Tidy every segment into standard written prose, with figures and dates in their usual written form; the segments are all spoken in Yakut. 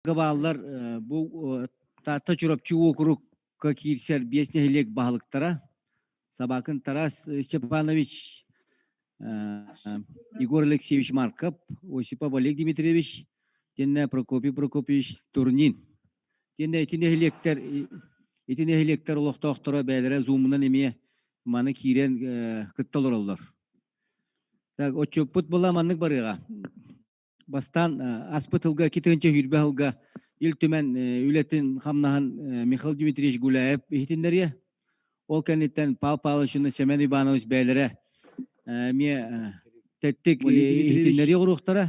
Бааллар бу Таатта Чурапчы уокурукка киирсэр биэс нэһилиэк баһылыктара Собакин Тарас Степанович, Егор Алексеевич Марков, Осипов Олег Дмитриевич, тиэннэ Прокопий Прокопьевич Турнин. Тиэннэ ити нэһилиэктэр ити нэһилиэктэр олохтоохторо бэйэлэрэ зумунан эмиэ маны киирэн кытта олороллор. Так, отчуоппут була маннык барыаҕа. Бастаан аспыт сылга 2020 сылга Ил Түмэн үлэтин хамнаһын Михаил Дмитриевич Гуляев иһитиннэриэ. Ол кэнниттэн Павел Павлович уонна Семен Иванович бэйэлэрэ эмиэ тэттик иһитиннэрии оҥоруохтара.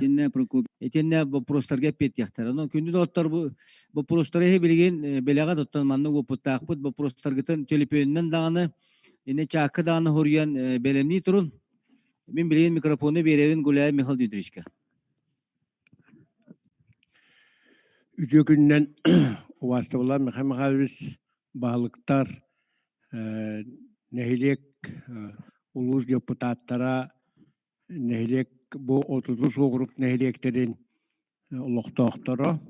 Итиннэ боппуруостарга эппиэттиэхтэрэ. Онон күндү доҕоттор, бу боппуруостары иһи билигин бэлэҕэ оттон маннык уопуттаахпыт. Боппуруостаргытын төлөпүөнүнэн даҕаны, иннэ чаакка даҕаны хоруйан бэлэмнии турун. Мин билигин микрофону биэрэбин Гуляев Михаил Дмитриевичка. Үтүө күнүнэн убаастабыллаах Михаил Михайлович, баһылыктар, нэһилиэк, улуус депутаттара, нэһилиэк бу отутус уокурук нэһилиэктэрин олохтоохторо.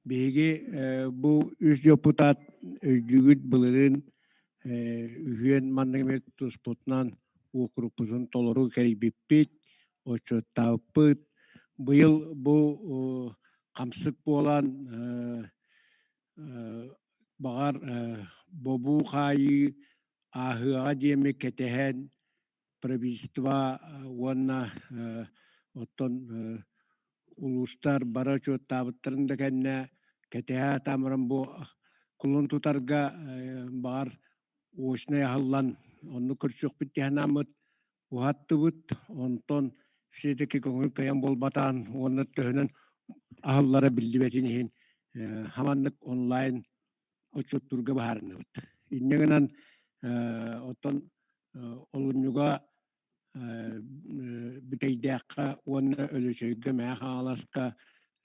Биһиги бу үс депутат өйдүүгүт былырыын үһүөн маннык эмиэ туспутунан уокурукпутун толору кэрийбиппит, отчуоттаабыппыт. Быйыл бу хамсык буолан баҕар бобуу хаайыы ааһыаҕа диэми кэтэһэн правительство уонна оттон улуустар бары учуоттаабыттарын да кэннэ кэтэһэ тамыран бу кулун тутарга баҕар очнай аһыллан онну көрсүөхпүт диһанааммыт уһаттыбыт. Онтон все-таки көҥүл кыайан буолбатаан уонна төһөнөн аһыллара биллибэтин иһин хаманнык онлайн отчуоттуурга быһаарынныбыт. Инньэ гынан оттон олунньуга Бүтэйдээххэ уонна Өлөчөйгө Мэҥэ Хаҥаласка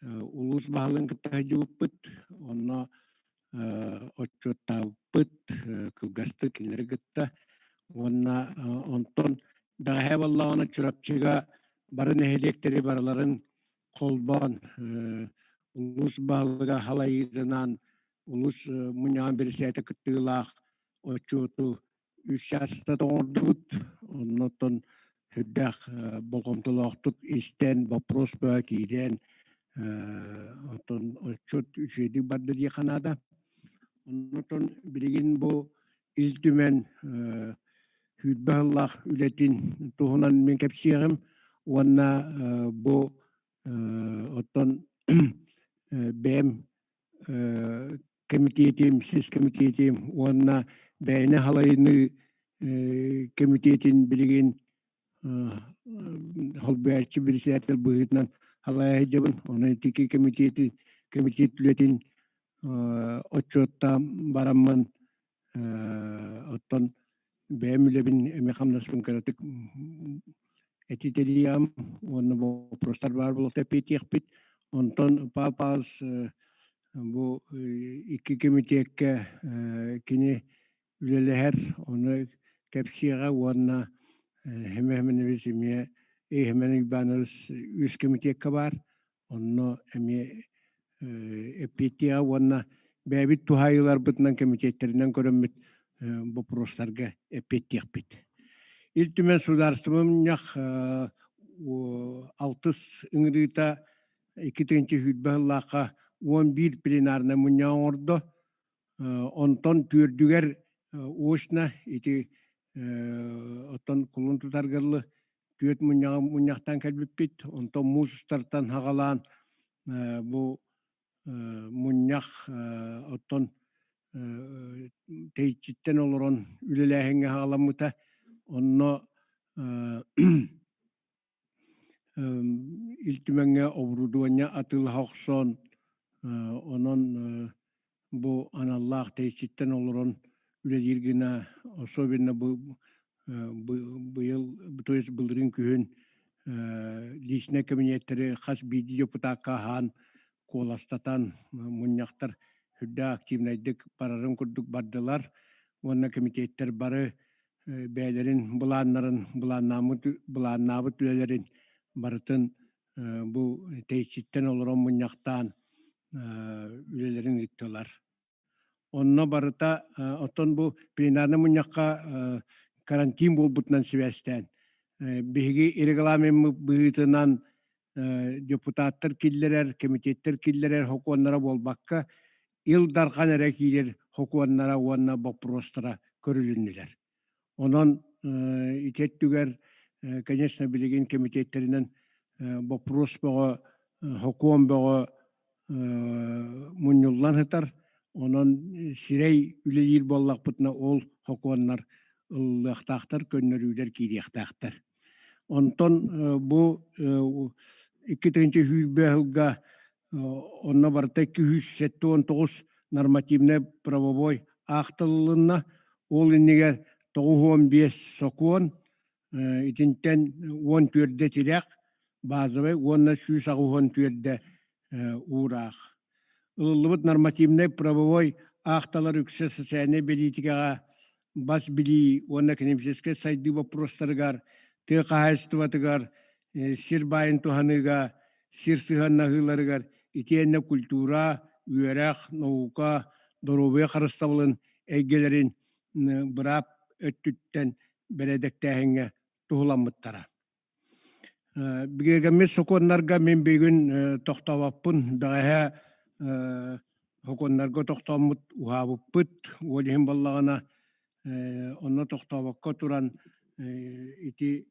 улуус баһылыгын кытта сылдьыбыппыт. Онно отчуоттаабыппыт кылгастык кинилэри кытта. Уонна онтон бэҕэһээ буоллаҕына Чурапчыга бары нэһилиэктэри барыларын холбоон улуус баһылыга халайыытынан улуус мунньаҕын бирисээтэ кыттыылаах отчуоту үс чааста оҥордубут. Оннуттан сүрдээх болҕомтолоохтук истэн, боппуруос бөҕө киирэн, оттон отчуот үчүгэйдик барда диэххэ наада. Оннуттан билигин бу Ил Түмэн сүүрбэ сыллаах үлэтин туһунан мин кэпсиэҕим уонна бу оттон бэйэм кэмитиэтим, сис кэмитиэтим уонна бэйэни халайыныы кэмитиэтин билигин холбооччу председатель быһыытынан халайа сылдьабын. Онон итики кэмитиэтин кэмитиэт үлэтин отчуоттаан бараммын оттон бэйэм үлэбин эмиэ хамнаспын кыратык этитэлиэм уонна боппуруостар баар буолуохта эппиэтиэхпит. Онтон Павел Павлович бу икки кэмитиэккэ кини үлэлэһэр, ону кэпсиэҕэ уонна Хэмэ Хэмэнэбис эмиэ Хэмэн Уйбаанабыс үс кэмитиэккэ баар. Онно эмиэ эппиэттиэҕэ уонна бэйэбит туһаайыыларбытынан кэмитиэттэринэн көрөммүт боппуруостарга эппиэттиэхпит. Ил Түмэн судаарыстыба мунньах алтыс ыҥырыыта 2020 сыллаахха 11 пленарнай мунньах оҥордо. Онтон түөрдүгэр очно ити оттон кулун тутарга дылы түөрт мунньаҕы мунньахтаан кэлбиппит. Онтон муус устартан хаҕалаан бу мунньах оттон тэйиччиттэн олорон үлэлээһиҥҥэ хаҕаламмыта. Онно Ил Түмэҥҥэ оборудование атыылаһа охсон, онон бу аналлаах тэйиччиттэн олорон үлэлиир гына, особенно бу быйыл, то есть былырыын күһүн личнэй кабинеттэри хас биирдии депутакка аһаан, куоластатан мунньахтар сүрдээх активнайдык барарын курдук бардылар уонна комитеттэр бары бэйэлэрин былааннарын былааннаабыт былааннаабыт үлэлэрин барытын бу тэйиччиттэн олорон мунньахтаан. үлэлэрин ыыттылар. Онно барыта оттон бу пленарнай мунньахха карантин буолбутунан сибээстээн биһиги регламеммыт быһыытынан депутаттар киллэрэр, кэмитиэттэр киллэрэр сокуоннара буолбакка, Ил Дархан эрэ киирэр сокуоннара уонна боппуруостара көрүлүннүлэр. Онон ити өттүгэр, конечно, билигин кэмитиэттэринэн боппуруос бөҕө, сокуон бөҕө мунньуллан сытар. Онон сирэй үлэлиир буоллахпытына, ол сокуоннар ылыллыахтаахтар, көннөрүүлэр киириэхтээхтэр. Онтон бу 2020 сылга онно барыта 279 нормативнай правовой аахтылынна. Ол иннигэр 95 сокуон, итинтэн 14 тирэх, базовай уонна 184 уураах. Ылыллыбыт нормативнай правовой аахталар үксэ социальнай бэлиитикэҕэ, бас билии уонна экономическай сайдыы боппуруостарыгар, тыа хаһаайыстыбатыгар, сир баайын туһаныыга, сир сыһыаннаһыыларыгар итиэннэ культура, үөрэх, наука, доруобуйа харыстабылын эйгэлэрин быраап өттүттэн бэрээдэктээһиҥҥэ туһуламмыттара. Бигэргэммит сокуоннарга мин бүгүн тохтообоппун. Бэҕэһээ сокуоннарга тохтооммут уһаабыппыт. Ол иһин буоллаҕына онно тохтообокко туран ити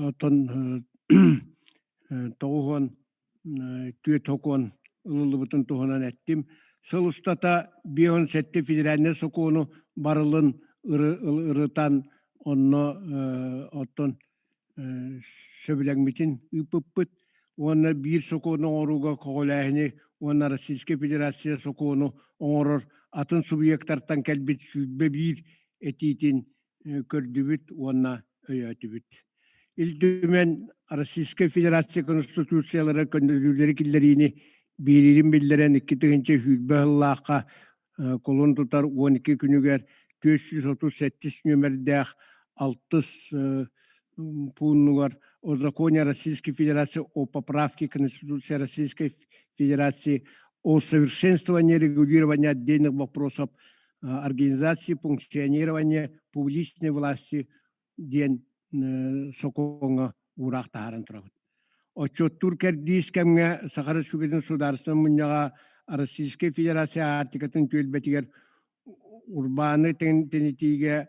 оттон 94 сокуон ылыллыбытын туһунан эттим. Сыл устата 57 федеральнай сокуону барылын ырытан, онно оттон сөбүлэҥмитин ыыппыппыт уонна биир сокуону оҥорууга көҕүлээһини уонна Российскай Федерация сокуону оҥорор атын субъектартан кэлбит 21 этиитин көрдүбүт уонна өйөөтүбүт. Ил Түмэн Российскай Федерация Конституциялара көннөрүүлэри киллэриини биэриирин биллэрэн 2020 сыллаахха кулун тутар 12 күнүгэр 437 нүөмэрдээх алтыс пууннугар о законе Российской Федерации о поправке Конституции Российской Федерации о совершенствовании регулирования отдельных вопросов организации функционирования публичной власти диэн сокуоҥҥа уураах таһааран турабыт. Отчуоттуур кэрдиис кэмҥэ Саха Республикатын Судаарыстыба Мунньаҕа Российскай Федерация Арктикатын түөлбэтигэр урбааны тэнитиигэ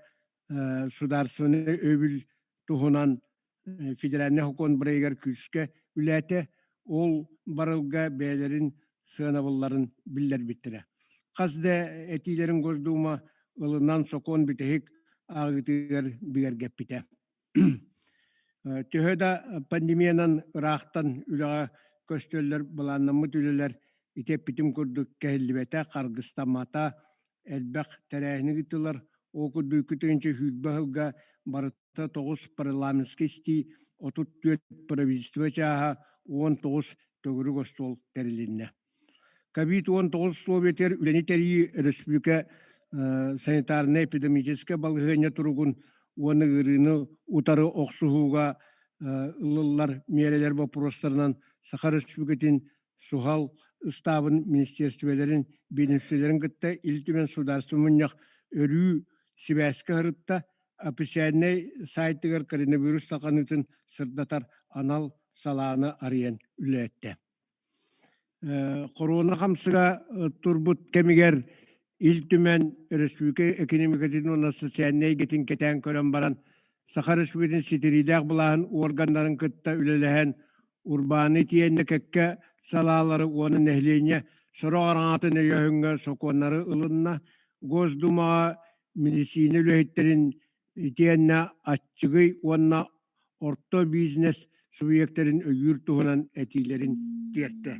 судаарыстыбаннай өйөбүл туһунан федеральнай сокуон бырайыгар күүскэ үлээтэ. Ол барылга бэйэлэрин сыанабылларын биллэрбиттэрэ. Хас да этиилэрин Госдума ылынан сокуон бүтэһик ааҕыытыгар бигэргэппитэ. Төһө да пандемиянан ыраахтан үлэҕэ көстөллөр былааннаммыт үлэлэр ити эппитим курдук кэһиллибэтэ, харгыстаммата, элбэх тэрээһини ыытылар. Ол курдук 2020 сылга барыта 9 парламентскай истии, 34 правительство чааһа, 19 төгүрүк остуол тэрилиннэ. Ковид-19 условиятыгар үлэни тэрийии өрөспүүбүлүкэ санитарнай-эпидемическэй балаһыанньа туругун уонна ыарыыны утары охсуһууга ылыллар миэрэлэр боппуруостарынан Саха Өрөспүүбүлүкэтин суһал ыстаабын министиэристибэлэрин биэдэмистибэлэрин кытта Ил Түмэн судаарыстыба мунньах өрүү сибээскэ сырытта, официальнай сайтыгар коронавирус тарҕаныытын сырдатар анал салааны арыйан үлэлэттэ. Хоруона хамсыга турбут кэмигэр Ил Түмэн өрөспүүбүлүкэ экономикатын уонна социальнай эйгэтин кэтээн көрөн баран, Саха Өрөспүүбүлүкэтин ситириилээх былааһын уорганнарын кытта үлэлэһэн, урбааны итиэннэ кэккэ салаалары уонна нэһилиэнньэ сорох араҥатын өйөөһүҥҥэ сокуоннары ылынна, Госдумаҕа медицина үлэһиттэрин итиэннэ аччыгый уонна орто бизнес субъектарын өйүүр туһунан этиилэрин тиэртэ.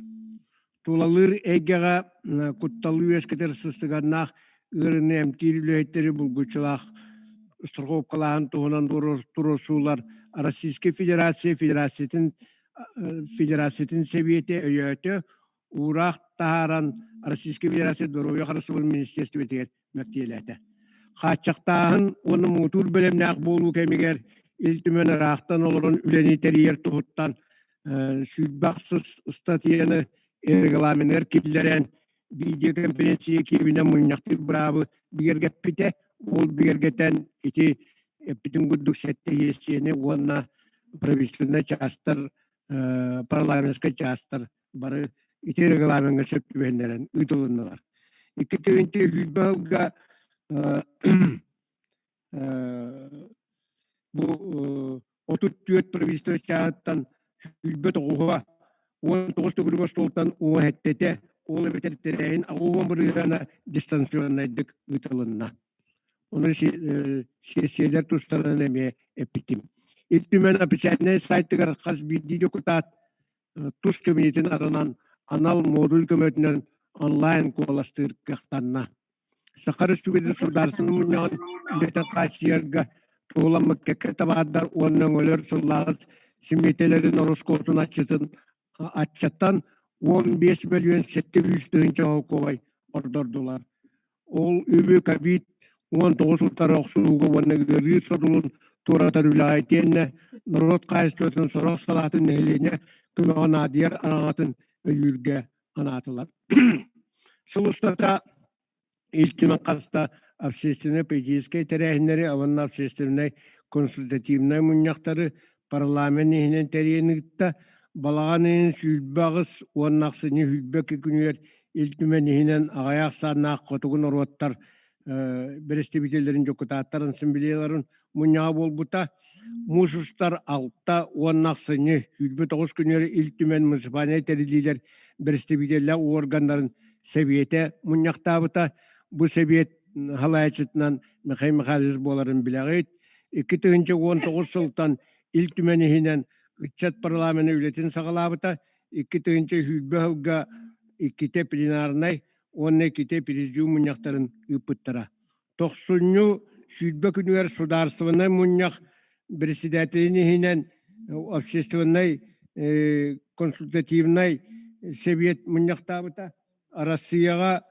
Тулалыыр эйгэҕэ кутталы үөскэтэр сыстыганнаах ыарыыны эмтиир үлэһиттэри булгуччулаах страховкалааһын туһунан туруорсуулар Российскай Федерация Федерациятын Федерациятын Сэбиэтэ өйөөтө, уураах таһааран Российскай Федерация Доруобуйа харыстабылын министиэристибэтигэр мэктиэлээтэ. Хааччахтааһын уонна муҥутуур бэлэмнээх буолуу кэмигэр Ил Түмэн ыраахтан олорон үлэни тэрийэр туһуттан 126 ыстатыйаны регламеныгар киллэрэн видеоконференция киэбинэн мунньахтыыр быраабы бигэргэппитэ. Ол бигэргэтэн ити эппитим курдук сэттэ сиэссийэни уонна правительственнай чаастар, парламентскай чаастар бары ити регламеҥҥа сөп түбэһиннэрэн ыытылыннылар. 2020 сылга бу 34 правительство чааһыттан сүүрбэ тоҕуһа 19 төгүрүк остуолтан 17-тэ ол эбэтэр тэрээһин 80 бырыһыана дистанционнайдык ыытылынна. Ону сиэссийэлэр тустарынан эмиэ эппитим. Ил Түмэн официальнай сайтыгар хас биирдии дьокутаат тус кабинетин арынан анал модуль көмөтүнэн онлайн куоластыыр кыахтанна. Саха Республикатын Судаарыстыбаннай Мунньаҕын үлэтин хааччыйарга туһуламмыт кэккэ табаардар уонна өҥөлөр сыллааҕы симиэтэлэрин ороскуотун аччатын аччатан 15 мөлүйүөн 700 тыһыынча солкуобай ордордулар. Ол үбү ковид 19 утары охсуһууга уонна ыарыы содулун туоратар үлэҕэ итиэннэ норуот хаһаайыстыбатын сорох салаатын нэһилиэнньэ көмөҕө наадыйар араҥатын өйүүргэ анаатылар. Сыл устата Ил Түмэн хаста общественнай-политическай тэрээһиннэри уонна общественнай консультативнай мунньахтары парламент иһинэн тэрийэн ыытта. Балаҕан ыйын 28 уонна ахсынньы 22 күнүгэр Ил Түмэн иһинэн аҕыйах ахсааннаах хотугу норуоттар бэрэстэбиитэллэрин дьокутааттар ассамблеяларын мунньаҕа буолбута. Муус устар алта уонна ахсынньы 29 күнүгэр Ил Түмэн муниципальнай тэриллиилэр бэрэстэбиитэллээх уорганнарын сэбиэтэ мунньахтаабыта. Бу сэбиэт салайааччытынан Михаил Михайлович буоларын билэҕит. 2019 сылтан Ил Түмэн иһинэн ыччат парламена үлэтин саҕалаабыта. 2020 сылга иккитэ пленарнай уонна иккитэ президиум мунньахтарын ыыппыттара. Тохсунньу 20 күнүгэр судаарыстыбаннай мунньах председателин иһинэн общественнай консультативнай сэбиэт мунньахтаабыта. Арассыыйаҕа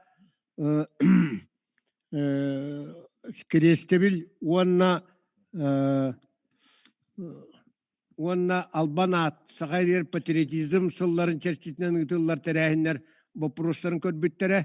Кириэстэбил уонна уонна албан аат саха ириэр патриотизм сылларын чэрчитинэн ыытыллар тэрээһиннэр боппуруостарын көрбүттэрэ.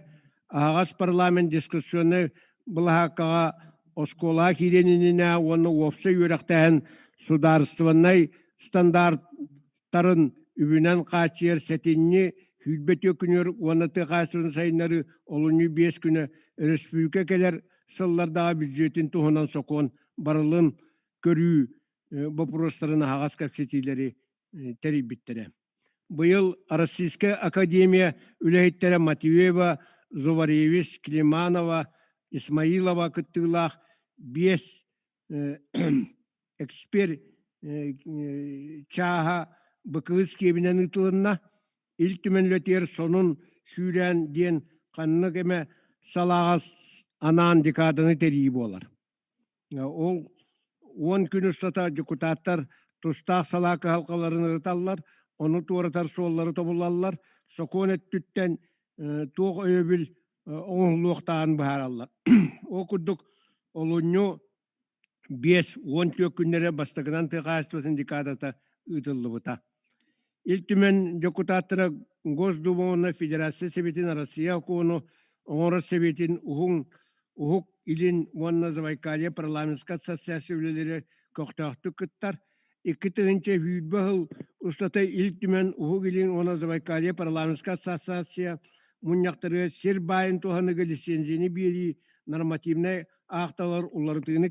Аһаҕас парламент дискуссионнай былаһааккаҕа оскуолаҕа киириэн иннинэ уонна уопсай үөрэхтээһин судаарыстыбаннай стандартарын үбүнэн хааччыйар сэтинньи 24 күнүгэр уонна тыа хаһаайыстыбатын сайыннарыы олунньу 5 күнэ өрөспүүбүлүкэ кэлэр сыллардааҕы бүддьүөтүн туһунан сокуон барылын көрүү боппуруостарын аһаҕас кэпсэтиилэри тэрийбиттэрэ. Быйыл Российскай академия үлэһиттэрэ Матвеева, Зуваревич, Климанова, Исмаилова кыттыылаах биэс эксперт чааһа БКС киэбинэн ыытылынна. Ил Түмэн үлэтигэр сонун сүүрээн диэн ханнык эмэ салааҕа анаан декаданы тэрийии буолар. Ол 10 күн устата дьокутааттар тустаах салаа кыһалҕаларын ырыталлар, ону туоратар суоллары тобулаллар, сокуон өттүттэн туох өйөбүл оҥоһуллуохтааҕын быһаараллар. Ол курдук олунньу 5-14 күннэрэ бастакынан тыа хаһаайыстыбатын декадата ыытыллыбыта. Ил Түмэн дьокутааттара Госдума уонна Федерация Сэбиэтин Россия сокуону оҥорор Сэбиэтин уһун Уһук Илин уонна Забайкалье парламентскай ассоциация үлэлэрэ көхтөөхтүк кыттар. 2020 сыл устата Ил Түмэн Уһук Илин уонна Забайкалье парламентскай ассоциация мунньахтарыгар сир баайын туһаныыга лицензияны биэрии нормативнай аахталар уларытыыны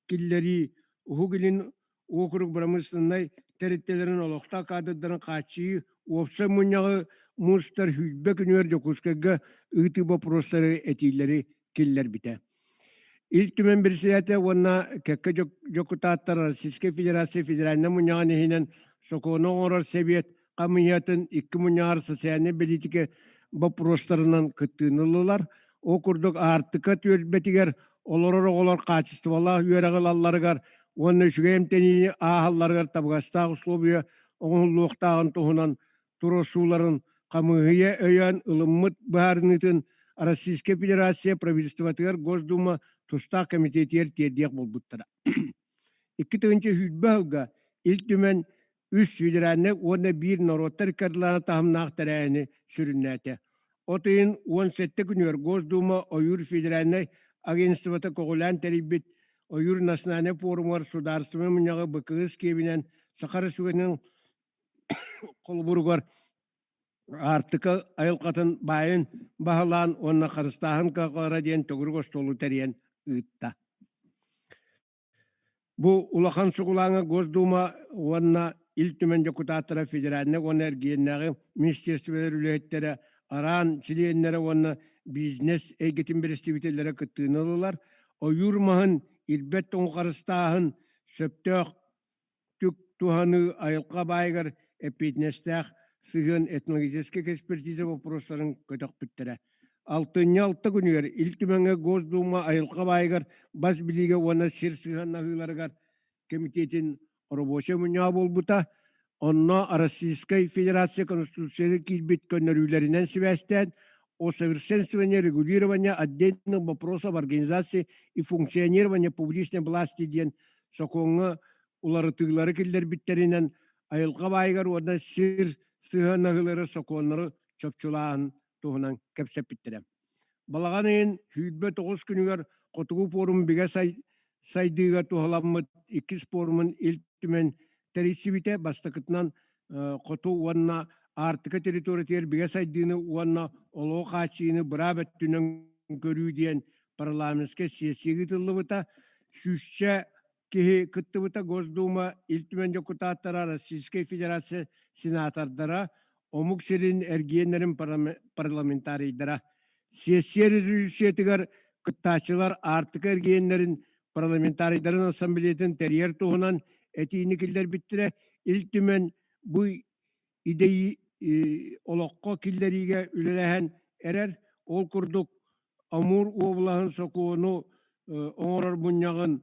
киллэрии, Уһук Илин уокурук бырамыысыланнай тэрилтэлэрин олохтоох каадырдарын хааччыйыы уопсай мунньаҕы мустар 20 күнүгэр Дьокуускайга ыытыы боппуруостары этиилэри киллэрбитэ. Ил Түмэн председателэ уонна кэккэ дьокутааттар Российскай Федерация Федеральнай мунньаҕын иһинэн сокуону оҥорор Сэбиэт хамыыһыйатын икки мунньаҕар социальнай бэлиитикэ боппуруостарынан кыттыыны ыллылар. Ол курдук Аартыка түөлбэтигэр олорор оҕолор хаачыстыбалаах үөрэҕи ылалларыгар уонна үчүгэй эмтэниини ааһалларыгар табыгастаах условия оҥоһуллуохтааҕын туһунан туруорсууларын хамыыһыйа өйөөн ылыммыт быһаарыныытын Российскай Федерация правительствотыгар Госдума тустаах кэмитиэтигэр тиэрдиэх буолбуттара. 2020 сылга Ил Түмэн Үс федеральнай уонна биир норуоттар икки таһымнаах тэрээһини сүрүннээтэ. От ыйын 17 күнүгэр Госдума Ойуур федеральнай агентствота көҕүлээн тэрийбит Ойуур национальнай пуорумугар судаарыстыбаннай мунньаҕы БКС киэбинэн Саха Республикатын холобуругар Аартыка айылҕатын баайын баһылаан уонна харыстааһын кыһалҕалара диэн төгүрүк остуолу тэрийэн ыытта. Бу улахан сугулааҥҥа Госдума уонна Ил Түмэн дьокутааттара федеральнай уонна эргиэннээҕи министерстволар үлэһиттэрэ, араан чилиэннэрэ уонна бизнес эйгэтин бэрэстэбиитэллэрэ кыттыыны ыллылар. Ойуур маһын, ирбэт тоҥу харыстааһын, сөптөөх түк туһаныы айылҕа баайыгар эппиэтинэстээх сыһыан этнологическай экспертиза боппуруостарын көтөхпүттэрэ. Алтынньы алта күнүгэр Ил Түмэҥҥэ Госдума айылҕа баайыгар бас билиигэ уонна сир сыһыаннаһыыларыгар кэмитиэтин оробуочай мунньаҕа буолбута. Онно Российскай Федерация Конституцияга киирбит көннөрүүлэринэн сибээстээн о совершенствовании регулирования отдельных вопросов организации и функционирования публичной власти диэн сокуоҥҥа уларытыылары киллэрбиттэринэн айылҕа баайыгар уонна сир сыһыаннаһыылары сокуоннары чопчулааһын туһунан кэпсэппиттэрэ. Балаҕан ыйын 29 күнүгэр Хотугу пуорум бигэ сайдыыга туһаламмыт иккис пуорумун Ил Түмэн тэрийсибитэ. Бастакытынан хоту уонна Аартыка территориятыгар бигэ сайдыыны уонна олоҕу хааччыйыыны быраап өттүнэн көрүү диэн парламентскай сессия ыытыллыбыта. Сүүсчэ киһи кыттыбыта Госдума, Ил Түмэн дьокутааттара, Российскай Федерация сенатордара, омук сирин эргиэннэрин парламентарийдара. Сессия резолюциятыгар кыттааччылар Аартыка эргиэннэрин парламентарийдарын ассамблеятын тэрийэр туһунан этиини киллэрбиттэрэ. Ил Түмэн бу идэйи олоххо киллэриигэ үлэлэһэн эрэр. Ол курдук Амур уобалаһын сокуону оҥорор мунньаҕын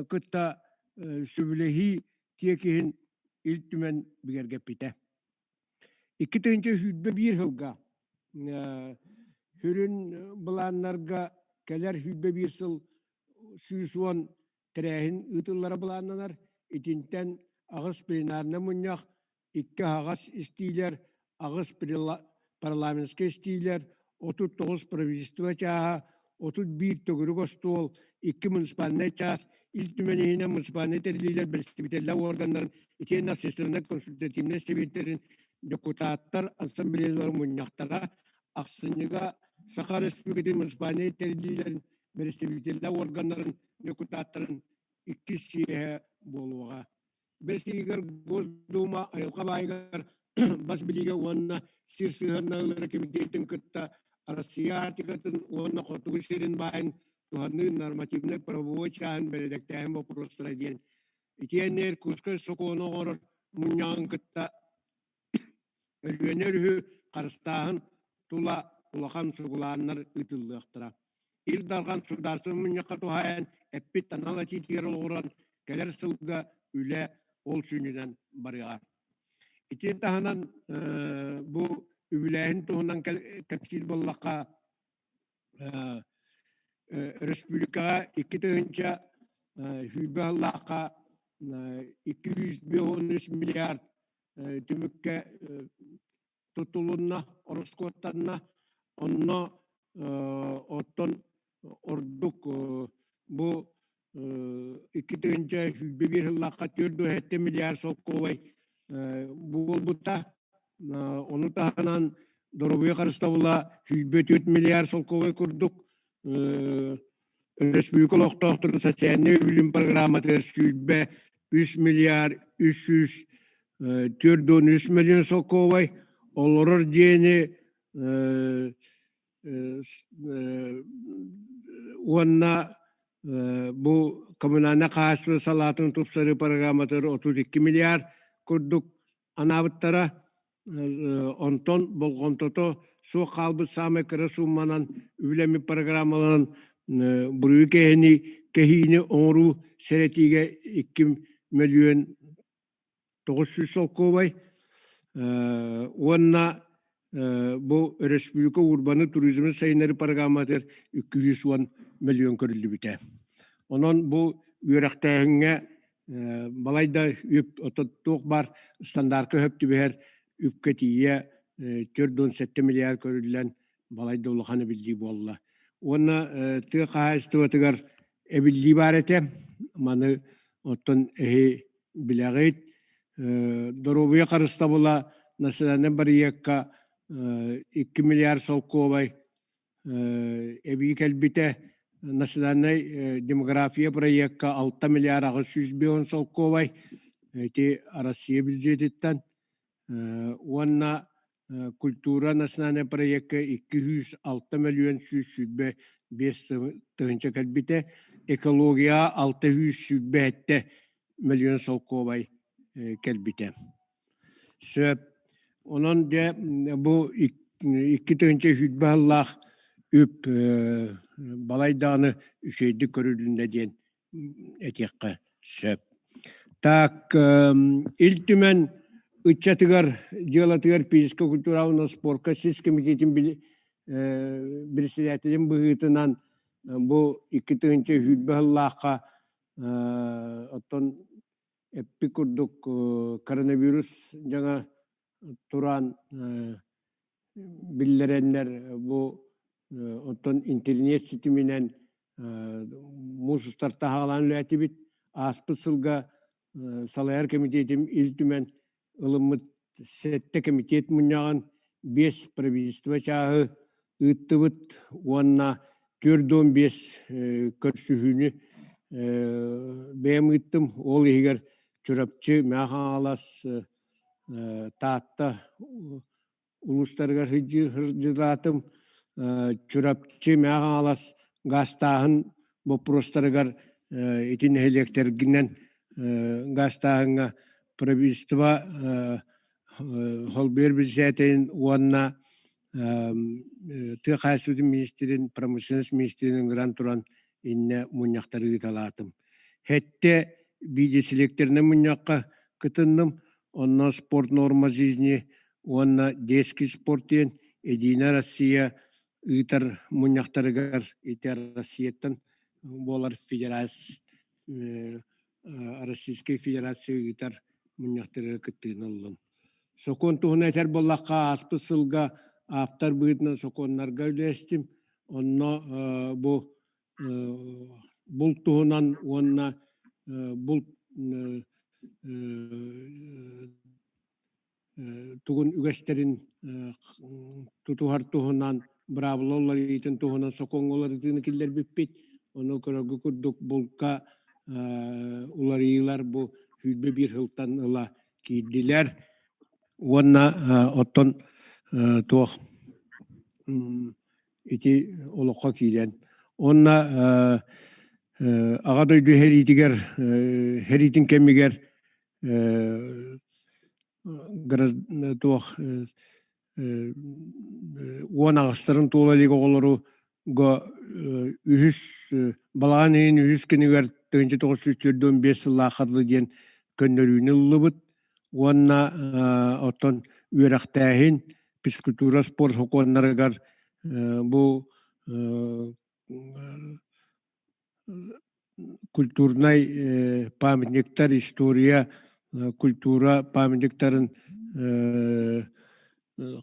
кытта сөбүлэһии тиэкиһин Ил Түмэн бигэргэппитэ. 2021 сылга сүрүн былааннарга кэлэр 101 сыл 110 тэрээһин ыытыллара былааннанар. Итинтэн аҕыс пленарнай мунньах, икки аһаҕас истиилэр, аҕыс парламентскай истиилэр, 39 правительство чааһа, 31 төгүрүк остуол, икки муниципальнай чаас, Ил Түмэн иһинэн муниципальнай тэриллиилэр бэрэстэбиитэллээх уорганнарын итиэннэ общественнай консультативнай сэбиэттэрин дьокутааттар ассамблеяларын мунньахтара, ахсынньыга Саха Республикатын муниципальнай тэриллиилэрин бэрэстэбиитэллээх уорганнарын дьокутааттарын иккис съеһэ буолуоҕа. Бэс ыйыгар Госдума айылҕа баайыгар бас билиигэ уонна сир сыһыаннаһыылара кэмитиэтин кытта Россия Арктикатын уонна Хотугу сирин баайын туһаныы нормативнай правовой чааһын бэрэдэктээһин боппуруостара диэн итиэннэ Иркутскай сокуону оҥорор мунньаҕын кытта Өлүөнэ өрүһү харыстааһын тула улахан сугулааннар ыытыллыахтара. Ил Дархан судаарыстыба мунньахха туһаайан эппит анал этиитигэр олоҕуран кэлэр сылга үлэ ол сүнньүнэн барыаҕа. Ити таһынан бу үбүлээһин туһунан кэпсиир буоллахха, өрөспүүбүлүкэҕэ 2020 сыллаахха 253 миллиард түмүккэ тутулунна, ороскуоттанна. Онно оттон ордук бу 2021 сыллаахха 4,7 миллиард солкуобай буолбута. Ону таһынан доруобуйа харыстабыла 104 миллиард солкуобай курдук Өрөспүүбүлүкэ олохтоохторун социальнай үбүлүн программатыгар 23 миллиард 343 миллион солкуобай, олорор дьиэни уонна бу коммунальнай хаһаайыстыба салаатын тупсарыы программатыгар 32 миллиард курдук анаабыттара. Онтон болҕомтото суох хаалбыт саамай кыра суумманан үбүлэммит программаланан буруйу кэһини кэһиини оҥоруу сэрэтиигэ 2 мөлүйүөн 900 солкуобай уонна бу өрөспүүбүлүкэ урбаны туризмы сайыннарыы программатыгар 210 мөлүйүөн көрүллүбүтэ. Онон бу үөрэхтээһиҥҥэ. Балайда үп оттон туох баар стандарка сөп түбэһэр үпкэ тиийэ 47 миллиард көрүллэн балайда улахан эбиллии буолла. Уонна тыа хаһаайыстыбатыгар эбиллии баар этэ. Маны оттон эһи билэҕит. Доруобуйа харыстабыла национальнай барыйыакка 2 миллиард солкуобай эбии кэлбитэ. Национальнай демография проекка 6 миллиард 805 солкуобай ити Россия бюджетиттан уонна культура национальнай проекка 206 мөлүйүөн 125 тыһыынча кэлбитэ. Экология 627 мөлүйүөн солкуобай кэлбитэ. Сөп. Онон дьэ бу 2020 сыллаах үп балайдааны үчүгэйдик көрүлүннэ диэн этиэххэ сөп. Так, Ил Түмэн ыччатыгар дьыалатыгар физическэй культура уонна спорка сис комитетин председателин быһыытынан бу 2020 сыллаахха оттон эппит курдук коронавирус дьаҥа туран биллэрэннэр бу оттон интернет ситиминэн муус устар таһаалаан үлээтибит. Ааспыт сылга салайар кэмитиэтим Ил Түмэн ылыммыт сэттэ кэмитиэт мунньаҕын биэс правительство чааһы ыыттыбыт уонна 45 көрсүһүүнү бэйэм ыыттым. Ол иһигэр Чурапчы, Мэҥэ Хаҥалас, Таатта улуустарыгар сылдьытаатым. Чурапчы, Мэҥэ Хаҥалас гаастааһын боппуруостарыгар ити нэһилиэктэргинэн гаастааһыҥҥа правительство холбуйар председателин уонна тыа хаһаайыстыбатын министрин, промышленность министрин ыҥыран туран иннэ мунньахтары ыыталаатым. Хэттэ видеоселекторнай мунньахха кытынным. Онно спорт норма жизни уонна детский спорт диэн Единая Россия ыытар мунньахтарыгар ити Россияттан буолар федерация Российскай Федерация ыытар мунньахтарыгар кыттыыны ыллым. Сокуон туһунан этэр буоллахха, ааспыт сылга ааптар быһыытынан сокуоннарга үлэстим. Онно бу булт туһунан уонна булт тугун үгэстэрин тутуһар туһунан быраабыла уларыйыытын туһунан сокуоҥҥа уларытыыны киллэрбиппит. Ону көрөргө курдук булка уларыйыылар бу 21 сылтан ыла киирдилэр. Уонна оттон туох ити олоххо киирэн. Уонна Аҕа дойду сэриитигэр сэриитин кэмигэр туох 18-тарын туола илик оҕолору үһүс балаҕан ыйын үһүс күнүгэр 1945 сыллаахха дылы диэн көннөрүүнү ыллыбыт уонна оттон үөрэхтээһин физкультура спорт сокуоннарыгар бу культурнай памятниктар, история, культура памятниктарын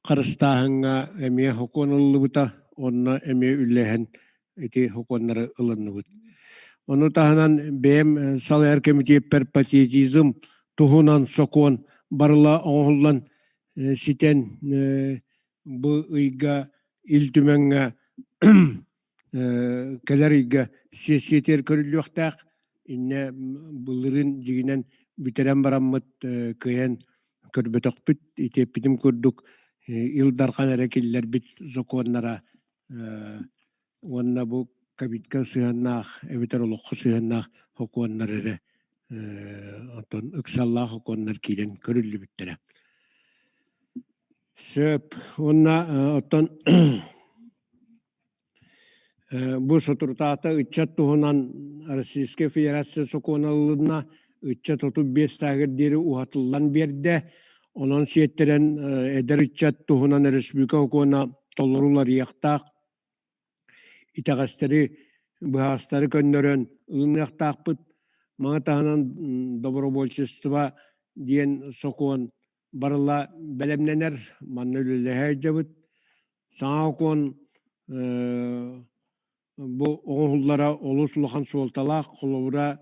харыстааһыҥҥа эмиэ сокуон ылыллыбыта, онно эмиэ үллэһэн ити сокуоннары ылынныбыт. Ону таһынан бэйэм салайар кэмитиэппэр патриотизм туһунан сокуон барыла оҥоһуллан ситэн бу ыйга Ил Түмэҥҥэ кэлэр ыйга сиэссийэтигэр көрүллүөхтээх. Иннэ былырыын дьигинэн бүтэрэн бараммыт кыайан көрбөтөхпүт. Итиэппитим курдук Ил Дархан эрэ киллэрбит сокуоннара уонна бу ковидка сыһыаннаах эбэтэр олоххо сыһыаннаах сокуоннар эрэ оттон ыксаллаах сокуоннар киирэн көрүллүбүттэрэ. Сөп. Уонна оттон бу соторутааҕыта ыччат туһунан Российскай Федерация сокуона ылынна. Ыччат 35 сааһыгар диэри уһатыллан биэрдэ. Онон сиэттэрэн эдэр ыччат туһунан республика сокуона толору уларыйыахтаах. Итэҕэстэри, быһаҕастары көннөрөн ылыныахтаахпыт. Маны таһынан добровольчество диэн сокуон барыла бэлэмнэнэр, манна үлэлэһэ сылдьабыт. Саҥа сокуон бу оҥоһуллара олус улахан суолталаах. Холобура,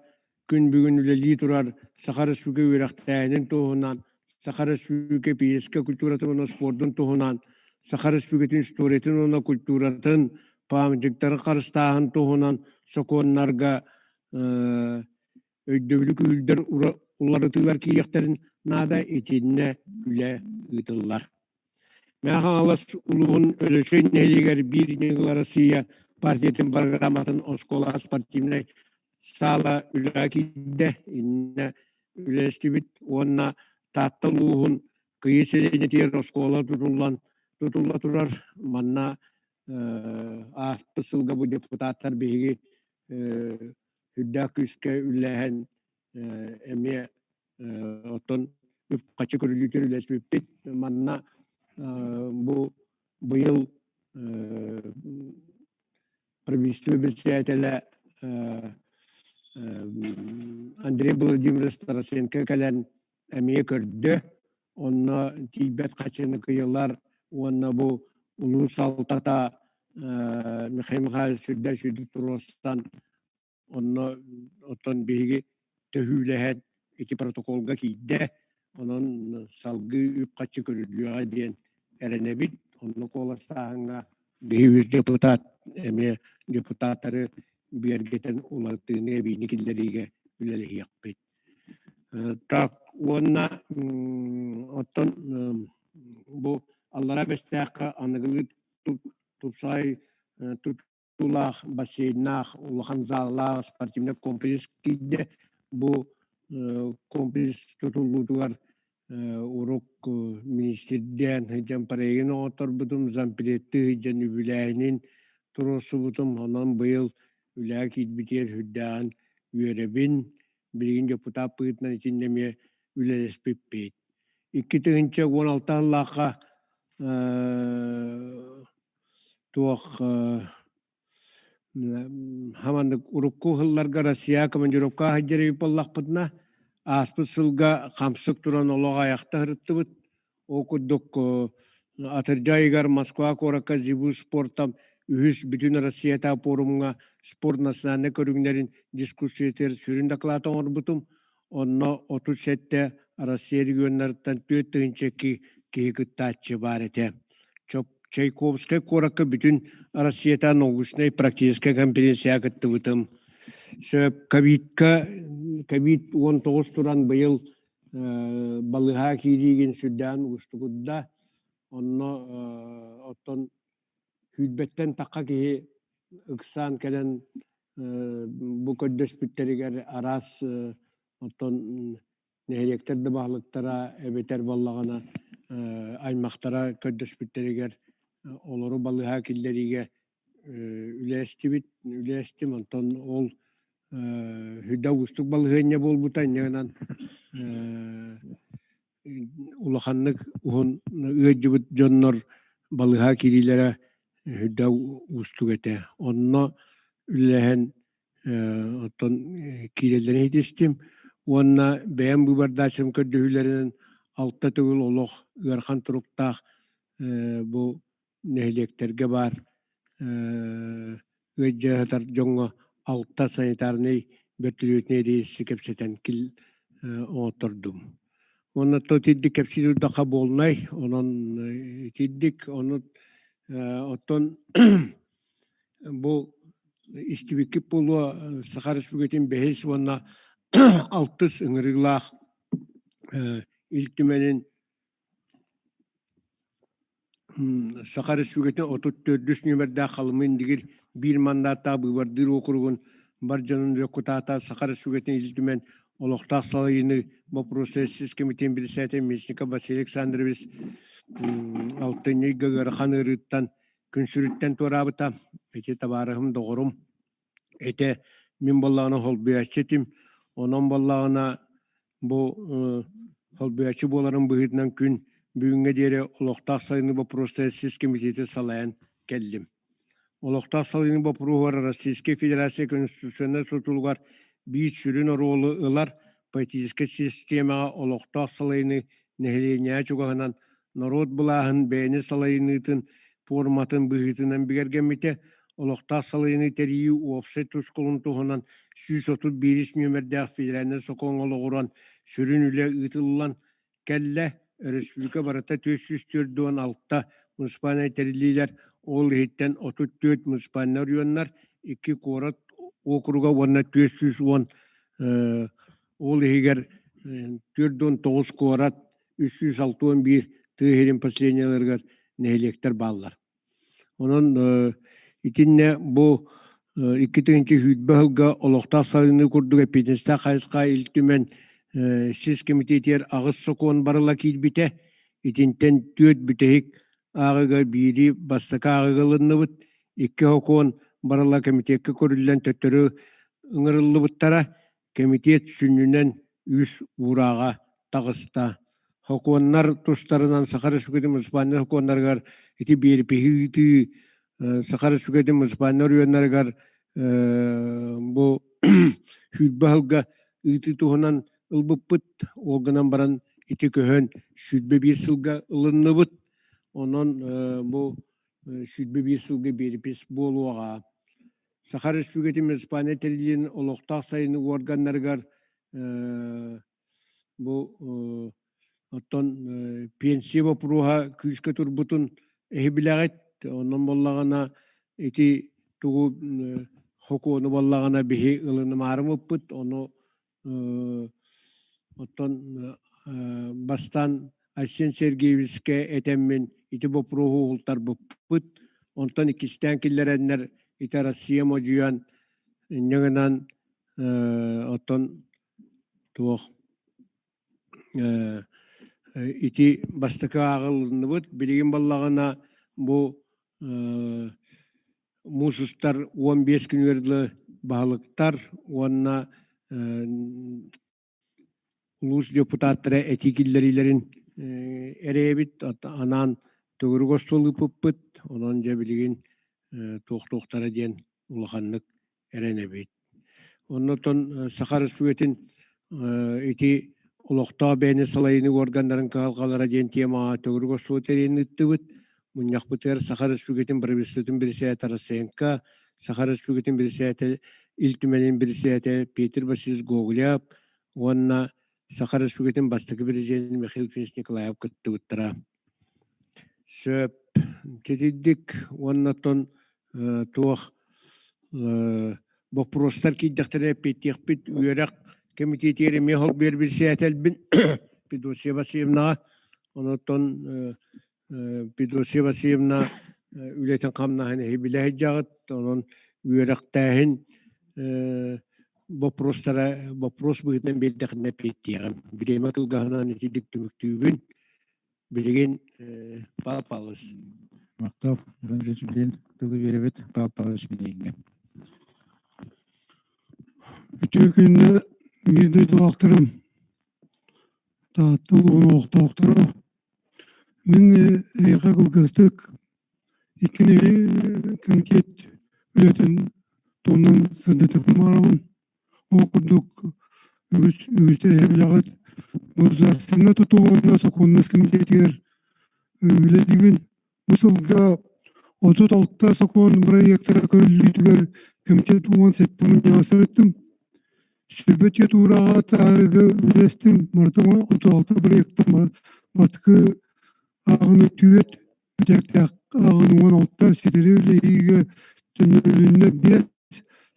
күн бүгүн үлэлии турар Саха Республика үөрэхтээһинин туһунан, Саха Республика физическэй культуратын уонна спордун туһунан, Саха Республикатын историятын уонна культуратын, памятниктары харыстааһын туһунан сокуоннарга өйдөбүлү күүһүрдэр уларытыылар киириэхтэрин наада итиннэ үлэ ыытыллар. Мэҥэ Хаҥалас улууһун Өлөчөй нэһилиэгэр биир ньыгыл Россия партиятын программатын оскуолаҕа спортивнай саала үлэҕэ киирдэ, иннэ үлэлэстибит уонна Таатта улууһун Кыйы сэлиэнньэтигэр оскуола тутуллан тутулла турар. Манна ааспыт сылга бу депутаттар биһиги үрдээх күүскэ үлэлэһэн эмиэ оттон үп-харчы көрүлүүтүгэр үлэлэспиппит. Манна бу быйыл правительство председателэ Андрей Владимирович Тарасенко кэлэн эмиэ көрдө. Онно тиийбэт хачыны кыйылар уонна бу улуус салтата Михаил Михайлович сүрдээх сүрдүк туруорсан онно оттон биһиги төһүүлэһэн ити протоколга киирдэ. Онон салгыы үп-харчы көрүллүөҕэ диэн эрэнэбит. Онно куоластааһыҥҥа биһиги үс депутат эмиэ депутаттары бигэргэтэн уларытыыны эбиини киллэриигэ үлэлэһиэхпит. Так уонна оттон бу Аллараа Бэстээххэ аныгылыы тупсаҕай тутуулаах бассейнаах улахан заллаах спортивнай комплекс киирдэ. Бу комплекс тутуллуутугар урук министрдээн сылдьан проегын оҥотторбутум, зампредтыы сылдьан үбүлээһинин туруорсубутум. Онон быйыл үлэҕэ киирбитигэр сүрдээҕин үөрэбин. Билигин депутат быһыытынан итиннэ эмиэ үлэлэспиппит. 2016 сыллаахха туох хаманнык урукку сылларга Россия командировка сылдьар эбит буоллахпытына, ааспыт сылга хамсык туран олох айахта сырыттыбыт. Ол курдук атырдьах ыйыгар Москва куоракка Зибу спортом үһүс бүтүн Россиятааҕы пуорумҥа спорт национальнай көрүҥнэрин дискуссиятыгар сүрүн доклад оҥорбутум. Онно 37 Россия регионнарыттан 4002 киһи кыттааччы баар этэ. Чайковскай куоракка бүтүн Россиятааҕы научнай практическай конференцияҕа кыттыбытым. Сөп ковидка ковид 19 туран быйыл балыыһа киириигин сүрдээн уустугурда. Онно оттон күүрбэттэн тахха киһи ыксаан кэлэн бу көрдөспүттэригэр араас оттон нэһилиэктэр да баһылыктара эбэтэр буоллаҕына аймахтара көрдөспүттэригэр олору балыыһа киллэриигэ үлэстибит үлэстим онтон ол сүрдээх уустук балаһыанньа буолбута инньэ гынан улаханнык уһун ыалдьыбыт дьоннор балыыһа киириилэрэ сүрдээх уустук этэ онно үлэлэһэн оттон киирэллэрин иһитистим уонна бэйэм быыбардааччым көрдөһүүлэринэн алта төгүл олох ыарахан туруктаах бу нэһилиэктэргэ баар ыалдьа сытар дьоҥҥо алта санитарнай бөртөлүөтүнэй рейси кэпсэтэн оҥоттордум. Уонна то итирдик кэпсии турдахха буолунай, онон итирдик, ону оттон бу истибиккит буолуо Саха Республикатын бэһис уонна алтыс ыҥырыылаах Ил Түмэнин Саха Республикатын 34 нүөмэрдээх Халыма Индигир биир мандааттаах быыбардыыр уокуругун бар дьонун дьокутаата Саха Республикатын Ил Түмэн олохтоох салайыныы боппуруостарын сис кэмитиэтин председателэ Местников Василий Александрович алтынньы ыйга ыарахан ыарыыттан күн сүрүттэн туораабыта. Ити табаарыһым, доҕорум этэ мин буоллаҕына холбуйааччы этим. Онон буоллаҕына бу холбуйааччы буоларым быһыытынан күн бүгүҥҥэ диэри олохтоох сайыныы боппуруостарын сис кэмитиэтин салайан кэллим. Олохтоох салайыныы боппуруоһугар Российскай Федерация Конституционнай сотулугар биир сүрүн оруолу ылар политическай систиэмэҕэ олохтоох салайыныы нэһилиэнньэҕэ чугаһынан норуот былааһын бэйэни салайыныытын пуорматын быһыытынан бигэргэммитэ. Олохтоох салайыныы тэрийии уопсай тускулун туһунан 131 нүөмэрдээх федеральнай сокуоҥҥа олоҕуран сүрүн үлэ ыытыллан кэллэ. Өрөспүүбүлүкэ барыта 446 муниципальнай тэриллиилэр, ол иһиттэн 34 муниципальнай оройуоннар, икки куорат уокуруга уонна 410 ол иһигэр 49 куорат, 361 тыа сирин поселениеларыгар нэһилиэктэр бааллар. Онон итиннэ бу 2020 сылга олохтоох салайыныы курдук эппиэтинэстээх хайысха Ил Түмэн сис кэмитиэтигэр аҕыс сокуон барыла киирбитэ. Итинтэн түөрт бүтэһик ааҕыыга биири бастакы ааҕыыга ылынныбыт. Икки сокуон барыла кэмитиэккэ көрүллэн төттөрү ыҥырыллыбыттара. Кэмитиэт сүнньүнэн үс уурааҕа таҕыста. Сокуоннар тустарынан Саха Республикатын муниципальнай сокуоннарыгар ити биэрэпиһи ыытыы Саха Республикатын муниципальнай оройуоннарыгар бу 20 сылга ыытыы туһунан ылбыппыт. Ол гынан баран ити көһөн 21 сылга ылынныбыт. Онон бу 21 сылга биэрэпис буолуоҕа. Саха Республикатын муниципальнай тэриллиин олохтоох сайыны уорганнарыгар бу оттон пенсия боппуруоһа күүскэ турбутун эһи билэҕит. Онон буоллаҕына ити тугу хокуону буоллаҕына биһи ылынымаарымыппыт. Ону оттон бастаан Айсен Сергеевичкэ этэммин ити боппуруоһу уһултарбыппыт. Онтон иккистээн киллэрэннэр ити Россия модьуйан инньэ гынан оттон туох ити бастакы ааҕылынныбыт. Билигин буоллаҕына бу муус устар 15 күнүгэр дылы баһылыктар уонна улуус депутаттара этии киллэриилэрин эрэйэбит, анаан төгүрүк остуол ыыппыппыт. Онон дьэ билигин туох-туохтара диэн улаханнык эрэнэбит. Оннотон Саха Республикатын ити олохтоох бэйэни салайыныы органнарын кыһалҕалара диэн темаҕа төгүрүк остуол тэрийэн ыыттыбыт. Мунньахпытыгар Саха Республикатын Правительствотын бирисээтэ Тарасенко, Саха Республикатын бирисээтэ Ил Түмэнин бирисээтэ Петр Васильевич Гоголев уонна Саха Республикатын бастакы президент Михаил Ефимович Николаев кыттыбыттара. Сөп. Титирдик уонна оттон туох боппуруостар киирдэхтэринэ эппиэттиэхпит. Үөрэх кэмитиэтигэр эмиэ хол биэрбирсээтэлбин Федосия Васильевнаҕа. Онон Федосия Васильевна үлэтин-хамнаһын эһи билэ сылдьаҕыт. Онон үөрэхтээһин боппуруостара боппуруос быһыытынан биэрдэхинэ эппиэттиэҕим. Бириэмэ кылгаһынан итинник түмүктүүбүн. Билигин Павел Павлович. Махтал, Иван Ильич билин тылы биэрэбит Павел Павлович Минииҥҥэ. Үтүө күннэ биир дойдулаахтарым, Таатта улууһун олохтоохторо. Мин эйиэхэ кылгастык иккини кэмитиэт үлэтин туһунан сырдатыахпын баҕарабын. Ол курдук үгүс үгүстэр эһэ билэҕит, Государственнай тутуу уонна сокуоннас кэмитиэтигэр үлэлиибин. Бу сылга 36 сокуон бырайыактара көрүллүүтүгэр кэмитиэт 17 мунньаҕа сырыттым. Сүбэ тиэтуураҕа таһаарыыга үлэлэстим. Барыта 36 бырайыактан бастакы ааҕыны түөрт, бүтэһиктээх ааҕыны 16, ситэри үлэлэһиигэ төннөрүлүннэ биэс,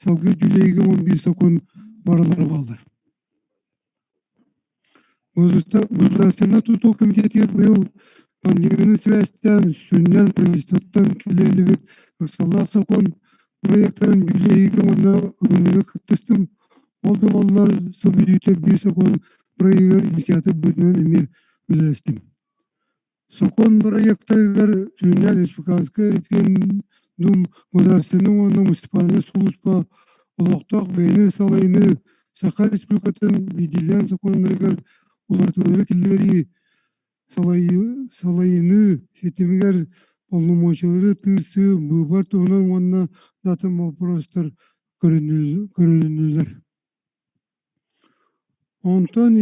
салгыы дьүүллэһиигэ 11 сокуон барылара бааллар. Государственнай тутуу комитетыгар быйыл пандемияны сибээстээн сүрүннээн правительствоттан киллэриллибит ыксаллаах сокуон бырайыактарын дьүүллэһиигэ уонна ылыныыга кыттыстым. Ол да буоллар сыл бүтүүтэ биир сокуон бырайыагар инициатор быһыытынан эмиэ үлэлэстим. Сокуон бырайыактарыгар сүрүннээн республиканскай референдум, государственнай уонна муниципальнай сулууспа, олохтоох бэйэни салайыныы, Саха Республикатын биирдиилээн сокуоннарыгар уларытыылары киллэрии, салайыныы ситимигэр полномочиялары тыырсыы, быыбар туһунан уонна да атын боппуруостар көрүлүннүлэр. Онтон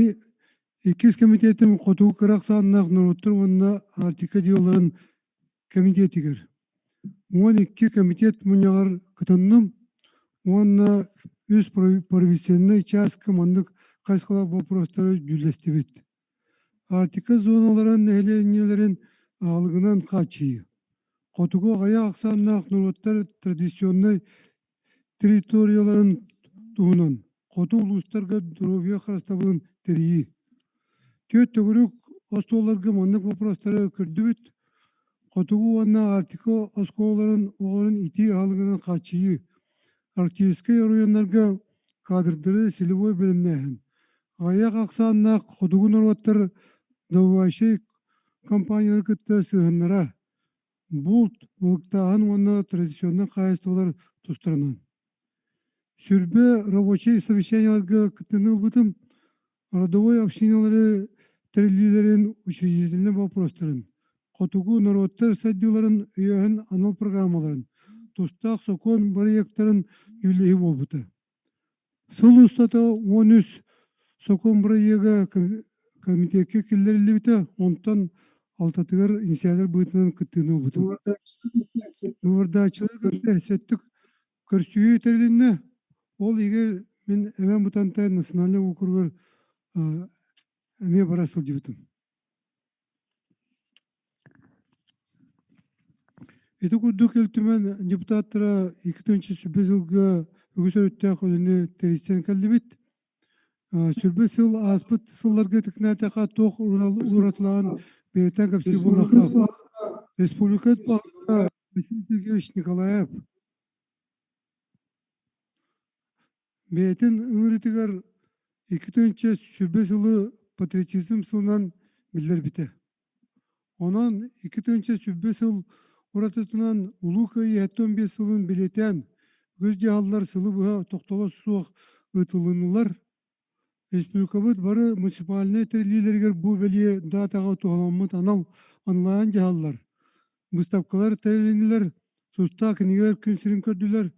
иккис комитетым хотугу кыра ахсааннаах норуоттар уонна Арктика дьыалаларын комитетигэр. 12 комитет мунньаҕар кытынным уонна үс провинциальнай чааска маннык хайысхалаах боппуруостары дьүүллэстибит. Арктика зоналарын нэһилиэнньэлэрин аһылыгынан хааччыйыы. Хотугу аҕыйах ахсааннаах норуоттар традиционнай территорияларын туһунан хоту улуустарга доруобуйа харыстабылын тэрийии. Түөрт төгүрүк остуолларга маннык боппуруостары көрдүбүт. Хотугу уонна Арктика оскуолаларын оҕолорун итии аһылыгынан хааччыйыы, арктическай оройуоннарга кадрдары целевой бэлэмнээһин, аҕыйах ахсааннаах хотугу норуоттар добывающай компаниялары кытта сыһыаннара, булт, балыктааһын уонна традиционнай хаһаайыстыбалар тустарынан. Сүрбэ рабочай совещаниеларга кыттыыны ылбытым, родовой общиналары тэриллиилэрин учредительнай боппуруостарын, хотугу норуоттар сайдыыларын өйөөһүн анал программаларын, тустаах сокуон бырайыактарын дьүүллэһии буолбута. Сыл устата 13 сокуон бырайыага комитекка киллэриллибитэ, онтон алтатыгар инициатор быһыытынан кыттыыны ылбытым. Быыбардааччылары кытта сөттүк көрсүһүү тэрилиннэ. Ол иһигэр мин Эбээн Бытантай национальнай уокуругар эмиэ бара сылдьыбытым. Ити курдук Ил Түмэн депутаттара 2001 сылга үгүс өрүттээх үлэни тэрийсэн кэллибит. Сүрбэ сыл ааспыт сылларга итикнээтэхэ туох уратылаан бэйэтэ кэпсиир буоллахха, республика баһылыга Василий Сергеевич Николаев Бэйэтин ыҥырыытыгар 2001 сылы патриотизм сылынан биллэрбитэ. Онон 2001 сыл уратытынан Улуу Кыайыы 75 сылын бэлиэтээн, үгүс дьаһаллар сылы быһа тохтоло суох ыытылыннылар. Республикабыт бары муниципальнай тэриллиилэригэр бу бэлиэ даатаҕа туһаламмыт анал онлайн дьаһаллар, Быыстапкалар тэрилиннилэр, тустаах кинигэлэр күн сирин көрдүлэр.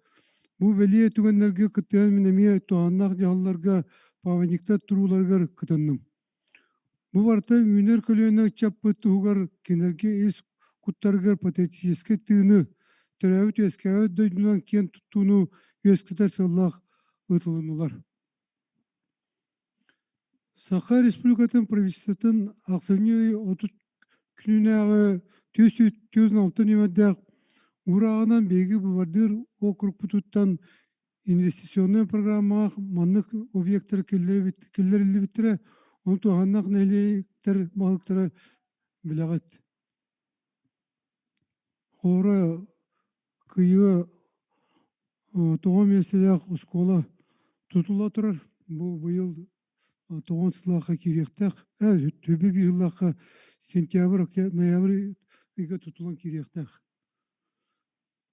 Бу бэлиэ түгэннэргэ кыттыһан мин эмиэ туһааннаах дьаһалларга памятниктар турууларыгар кытынным. Бу барыта үүнэр көлүөнэ ыччаппыт туһугар кинилэргэ ис куттарыгар патриотическай тыыны, төрөөбүт-үөскээбит дойдунан киэн туттууну үөскэтэр сыаллаах ыытылыннылар. Саха Республикатын правительствотын ахсынньы ый 30 күнүнээҕи 446 нүөмэрдээх уурааҕынан биһиги быбардыыр округпутуттан инвестиционнай программаҕа маннык объектар киллэриллибиттэрэ, ону туһааннаах нэһилиэктэр баһылыктара билэҕит. Холобура, Кыйыга тоҕо миэстэлээх оскуола тутулла турар. Бу быйыл тоҕон сыллаахха киириэхтээх. Төбө биир сыллаахха сентябрь, ноябрь ыйга тутуллан киириэхтээх.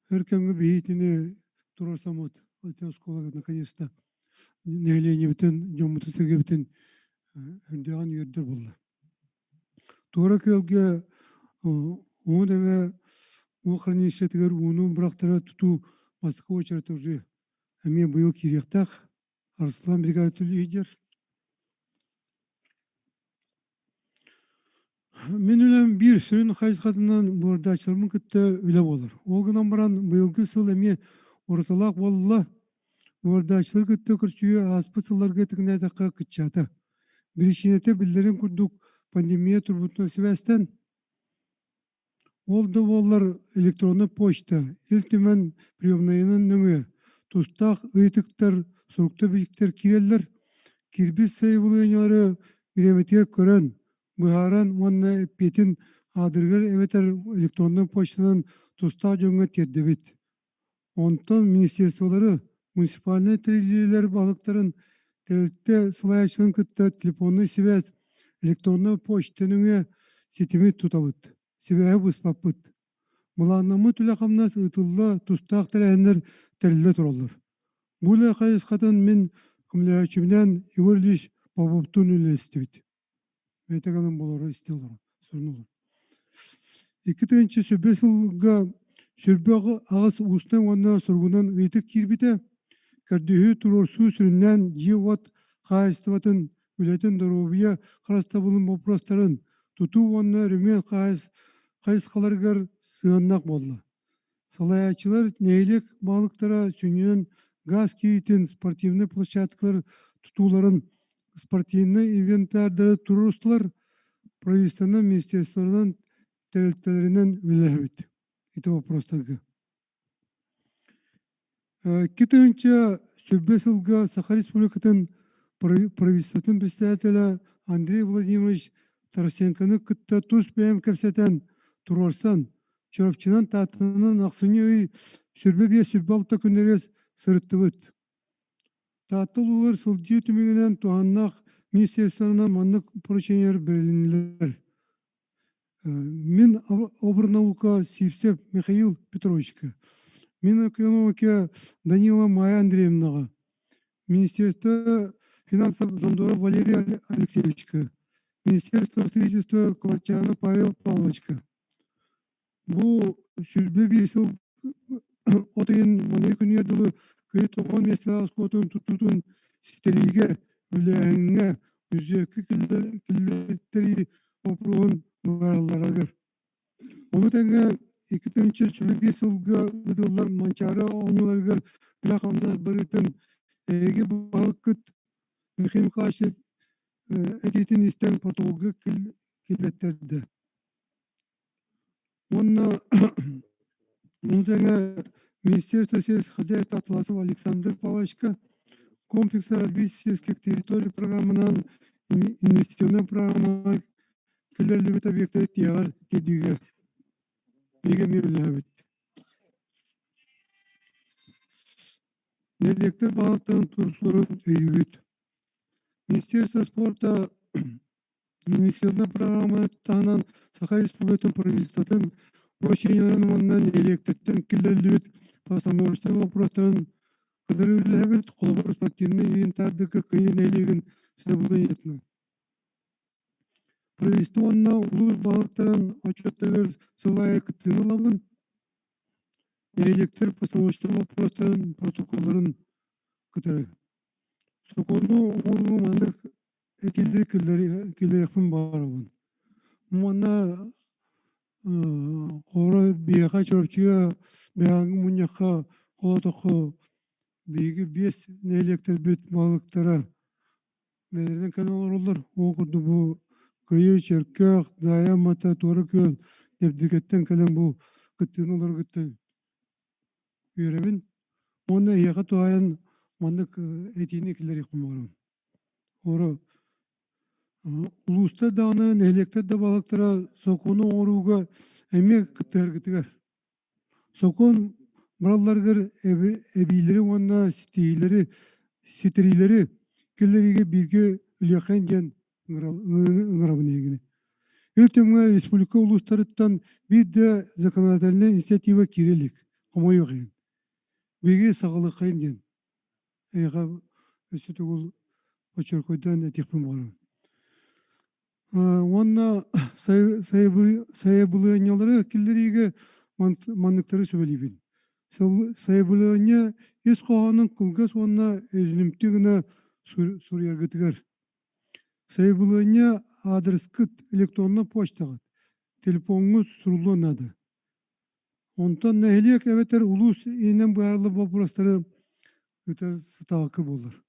Өр кэмҥэ биһиитини туруорсаммыт ити оскуолага наконец-то нэһилиэнньэбитин, дьоммутун-сэргэбитин үрдээҕин үөрдэр буолла. Туора күөлгэ уон эмэ уу хранилищетыгар ууну бырахтара тутуу бастакы уочарата уже эмиэ быйыл киириэхтээх. Арслан бригада лидер. Мин үлэм биир сүрүн хайысхатынан буордааччыларбын кытта үлэ буолар. Ол гынан баран быйылгы сыл эмиэ уратылаах буолла. Буордааччылары кытта көрсүһүү ааспыт сылларга тэҥнээтэххэ кыччаата. Биричиинэтэ биллэрин курдук пандемия турбутунан сибээстэн, ол да буоллар электроннай почта, Ил Түмэн приемнайынан нөҥүө тустаах ыйытыктар, суруктар-бичиктэр киирэллэр. Киирбит сайабылыанньалары бириэмэтигэр көрөн, быһааран уонна эппиэтин аадырыгар эбэтэр электроннай почтанан тустаах дьоҥҥо тиэрдэбит. Онтон министерстволары, муниципальнай тэриллиилэр баһылыктарын, тэрилтэ салайааччыларын кытта телефоннай сибээс, электроннай почта нөҥүө ситими тутабыт, сибээһи быспаппыт. Былааннаммыт үлэ-хамнас ыытылла тустаах тэрээһиннэр тэриллэ тураллар. Бу үлэ хайысхатын мин көмөлөһөөччүбүнээн Егор Ильич Поповтуун үлэлэстибит. Бэйэтэ кэлэн болоро истэ олорор, сурун олорор. 2001 сылга сүрбэ аҕыс уустан уонна суругунан ыйытык киирбитэ. Көрдөһүү туруорсуу сүрүннээн дьиэ-уот хаһаайыстыбатын үлэтин доруобуйа харыстабылын боппуруостарын тутуу уонна өрөмүөн хайысхаларыгар сыһыаннаах буолла. Салайааччылар нэһилиэк баһылыктара сүнньүнэн гаас киириитин, спортивнай площадкалар тутууларын, спортивнай инвентардары туруорустулар, правительствонан, министерстволарынан, тэрилтэлэринэн үлэлэһэбит ити боппуруостарга. 2020 сылга Саха Республикатын правительствотын председателэ Андрей Владимирович Тарасенконы кытта тус бэйэм кэпсэтэн, туруорсан, Чурапчынан, Тааттанан ахсынньы ый 25-26 күннэригэр сырыттыбыт. Таатта улууһугар сылдьыы түмүгүнэн туһааннаах министерствонан маннык поручениелар бэрилиннилэр. Мин обрнаука Сивцев Михаил Петровичка, мин экономика Данила Майя Андреевнаҕа, Министерство финансов Жондоров Валерий Алексеевичка, Министерство строительства Колочанов Павел Павловичка. Бу 101 сыл от ыйын маныгы күнүгэр дылы кыйы тоҕо миэстэлээх оскуолатын тутуутун ситэриигэ, үлээһиҥҥэ, бюджекка киллэртэрии боппуруоһун быһааралларыгар. Ону тэҥэ 2025 сылга ыытыллар Манчаары оонньууларыгар үлэ-хамнас барыытын эһиги баһылыккыт Михаил Михайлович этиитин истэн протоколга киллэттэрдэ. Уонна ону тэҥэ Министерство сельского хозяйства Атласов Александр Павловичка комплекс развития сельских территорий программанан инвестиционнай программаҕа киллэриллибит объектары тиһэҕэр тиэрдиигэ биһиги эмиэ үлэлэһэбит. Нэһилиэктэр баһылыктарын туруорсууларын өйүүбүт. Министерство спорта Инвестиционнай программаны таһынан Саха Республикатын правительствотын поручениеларын уонна нэһилиэктэртэн киллэриллибит постановочнай боппуруостарын кытары үлэлэһэбит, холобур, спортивнай инвентардыка Кыайыы нэһилиэгин сабылыйыытынан. Правительство уонна улуус баһылыктарын отчуоттарыгар сыл аайы кыттыыны ылабын. Нэһилиэктэр постановочнай боппуруостарын протоколларын кытары. Сокуону оҥоруу маннык этиллии киллэриэхпин баҕарабын. Уонна хоро биһиэхэ Чурапчыга бэҕэһээҥҥи мунньахха холоотоххо биһиги биэс нэһилиэктэрбит баһылыктара бэйэлэринэн кэлэн олороллор. Ол курдук бу Кыйы, Чөркөөх, Даайа Аммата, Туора Күөл, Дэбдиргэттэн кэлэн бу кыттыыны ыларгыттан үөрэбин. Уонна эһиэхэ туһаайан маннык этиини киллэриэхпин баҕарабын. Оро улуустар даҕаны, нэһилиэктэр да баһылыктара сокуону оҥорууга эмиэ кыттыһаргытыгар. Сокуон баралларыгар эбиилэри уонна ситиһиилэри, ситэриилэри киллэриигэ бииргэ үлүөххэ диэн ыҥырабын эһигини. Ил Түмэҥҥэ республика улуустарыттан биир да законодательнай инициатива киирэ илик, хомойуох иһин. Биһиги саҕалыаххайын диэн эйиэхэ өссө төгүл очеркойдаан этиэхпин баҕарабын. Уонна сайабылыанньалары киллэриигэ манныктары сүбэлиибин. Сайабылыанньа ис хоһоонун кылгас уонна өйдөнүмтүө гына суруйаргытыгар. Сайабылыанньа аадырыскыт электроннай почтаҕыт, телефоҥҥут суруллуон наада. Онтон нэһилиэк эбэтэр улуус иһинэн быһаарыллар боппуруостары ыыта сатаабакка буолар.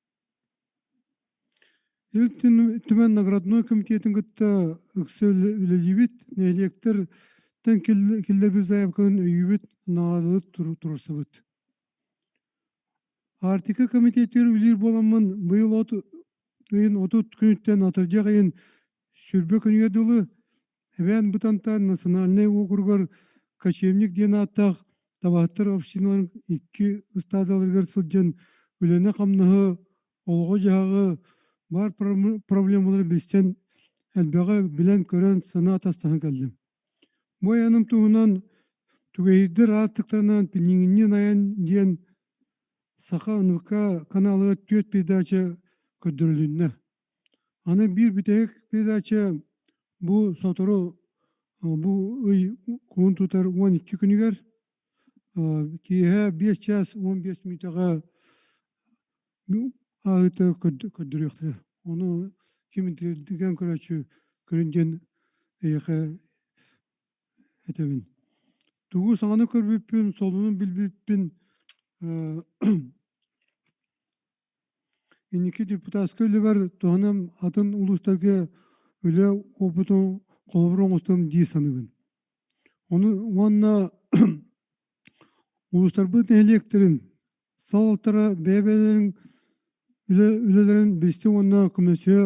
Ил Түмэн наградной комитетын кытта ыкса үлэлиибит, нэһилиэктэртэн киллэрбит заявкаларын өйүүбүт, наҕараадалары туруорсабыт. Арктика комитетыгар үлэлиир буоламмын, быйыл от ыйын 30 күнүттэн атырдьах ыйын 20 күнүгэр дылы Эбээн Бытантаан национальнай уокуругар Кочевник диэн ааттаах табаһыттар общиналарын икки ыстаадаларыгар сылдьан үлэни-хамнаһы, олоҕу-дьаһаҕы, баар проблемалары билсэн, элбэҕи билэн-көрөн санаа атастаһан кэллим. Бу айаным туһунан Түгэһиирдэр аартыктарынан Пинигиннин айан диэн Саха НВК каналыгар түөрт передача көрдөрүлүннэ. Аны биир бүтэһик передача бу сотору бу ый кулун тутар 12 күнүгэр киэһэ 5 час 15 мүнүүтэҕэ ааһыыта көрдөрүөхтэрэ. Ону Ким интириэһиргээн көрөөччү көрүн диэн эйиэхэ этэбин. Тугу саҥаны көрбүппүн, солунун билбиппин инники депутатскай үлэбэр туһанан атын улуустарга үлэ уопутун холобур оҥостуом дии саныыбын. Ону уонна улуустарбыт нэһилиэктэрин салалтара бэйэ-бэйэлэрин үлэлэрин билсэ уонна көмөлөсүһэ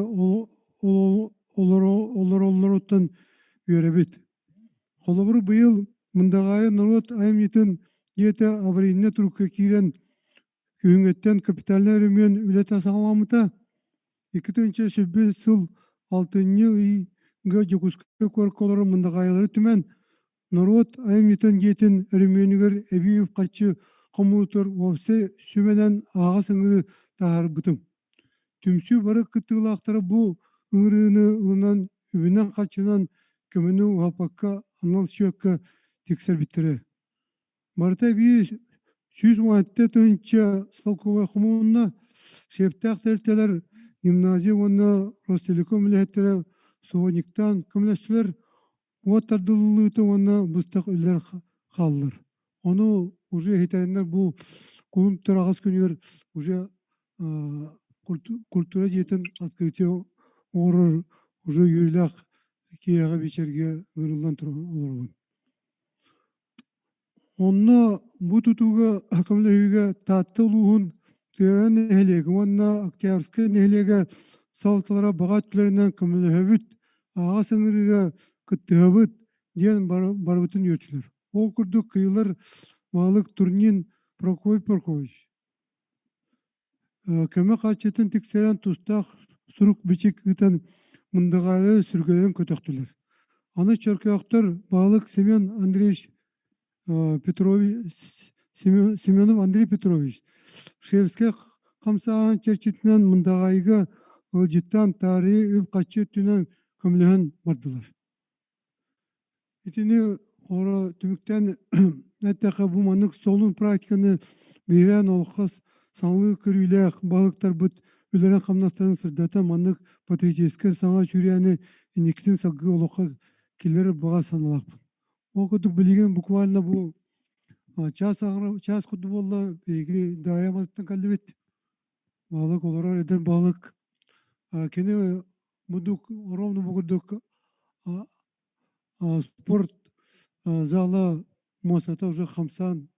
олороллоруттан үөрэбит. Холобур, быйыл Мындаҕаайы норуот айымньытын дьиэтэ аварийнай турукка киирэн, күһүҥҥүттэн капитальнай өрөмүөн үлэтэ саҕаламмыта. 2001 сыл алтынньы ыйга Дьокуускай куоракка олорор мындаҕаайылары түмэн, Норуот айымньытын дьиэтин өрөмүөнүгэр эбии үп-харчы хомуутугар уопсай сүбэнэн аһаҕас ыҥырыы таһаарбытым. Түмсүү бары кыттыылаахтара бу ыҥырыыны ылынан үбүнэн-харчынан көмөнү уһаппакка анал счекка тиксэрбиттэрэ. Барыта эбии 117 тыһыынча солкуобай хомулунна. Сиэптээх тэрилтэлэр гимназия уонна Ростелеком үлэһиттэрэ субботниктаан көмөлөстүлэр. Уот тардыллыыта уонна быстах үлэлэр хааллар. Ону уже иһитэриннэр бу кулун тутар күнүгэр уже культура дьиэтин открытие оҥорор уже үөрүүлээх киэһэҕэ биэчэргэ ыҥырыллан олоробун. Онно бу тутууга көмөлөһүүгэ Таатта улууһун Тыараһа нэһилиэгэ уонна Октябрьскай нэһилиэгэ салалталара баҕа өттүлэринэн көмөлөһөбүт, аһаҕас ыҥырыыга кыттыһабыт диэн барыбытын үөртүлэр. Ол курдук кыйылар Маалык Турнин Прокопий Прокопьевич көмө харчытын тиксэрэн тустаах сурук-бичик ыытан Мындаҕаайы сүргэлэрин көтөхтүлэр. Аны чөркөөхтөр баһылык Семен Андреевич Петрович Семенов Андрей Петрович Шевскэй хамсааһын чэрчитинэн Мындаҕаайыга ыалдьыттаан таарыйа үп-харчы өттүнэн көмөлөһөн бардылар. Итини хоро түмүктээн эттэххэ, бу маннык солун практиканы биһирээн олоххо саҥалыы көрүүлээх баһылыктарбыт үлэлэрин-хамнастарын сырдата маннык патриотическай саҥа сүүрээни инникитин салгыы олоххо киллэрэр баҕа санаалаахпын. Ол курдук билигин буквально бу чаас чаас курдук буолла, биһиги Даайа Амматыттан кэллибит. Баһылык олорор эдэр баһылык кини мудук ровно бу курдук спорт зала муостата уже хамсаан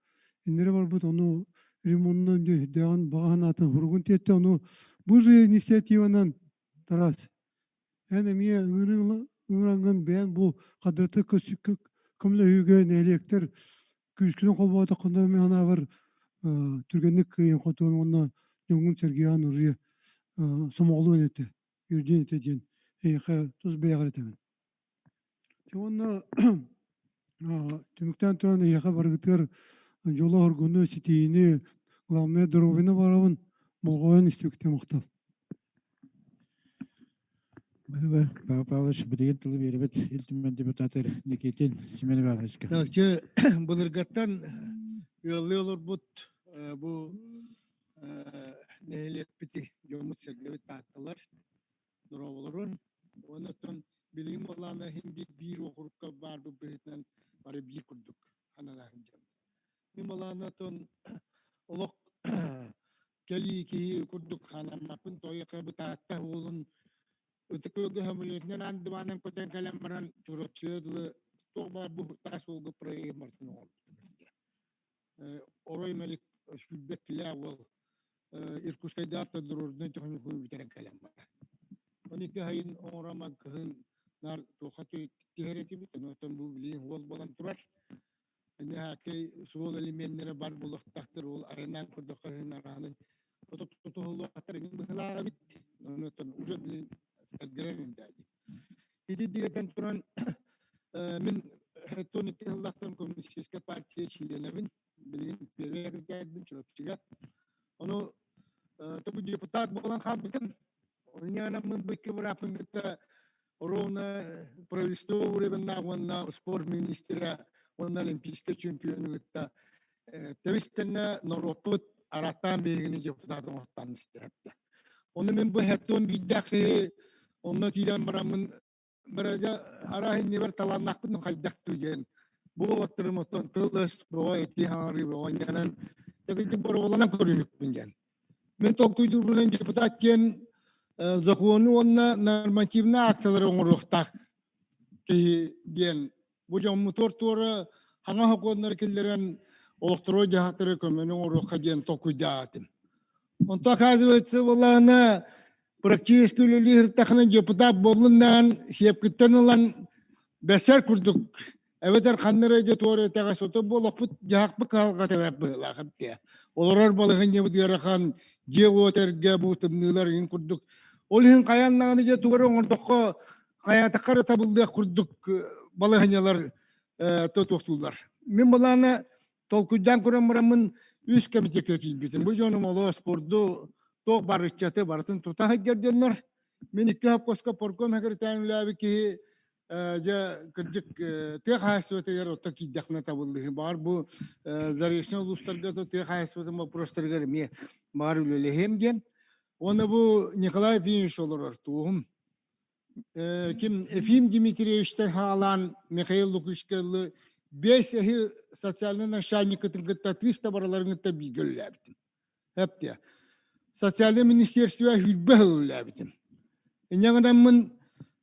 иннирэ барбыт ону ремонтунан үрдээҕин баҕа санаатын хуругун тиэртэ ону бу же инициативанан Тарас эн эмиэ ыҥыраҥҥын бэйэн бу хадыраты көмөлөһүүгэ нэһилиэктэр күүскүнэн холбоотоххуна мин санаабар түргэнник кыайан хотуон уонна дьоҥҥун сэргиэҕин уруйа сомоҕолуон этэ үрдүөн этэ диэн эйиэхэ тус бэйэҕэр этэбин. Уонна түмүктээн туран эйиэхэ барыгытыгар дьолу-соргуну, ситиһиини, главное доруобуйаны баҕарабын, болҕойон истибиккитэ махтал. Быһыба, Павел Павлович, билигин тылы биэрэбит Ил Түмэн депутата Никитин Семен Ивановичка. Так, чэ, былыргаттан ыаллыы олорбут бу нэһилиэкпит дьоммут-сэргэбит таатталар дорооболорун. Онон билигин буоллаҕына иһин биир биир уокурукка баарбыт быһыытынан бары биир курдук аналаах дьон. Мин буоллаҕына оттон олох кэлии киһи курдук хаанаммаппын тойоко бытаатта уолун ытык күөлгэ сөмөлүөтүнэн андыбаанан көтөн кэлэн баран Чурапчыга дылы туох баар бу таас суолга проект барытын оҥорбутум орой мэлик сүүрбэт килээх уол Иркутскайдаах дорожнай техникуму бүтэрэн кэлэн барар. Оны икки айын оҥороман кыһын наар туохха түһэр этибит, онтон бу билигин уол буолан турар. Хаккей суол элеменнэрэ бар буолуохтаахтар, ол айаннаан көрдөххө иһин арааны тутуһуллуохтар иҥин быһыылаах эбит. Онон уже билин эргэрэн индади. Ити дигэтэн туран мин 12 сыллаахтан коммунистическай партия чилиэнэбин. Билигин первый секретарьбын Чурапчыга. Ону тобу депутат буолан хаалбытым. Онньаанаммын бу икки бырааппын кытта ровно правительство уровеннаах уонна спорт министрэ уонна олимпийскай чемпиону кытта тэбис-тэҥҥэ норуоппут арааттаан биһигини депутат оҥортоон истэһэттэ. Ону мин бу хэттон биирдээх киһи Онно киирэн бараммын бэрэдьэ арааһы иннибэр талааннаахпын хайдах диэн бу уолаттарым оттон тыл-өс бөҕө этии хаҥарыы бөҕө инньэнэн төгүлдьүк боруобаланан көрүһүкпүн диэн. Мин толкуйдуурбунан депутат диэн закону уонна нормативнай акциялары оҥоруохтаах киһи диэн бу дьоммутугар туора хаҥа сокуоннары киллэрэн олохтору дьаһатары көмөнү оҥоруохха диэн толкуйдаатым. Онто оказывается буоллаҕына практически үлэлии сырыттахына депутат буоллун даҕан сиэпкиттэн ылан бэсэр курдук эбэтэр ханна эрэ дьэ туора итэҕэс ото буолуохпут дьаһахпыт кыһалҕата эбэт быһыылаах эбит олорор балаһыанньабыт ыарахан дьиэ-уот эргэ бу тымныылар иһин курдук ол иһин хайаан даҕаны дьэ тугу эрэ оҥордоххо хайаатахха эрэ табыллыах курдук балаһыанньалар тотуохтууллар мин былаана толкуйдаан көрөн бараммын үс кэмитиэккэ киирбитим. Бу дьонум олоо спорду туох бар ыччаты барытын тута сылдьар дьоннор. Мин икки хопкоска порком секретарь үлээбит киһи дьэ кырдьык тыа хаһаайыстыбатыгар отто киирдэхпинэ табыллыһы. Баҕар бу заречный улуустарга тыа хаһаайыстыбатын боппуруостарыгар эмиэ баҕар үлэлэһиэм диэн. Уонна бу Николай Ефимович олорор туоһум. Ким Ефим Дмитриевичтэн хаалаан Михаил Лукичкалы биэс эһи социальный начальникытын кытта тыыс да бараларын кытта бииргэ үлэлээбитим. Эптиэ. Социальное министерство хүрбэ сыл үлэлээбитим. Инньэ гынаммын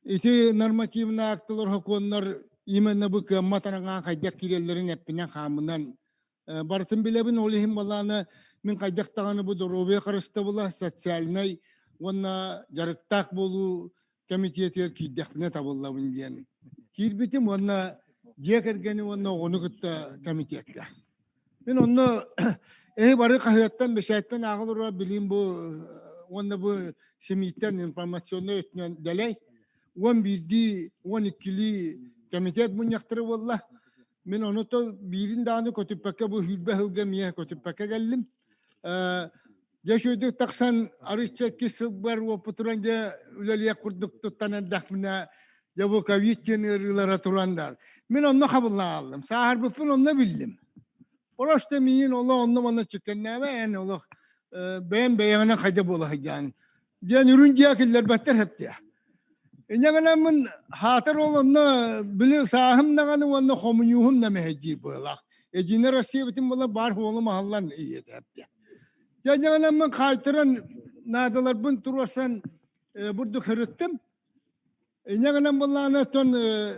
ити нормативный актылар сокуоннар именно бу кыаммат араҥаан хайдах киирэллэрин эппинэн хааммынан Барытын билэбин, ол иһин балаана мин хайдах даҕаны бу доруобуйа харыстабыла, социальнай уонна дьарыктаах буолуу кэмитиэтигэр киирдэхпинэ табыллабын диэн киирбитим уонна дьиэ кэргэни уонна оҕону кытта кэмитиэккэ. Мин онно эһи бары хаһыаттан, бэчээттэн ааҕа олорор билиим бу уонна бу СМИ-тэн информационнай өттүнэн дэлэй. Уон биирдии, уон иккилии кэмитиэт мунньахтара буолла. Мин ону то биирин даҕаны көтүппэккэ бу сүүрбэ сылга эмиэ көтүппэккэ кэллим. Дьэ үчүгэйдик тахсан арыычча икки сылбар уоппутуран дьэ үлэлиэх курдук туттан эрдэхпинэ дьэ бу ковид диэн ыарыылара тураннар. Мин онно хабыллан хааллым. Сааһырбыппын онно биллим. Просто миин олох онно манна чүккэннээбэ эн олох бэйэм бэйэҕинэн хайда буола сылдьаан диэн үрүн дьиэ киллэрбэттэр хэптиэ. Инньэ гынаммын хаатар ол онно били сааһым даҕаны уонна хомуньууһум да мэһэйдиир быһыылаах. Единая Россия битин була баар суолум аһыллан ийэтэ хэптиэ. Дьэ инньэ гынаммын хаайтаран наадаларбын туруорсан бурдук сырыттым. Инньэ гынан буоллаҕына оттон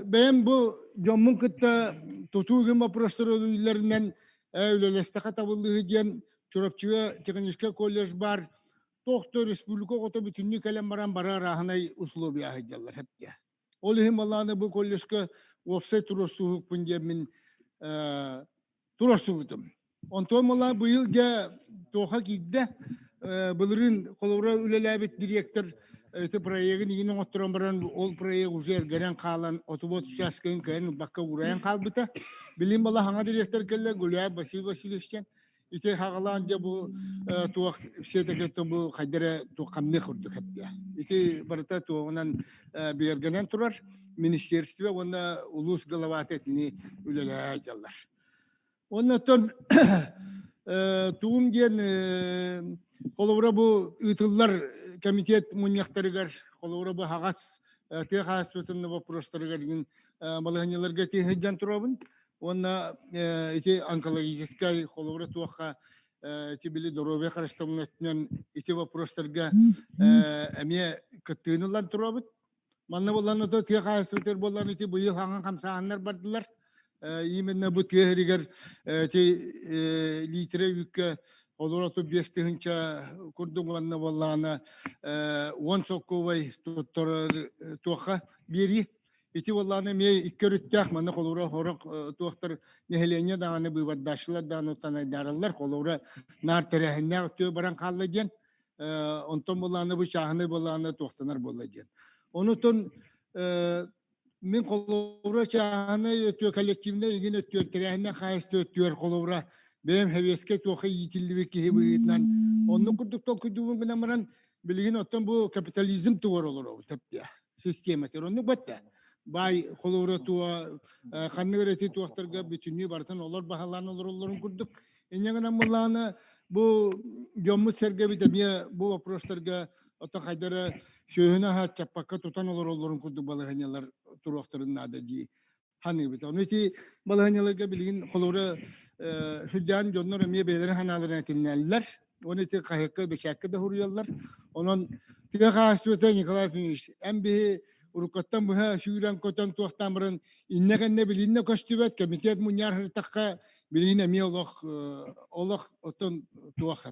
бэйэм бу дьоммун кытта тутуу гын вопростар үлэлэринэн үлэлэстэхэ табыллыыһы диэн Чурапчыга техническэй колледж баар туох да республика оҕото бүтүннүү кэлэн баран бары арааһынай условия сылдьаллар хэптиэ. Ол иһин балааны бу колледжка уопсай туруорсуһукпун диэн мин туруорсубутум. Онтон мала быйыл дьэ туоха киирдэ. Былырыын холобура үлэлээбит директор ити проегын игин оҥотторон баран ол проект уже эргэрэн хаалан отубот участкын кыайан ылбакка уурайан хаалбыта. Билин бала хаҥа директор кэллэ Гуляев Василий Васильевич диэн Ити хаҕалаан дьэ бу туох все-таки бу хайдара туох хамныах курдук эптэ. Ити барыта туоҕунан бигэргэнэн турар министерство уонна улуус главата итини үлэлэһэ дьаллар. Оннотон тугум диэн холобура бу ыытыллар комитет мунньахтарыгар холобура бу хаҕас тыа хаһаайыстыбатын вопростарыгар балаһыанньаларга тиһидьан туруобун. Уонна ити онкологическай холобура туохха ити били доруобуйа харыстабылын өттүнэн ити вопростарга эмиэ кыттыыны ылан туруобут. Манна буолан ото тыа хаһаайыстыбатыгар буолан ити быйыл хаҥан хамсааһыннар бардылар. Именно бу тыа сиригэр ити литрэ үүккэ холобура 35 тыһыынча курдук уонна буоллаҕына 10 солкуобай туттарар туохха биэрии. Ити буоллаҕына эмиэ икки өрүттээх манна холобура сорох туохтар нэһилиэнньэ даҕаны быыбардааччылар даҕаны оттон холобура наар тэрээһиннээх өттүгэр баран хаалла диэн онтон буоллаҕына бу чааһынай буоллаҕына туохтанар буолла диэн. Онутун мин холобура чааһынай өттүө коллективнай игин өттүөр тэрээһиннээх хаһаайыстыба өттүгэр холобура бэйэм сэбиэскэй туохха иитиллибит киһи быһыытынан оннук курдук толкуйдуубун гынан баран билигин оттон бу капитализм тугар олоробут эптиэ систиэмэтигэр оннук батта баай холобура туа ханнык эрэ ити туохтарга бүтүннүү барытын олор баһылаан олороллорун курдук инньэ гынан буоллаҕына бу дьоммут сэргэбит эмиэ бу вопростарга. Оттон хайдара сүөһүнү аһа чаппакка тутан олороллорун курдук балаһыанньалар туруохтарын наада дии саныыбыт. Ону ити балаһыанньаларга билигин холобура сүрдээн дьоннор эмиэ бэйэлэрин санааларын этиннэллэр. Уонна ити хаһыакка, бэчээккэ да суруйаллар. Онон тыа хаһаайыстыбата Николай Ефимович, эн биһи уруккаттан быһа сүүрэн-көтөн туохтаан баран иннэ кэннэ билиннэ көстүбэт комитет мунньаар сырыттахха билигин эмиэ олох олох оттон туох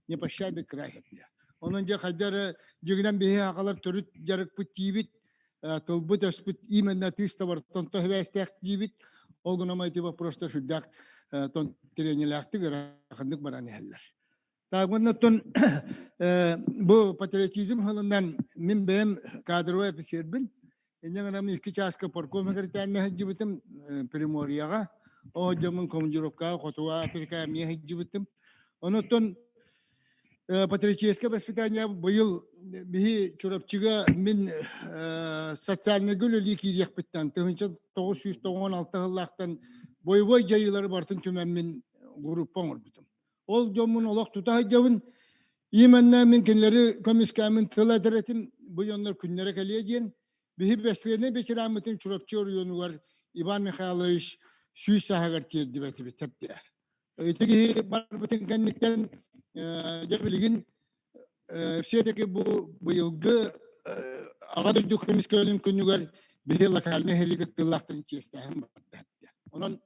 не пощады край эптэ. Онон дьэ хайда эрэ дьигинэн биһи аҕалар төрүт дьарыкпыт тиибит, тылбыт өспүт именно тыыс табартан тоһүбээстээх диибит. Ол гынан эти вопростар сүрдээх тон тириэньэлээхтик ыраханнык баран иһэллэр. Таагыннаттан бу патриотизм хылынан мин бэйэм кадровый офицербин. Инньэ гынан икки чааска парком секретарына сылдьыбытым Приморьеҕа. Ол дьоммун командировкаҕа Хотугу Африка эмиэ сылдьыбытым. Онуттан патриотическое воспитание быйыл биһи Чурапчыга мин социальнайга үлэлии киириэхпиттэн 1996 сыллаахтан бойобуой дьайыылары барытын түмэммин группа оҥорбутум. Ол дьоммун олох тута сылдьабын. Именно мин кинилэри көмүскээммин тыл этэр этим, бу дьоннор күннэрэ кэлиэ диэн. Биһи бэсиэнэ ветераммытын Чурапчы оройуонугар Иван Михайлович сүүс сааһыгар тиэрдибэтибит тэптэ. Ити киһи барбытын кэнниттэн дьэ билигин все-таки бу быйылгы Аҕа дойду көмүскэлин күнүгэр биһи локальнай иһили кыттыылаахтарын чиэстээһин барда. Онон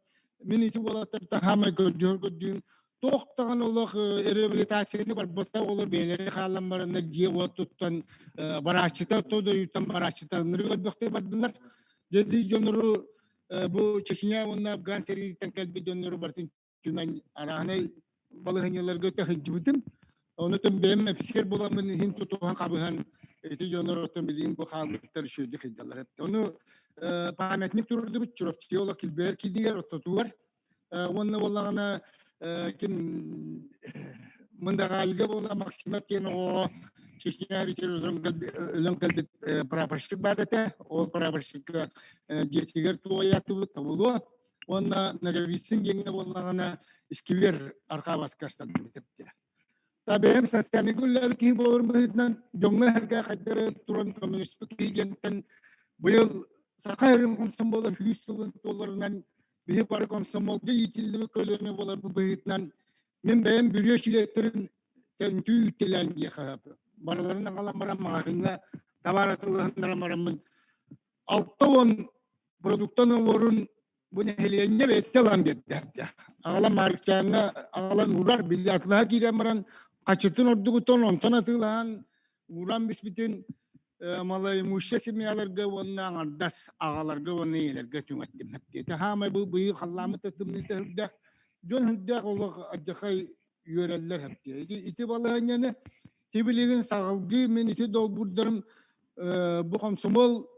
мин ити уолаттартан хаамай көрдүүр көрдүүн туох даҕаны олох реабилитацияны барбата олор бэйэлэрэ хаалан бараннар дьиэ-уот туттан барааччыта тодойуттан барааччыта ынырык өлбөхтөр бардылар. Дьэ дьоннору бу Чечня уонна Афган сэриититтэн кэлбит дьоннору барытын түмэн арааһынай балаһыанньаларга сылдьыбытым. Ону бэйэм эпсиэр буоламмын иһин тутуһан хабыһан ити дьоннор оттон билигин бу хаалбыттар үчүгэйдик сылдьаллар. Ону памятник турдубут Чурапчы олох килбэйэр киинигэр оттотугар уонна буоллаҕына ким Мындаҕаайыга буолла Максимов диэн оҕоҕо Чечня өлөн кэлбит прапорщик баар этэ. Ол прапорщикка дьиэтигэр туойааттыбыт тобулуо. Уонна Ноговицын диэҥҥэ буоллаҕына искибиэр арҕаа баска астардыбыт эбитэ. Та бэйэм социальный үлэлэр киһи буоларым быһыытынан дьоҥҥо-сэргэ хайдары туран коммунистик киһи диэнтэн быйыл Саха эрин комсомола сүүс сылын туоларынан биһи бары комсомолга иитиллибит көлүөнэ буоларбыт быһыытынан мин бэйэм бүрүө чилиэттэрин төнтүү үттэлээн диэхэ барыларын аҕалан баран маҕаһыыҥҥа табаар атыылаһыннаран бараммын 60 продуктан оҥорун бу нэһилиэнньэ бэйэтэ ылан биэрдэ. Аҕалан Маарыкчааҥҥа аҕалан уурар, били атылаһа киирэн баран хачытын ордугуттан онтон атыылаһан ууран биспитин малоимущие семьяларга уонна аҥардас аҕаларга уонна ийэлэргэ түҥэттим. Диэтэ хаамай бу быйыл халлааммыт тымныыта үрдээх дьон үрдээх олох алдьархай үөрэллэр диэ. Ити, ити балаһыанньаны сибилигин саҕалгыы мин ити долбуурдарым бу комсомол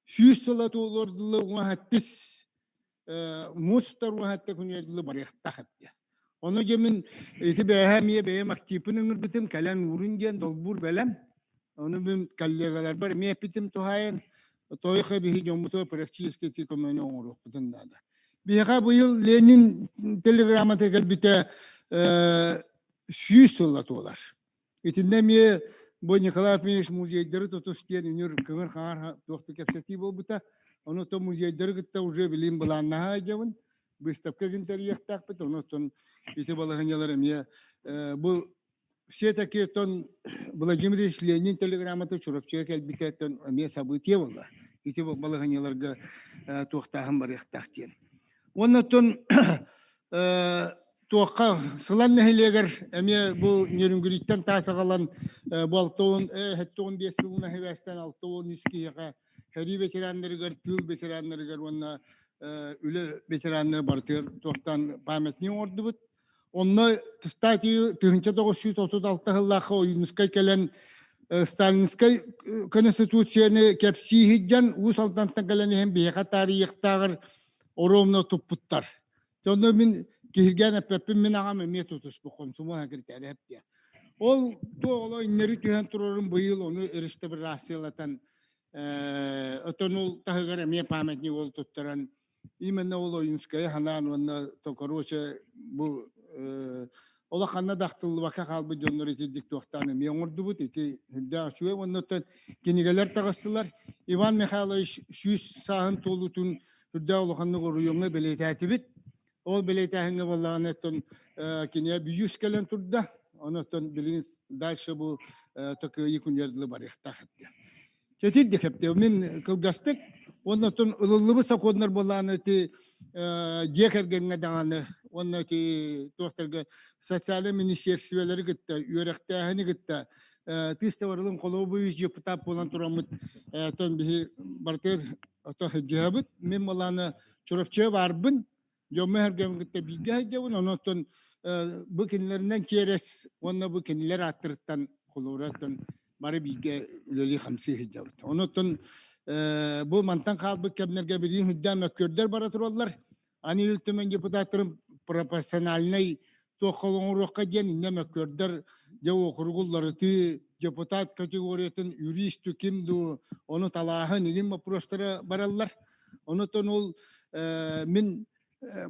100 сыла туолуор дылы уҥаһаттис муус устар уҥаһатта күнүөр дылы барыахтаах эбит. Ону дьэ мин ити бэйэһэ эмиэ бэйэм активпын ыҥырбытым, кэлэн уурун диэн долбуур бэлэм. Ону мин коллегаларбар эмиэ эппитим туһаайан, тойох биһи дьоммутугар практически ити көмөнү оҥоруохпутун наада. Биһиэхэ быйыл Ленин телеграммата кэлбитэ 100 сылла туолар. Итиннэ эмиэ бу Николай Ефимович музейдары тутус диэн үнүр кыҥыр-хаҥар туох да кэпсэтии буолбута. Ону то музейдары кытта уже билим былааннаһа сылдьабын. Выставка гын тэрийиэхтээхпит. Онон ити балаһыанньалар эмиэ бу все-таки тон Владимир Ильич Ленин телеграммата Чурапчыга кэлбитэ тон эмиэ событие буолла. Ити балаһыанньаларга туохтааһын барыахтаах диэн. Уонна оттон туохха Сылан нэһилиэгэр эмиэ бу Нерюнгриттэн таас аҕалан бу 65 сылына сибээстээн 63 киһиэхэ сэрии ветераннарыгар, тыыл ветераннарыгар уонна үлэ ветераннары барытыгар туохтан памятник оҥордубут. Онно кстати 1936 сыллаахха Ойуунускай кэлэн Сталинскай конституцияны кэпсии сылдьан Уус Алдантан кэлэн иһэн биһиэхэ таарыйыахтааҕар оруобуна туппуттар. Онно мин киһиргээн эппэппин мин аҕам эмиэ тутуспут хомсомуол секретарь диye. Ол туох иннэри түһэн турарын быйыл ону реставрациялатан отон ол таһыгар эмиэ памятник ол туттаран именно ол Ойунскайы ханаан уонна то короче бу Ола ханна да ахтыллыбакка хаалбыт дьоннор итирдик туохтаан эмиэ оҥордубут. Ити үрдээх үчүгэй уонна оттон кинигэлэр таҕыстылар. Иван Михайлович 100 сааһын туолуутун үрдээх улаханнык оройуоҥҥа бэлиэтээтибит. Ол бэлиэтээһиҥҥэ буоллаҕына оттон кинигэ бүйүүс кэлэн турда. Онон билигин дальше бу Токыйы күнүгэр дылы барыахтаах этэ. Чэтирдик эптэ. Мин кылгастык уонна оттон ылыллыбыт сокуоннар буоллаҕына ити дьиэ кэргэҥҥэ даҕаны уонна ити туохтарга социальнай министиэрстибэлэри кытта, үөрэхтээһини кытта тыыс табарылын холобуй депутат буолан тураммыт тон биһи барытыгар ото сылдьыһабыт. Мин малааны Чурапчыга баарбын. Дьоммун сэргэбин кытта бииргэ сылдьабын. Онон бу кинилэринэн чиэрэс уонна бу кинилэр ааттарыттан холобура бары бииргэ үлэлии-хамсыы сылдьабыт. Онон бу мантан хаалбыт кэмнэргэ билигин үрдээн мөккүөрдэр бара тураллар. Аны Ил Түмэн депутаттарын пропорциональнай туохха оҥоруохха диэн иннэ мөккүөрдэр дьэ уокуругу уларытыы депутат категориятын юрист ким дуу ону талааһын игин боппуруостара бараллар. Онотон ол мин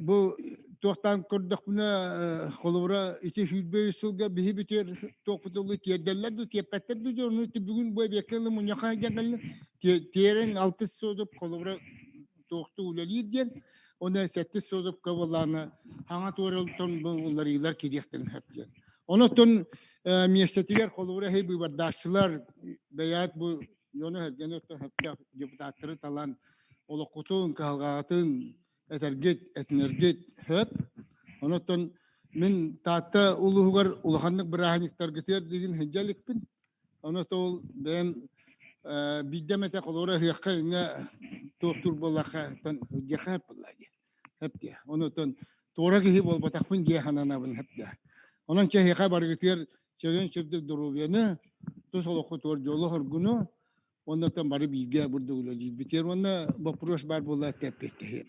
бу туохтаан көрдөхпүнэ холобура ити 23 сылга биһи бүтүөр туохпутулу тиэрдэллэр дуу тиэппэттэр дуу дьону бүгүн бу эбиэккэ ылы мунньахха дьаҥаллы тиэрэн алтыс созуп холобура туохтуу үлэлиир диэн уонна сэттис созупка буоллаана хаҥа туоралтон бу уларыылар кириэхтэрин сөп диэн. Онотон миэстэтигэр холобура хей быыбардааччылар бэйээт бу дьону сэргэни өттө сөптөөх депутаттары талан олоххутун, кыһалҕаҕытын этэргит, этинэргит сөп. Онон мин Таатта улууһугар улаханнык бырааһынньыктаргытыгар диигин сылдьа иликпин. Онон ол бэйэм биирдэ эмэтэ холобура ыһыахха үҥэ туохтуур буоллахха тон сылдьыахха сөп буолла дии. Сөп дии. Онон туора киһи буолбатахпын дии сананабын сөп дии. Онон чэ эһиэхэ барыгытыгар чэгиэн чэбдик доруобуйаны, тус олоххутугар дьолу-соргуну, оннуттан бары бииргэ бурдук үлэлиирбитигэр уонна боппуруос баар буолла эппиэттэһиэм.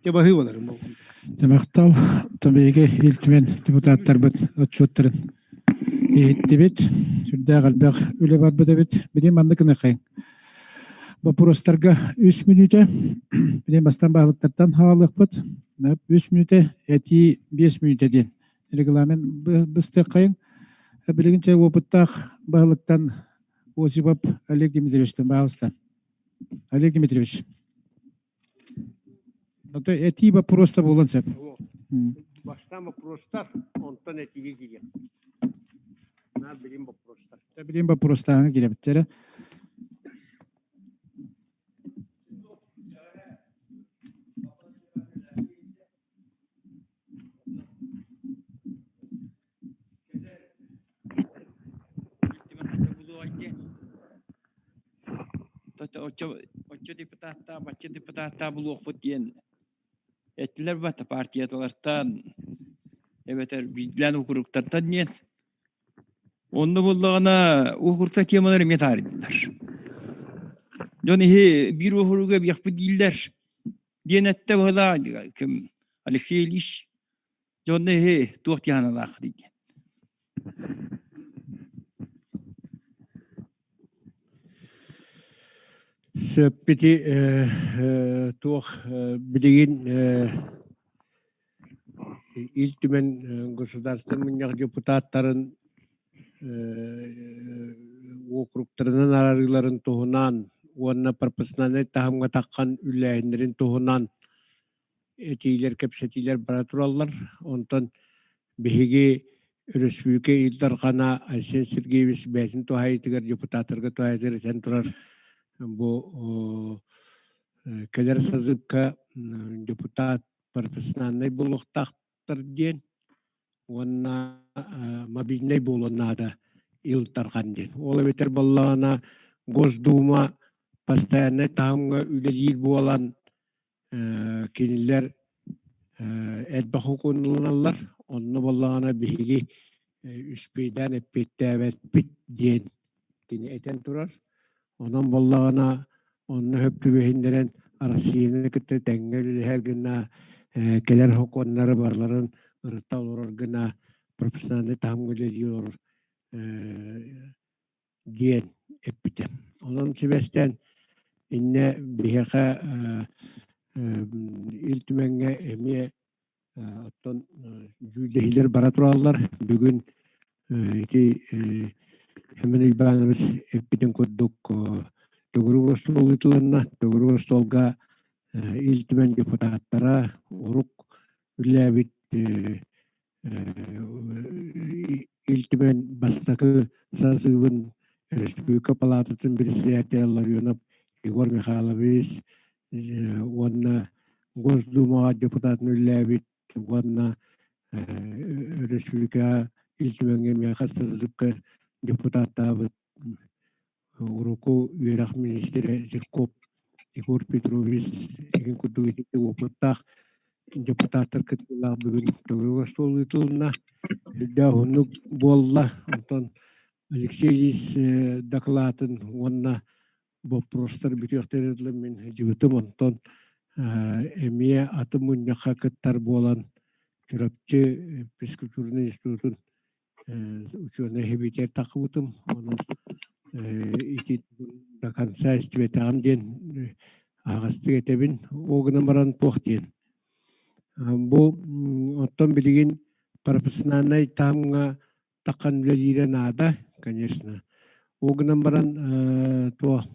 Те баһыы боларым болҕомто. Махтал Табиги Ил Түмэн депутаттарбыт отчуоттарын иһиттибит. Сүрдээх элбэх үлэ барбыт эбит. Билим маннык гыныаххайыҥ. Боппуруостарга үс мүнүүтэ. Билим бастан баһылыктартан хаалыахпыт. Үс мүнүүтэ, этии биэс мүнүүтэ диэн регламент быстыаххайыҥ. Билигин чэ опыттаах баһылыктан Осипов Олег Дмитриевичтан баһылыстан. Олег Дмитриевич. Это этии вопроста буолуон сөп. Бастаан вопростар, онтон этиигэ киириэм. Наар билим вопростар. Билим вопростааҥа киирэбиттэрэ. Оччо депутаттаах, бачча депутаттаах булуохпут диэн эттилэр бата партияталартан эбэтэр биирдилээн укуруктартан диэн. Онно буоллаҕына уокурукта темалар эмиэ таарыйдылар. Дьон иһи биир уокуруга биэхпит дииллэр. Диэн эттэ быһылаа ким Алексей Ильич дьонно иһи туох дьаһаналаах диэн. Сөп ити туох билигин Ил Түмэн государственнай мунньах депутаттарын уокуруктарынан араарыыларын туһунан уонна пропорциональнай таһымҥа таххан үлэлээһиннэрин туһунан этиилэр, кэпсэтиилэр бара тураллар. Онтон биһиги өрөспүүбүлүкэ Ил Дархана Айсен Сергеевич бэйэтин туһаайыытыгар депутаттарга туһаайыытыгар этэн турар бу кэлэр созывка депутат профессиональнай буолуохтаахтар диэн уонна мобильнай буолуон наада Ил Дархан диэн. Ол эбэтэр буоллаҕына Госдума постояннай таһымҥа үлэлиир буолан кинилэр элбэх сокуоннуланаллар. Онно буоллаҕына биһиги үспүйдээн эппиэттээбэппит диэн кини этэн турар. Онон буоллаҕына онно сөп түбэһиннэрэн Арассыыйаны кытта тэҥҥэ үлэлэһэр гына кэлэр сокуоннары барыларын ырыта олорор гына профессиональнай таһымҥа үлэлии олорор диэн эппитэ. Онон сибээстээн иннэ биһиэхэ Ил Түмэҥҥэ эмиэ Оттон дьүүллэһиилэр бара тураллар. Бүгүн ити Семен Иванович эппитин курдук төгүрүк остуол ыытылынна. Төгүрүк остуолга Ил Түмэн депутаттара урук үлэлээбит Ил Түмэн бастакы созывын Республика Палататын председателя Ларионов Егор Михайлович уонна Госдумаҕа депутатын үлэлээбит уонна республика Ил Түмэҥҥэ миэхэ созывка депутаттаабыт урукку үөрэх министрэ Жирков Егор Петрович игин курдук итинник опыттаах депутаттар кыттыылаах бүгүн төгүрүк остуол ыытылынна. Үрдээх уһуннук буолла. Онтон Алексей Ильич дакылаатын уонна боппуруостар бүтүөхтэрэ дылы мин дьыбытым. Онтон эмиэ атын мунньахха кыттар буолан Чурапчы физкультурнай институтун учуонай эбитигэр тахсыбытым. Онон ити до конца истибэтэҕим диэн аһаҕастык этэбин. Ол гынан баран туох диэн. Бу оттон билигин профессиональнай таһымҥа таххан үлэлиирэ наада, конечно. Ол гынан баран туох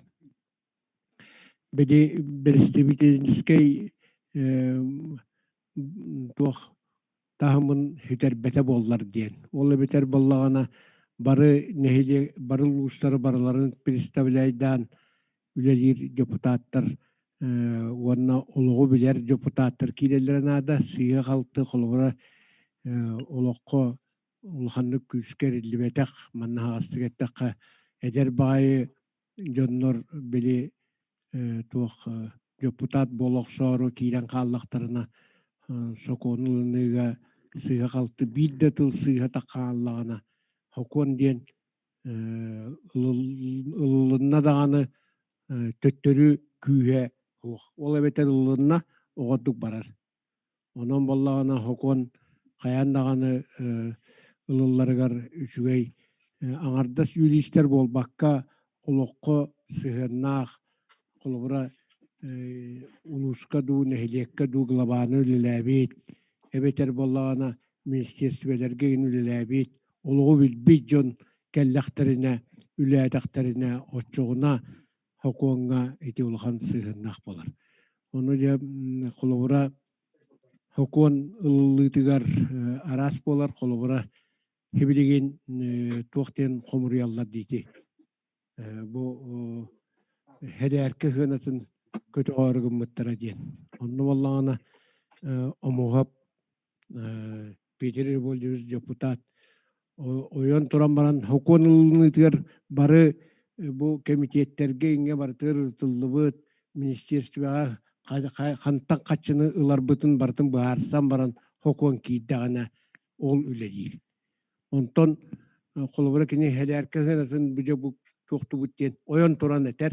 били бэрэстэбиитэлискэй туох таһымын сүтэрбэтэ буоллар диэн. Ол эбэтэр буоллаҕына бары нэһилиэк бары улуустары барыларын представляйдаан үлэлиир депутаттар уонна олоҕу билэр депутаттар киирэллэрэ наада. Сыыһа-халты холобура олоххо улаханнык күүскэ эриллибэтэх, манна аһаҕастык эттэххэ, эдэр баҕайы дьоннор били туох депутат буола охсоору киирэн хааллахтарына сокуону ылыныыга сыыһа-халты биир да тыл сыыһа хааллаҕына сокуон диэн ылылынна даҕаны төттөрү күүһэ суох. Ол эбэтэр ылылынна оҕордук барар. Онон буоллаҕына сокуон хайаан даҕаны ылылларыгар үчүгэй аҥардас юристар буолбакка олоххо сыһыаннаах холобура улууска дуу, нэһилиэккэ дуу глобально үлэлээбит эбэтэр буоллаҕына министерстволарга игин үлэлээбит, олоҕу билбит дьон кэллэхтэринэ, үлэлээтэхтэринэ оччоҕуна сокуоҥҥа ити улахан сыһыаннаах буолар. Ону дьэ холобура сокуон ылыллыытыгар араас буолар, холобура сибилигин туох диэн хомуруйаллар диити. Бу һэдээркэ сыанатын көтөҕөөрү гыммыттара диэн. Онно буоллаҕына Омуһап Петр Револьевич депутат ойон туран баран сокуон ылыныытыгар бары бу кэмитиэттэргэ иҥҥэ барытыгар ырытыллыбыт министерствоҕа хантан хаччыны ыларбытын барытын быһаарсан баран сокуон киирдэҕинэ ол үлэлиир. Онтон холобура кини һэлээркэ сыанатын бу дьэ бу туохтубут диэн ойон туран этэр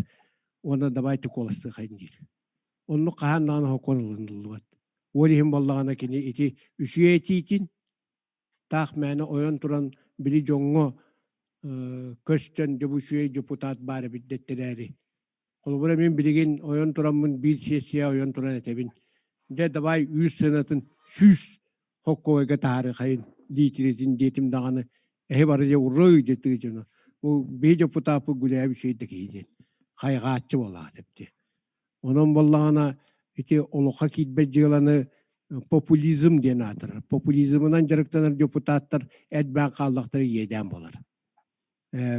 уонна давайте куоластыахайын диир. Оннук хаһан даҕаны сокуон ылыныллыбат. Ол иһин буоллаҕына кини ити үчүгэй этиитин таах мээнэ ойон туран били дьоҥҥо көстөн дьэ бу үчүгэй депутат баар эбит дэттэрээри. Холобура мин билигин ойон тураммын биир сессия ойон туран этэбин. Дьэ давай үүт сыанатын 100 хоккойга таһаарыахайын лиитиритин диэтим даҕаны эһи бары дьэ урой дьэ дьоно. Бу биһи депутаппыт гуляйа үчүгэй да киһи диэн хайҕааччы буолаат эбит. Онон буоллаҕына ити олоххо киирбэт дьыаланы популизм диэн аатырар. Популизмынан дьарыктанар депутаттар эт-бээн хааллахтара иэдээн буолар.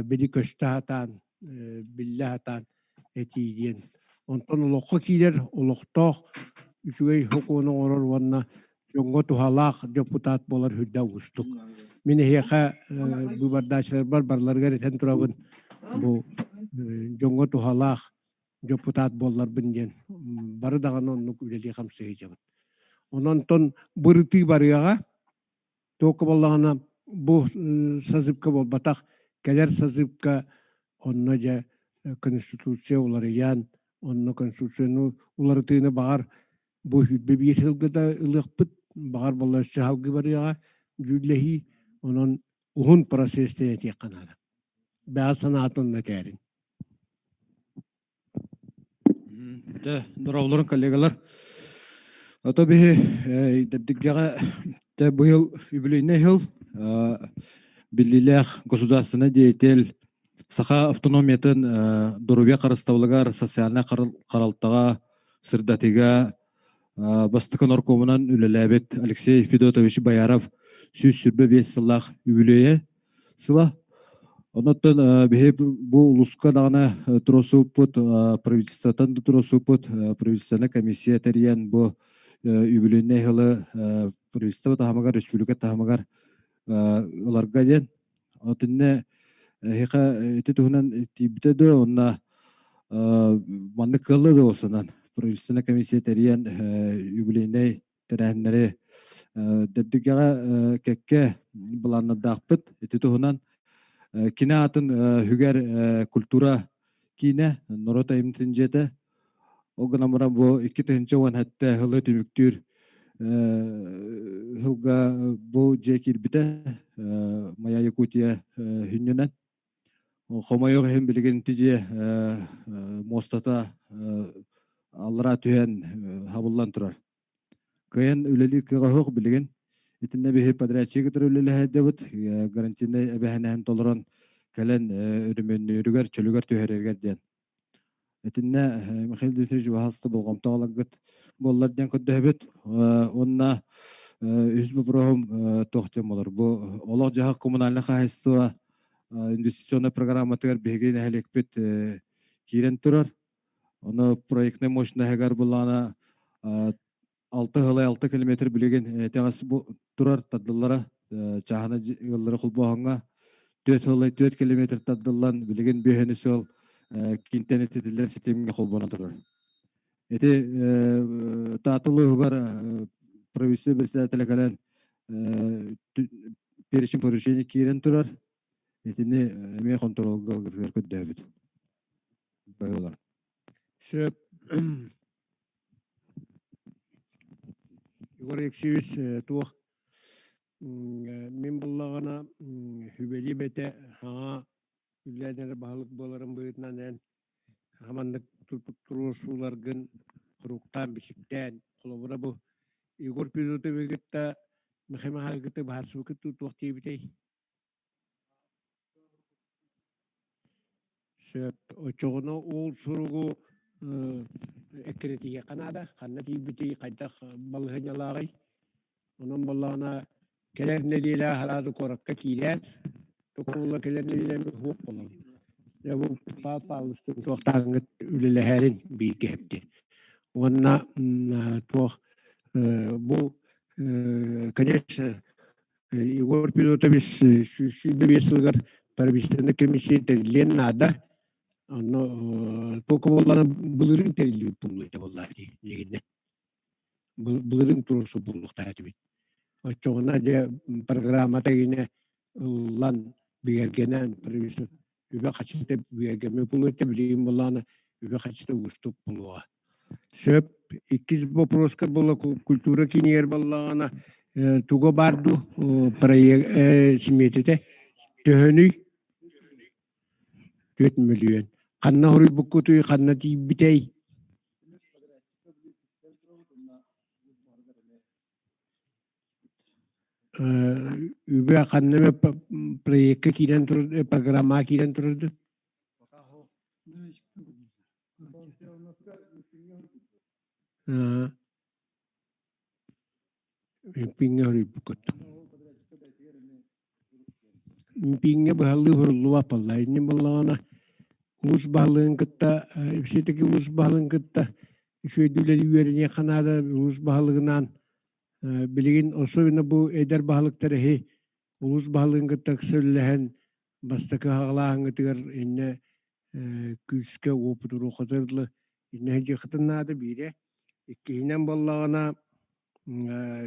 Били көстө сатаан, биллэ сатаан этии диэн. Онтон олоххо киирэр олохтоох үчүгэй сокуону оҥорор уонна дьоҥҥо туһалаах депутат буолар үрдэ уустук. Мин эһиэхэ быыбардааччыларбар барыларыгар этэн турабын бу дьоҥҥо туһалаах дьокутаат буолларбын диэн бары даҕаны оннук үлэлии хамсыы сылдьабыт. Онон бырытыы барыаҕа, туохха буоллаҕына бу созывка буолбатах, кэлэр созывка онно дьэ Конституция уларыйан, онно Конституцияны уларытыыны баҕар бу 21 сылга да ылыахпыт, баҕар буолла өссө салгыы барыаҕа дьүүллэһии, онон уһун процесс этиэххэ наада. Бэҕэ санаатын онно этээрин. Дьэ, дорооболорун коллегалар. Ото биһи Дэбдиргэҕэ те быйыл юбилейный сыл биллиилээх государственный деятель Саха автономиятын доруобуйа харыстабылыгар социальнай харалтаҕа сырдатыыга бастакы наркомунан үлэлээбит Алексей Федотович Бояров 125 сыллаах үбүлүөйэ сыла. Онон биһи бу улууска даҕаны туруорсубуппут, правительствотан да туруорсубуппут, правительственнай комиссия тэрийэн бу үбүлүөйнэй сылы правительство таһымыгар, республика таһымыгар ыларга диэн. Отинне эһиэхэ ити туһунан тиийбитэ дуо уонна маннык кыалла дуо осунан правительственнай комиссия тэрийэн юбилейнай тэрээһиннэри Дэбдиргэҕэ кэккэ былааннардаахпыт. Ити туһунан кини аатын үгэр культура киинэ норуот айымньытын дьиэтэ. Ол гынан баран бу 2017 сылы түмүктүүр сылга бу дьиэ киирбитэ Моя Якутия хүннүнэн. Хомойуох иһин билигин ити дьиэ муостата аллараа түһэн хабыллан турар. Кыайан үлэлиир кыаҕа суох билигин. Итиннэ биһи подрядчик кытары үлэлэһэйдэбит, гарантийнай эбэһинэһин толорон кэлэн өрөмүөннүүрүгэр, чөлүгэр түһэрэригэр диэн. Итиннэ Михаил Дмитриевич баһаалыста болҕомто ыларгыт буоллар диэн көрдөһөбүт. Уонна үһүс боппуруоһум туох диэн буолар. Бу олох-дьаһах коммунальнай хаһаайыстыба инвестиционнай программатыгар биһиги нэһилиэкпит киирэн турар. Ону проектнай мощноһыгар буллаҕына 6 сылай 6 километр билигин тэҕэс турар тардыллара чааһына ыаллары холбооһуҥҥа 4 сылай 4 километр тардыллан билигин бүөһөнү сыл киинтэн ититиллэр ситимҥэ холбонон турар. Ити Таатта улууһугар правительство председателэ кэлэн перечень поручение киирэн турар. Итини эмиэ хонтуруолга ылгытыгар көрдөөбүт. Быһыылар. Сөп. Егор Алексеевич туох мин буллаҕына сүбэлии бэтэ хаҥа үллээн эрэ баһылык буоларын быһыытынан эн хаманнык туруорсууларгын туруктаан бичиктээн холобура бу Егор Федотовы кытта Михаил Михайловы кытта быһаарсыбыккыт туох диэбитэй? Сөп. Оччоҕуна ол суругу эккирэтиһиэххэ наада. Ханна тиийбитий, хайдах балаһыанньалааҕый? Онон буоллаҕына кэлэр нэдиэлэ аһараады куоракка киирэн, токулла кэлэр нэдиэлэми суох буолан. Дьэ бу Павел Павловичтыын туохтааҥҥыт үлэлэһэрин бииргэ эпти. Уонна туох бу конечно Егор Федотович 125 сылыгар правительственнай комиссия тэриллиэн наада. Онно только буоллаҕына былырыын тэриллибит буолуо этэ буоллаа дии билигиннэ. Былырыын туруорсу буолуохтаах этибит. Оччоҕуна дьэ программата гинэ ыллан бигэргэнэн правительство үбэ-харчыта бигэргэммит буолуо этэ билигин буоллаҕына үбэ-харчыта уустук буолуоҕа. Сөп. Иккис вопроска буолла культура киинигэр буоллаҕына туга баар дуу проект симиэтитэ төһөнүй? 4 мөлүйүөн. Ханна хоруйбуккутуй, ханна тиийбитэй? Үбэ ханна эмэ проекка киирэн турар, программаҕа киирэн турар дуу? Пиҥҥэ хоруйбуккут. Пиҥҥэ быһалыы хоруллубат буолла. Иннин буоллаҕына улуус баһылыгын кытта все-таки улуус баһылыгын кытта үчүгэйдик үлэлии үөрэниэххэ наада. Улуус баһылыгынаан билигин особенно бу эдэр баһылыктар эһи улуус баһылыгын кытта ыкса үлэлэһэн бастакы хаҕалааһыҥҥытыгар иннэ күүскэ уопутуруоххутугар дылы иннэ сылдьыаххытын наада биирэ. Иккиһинэн буоллаҕына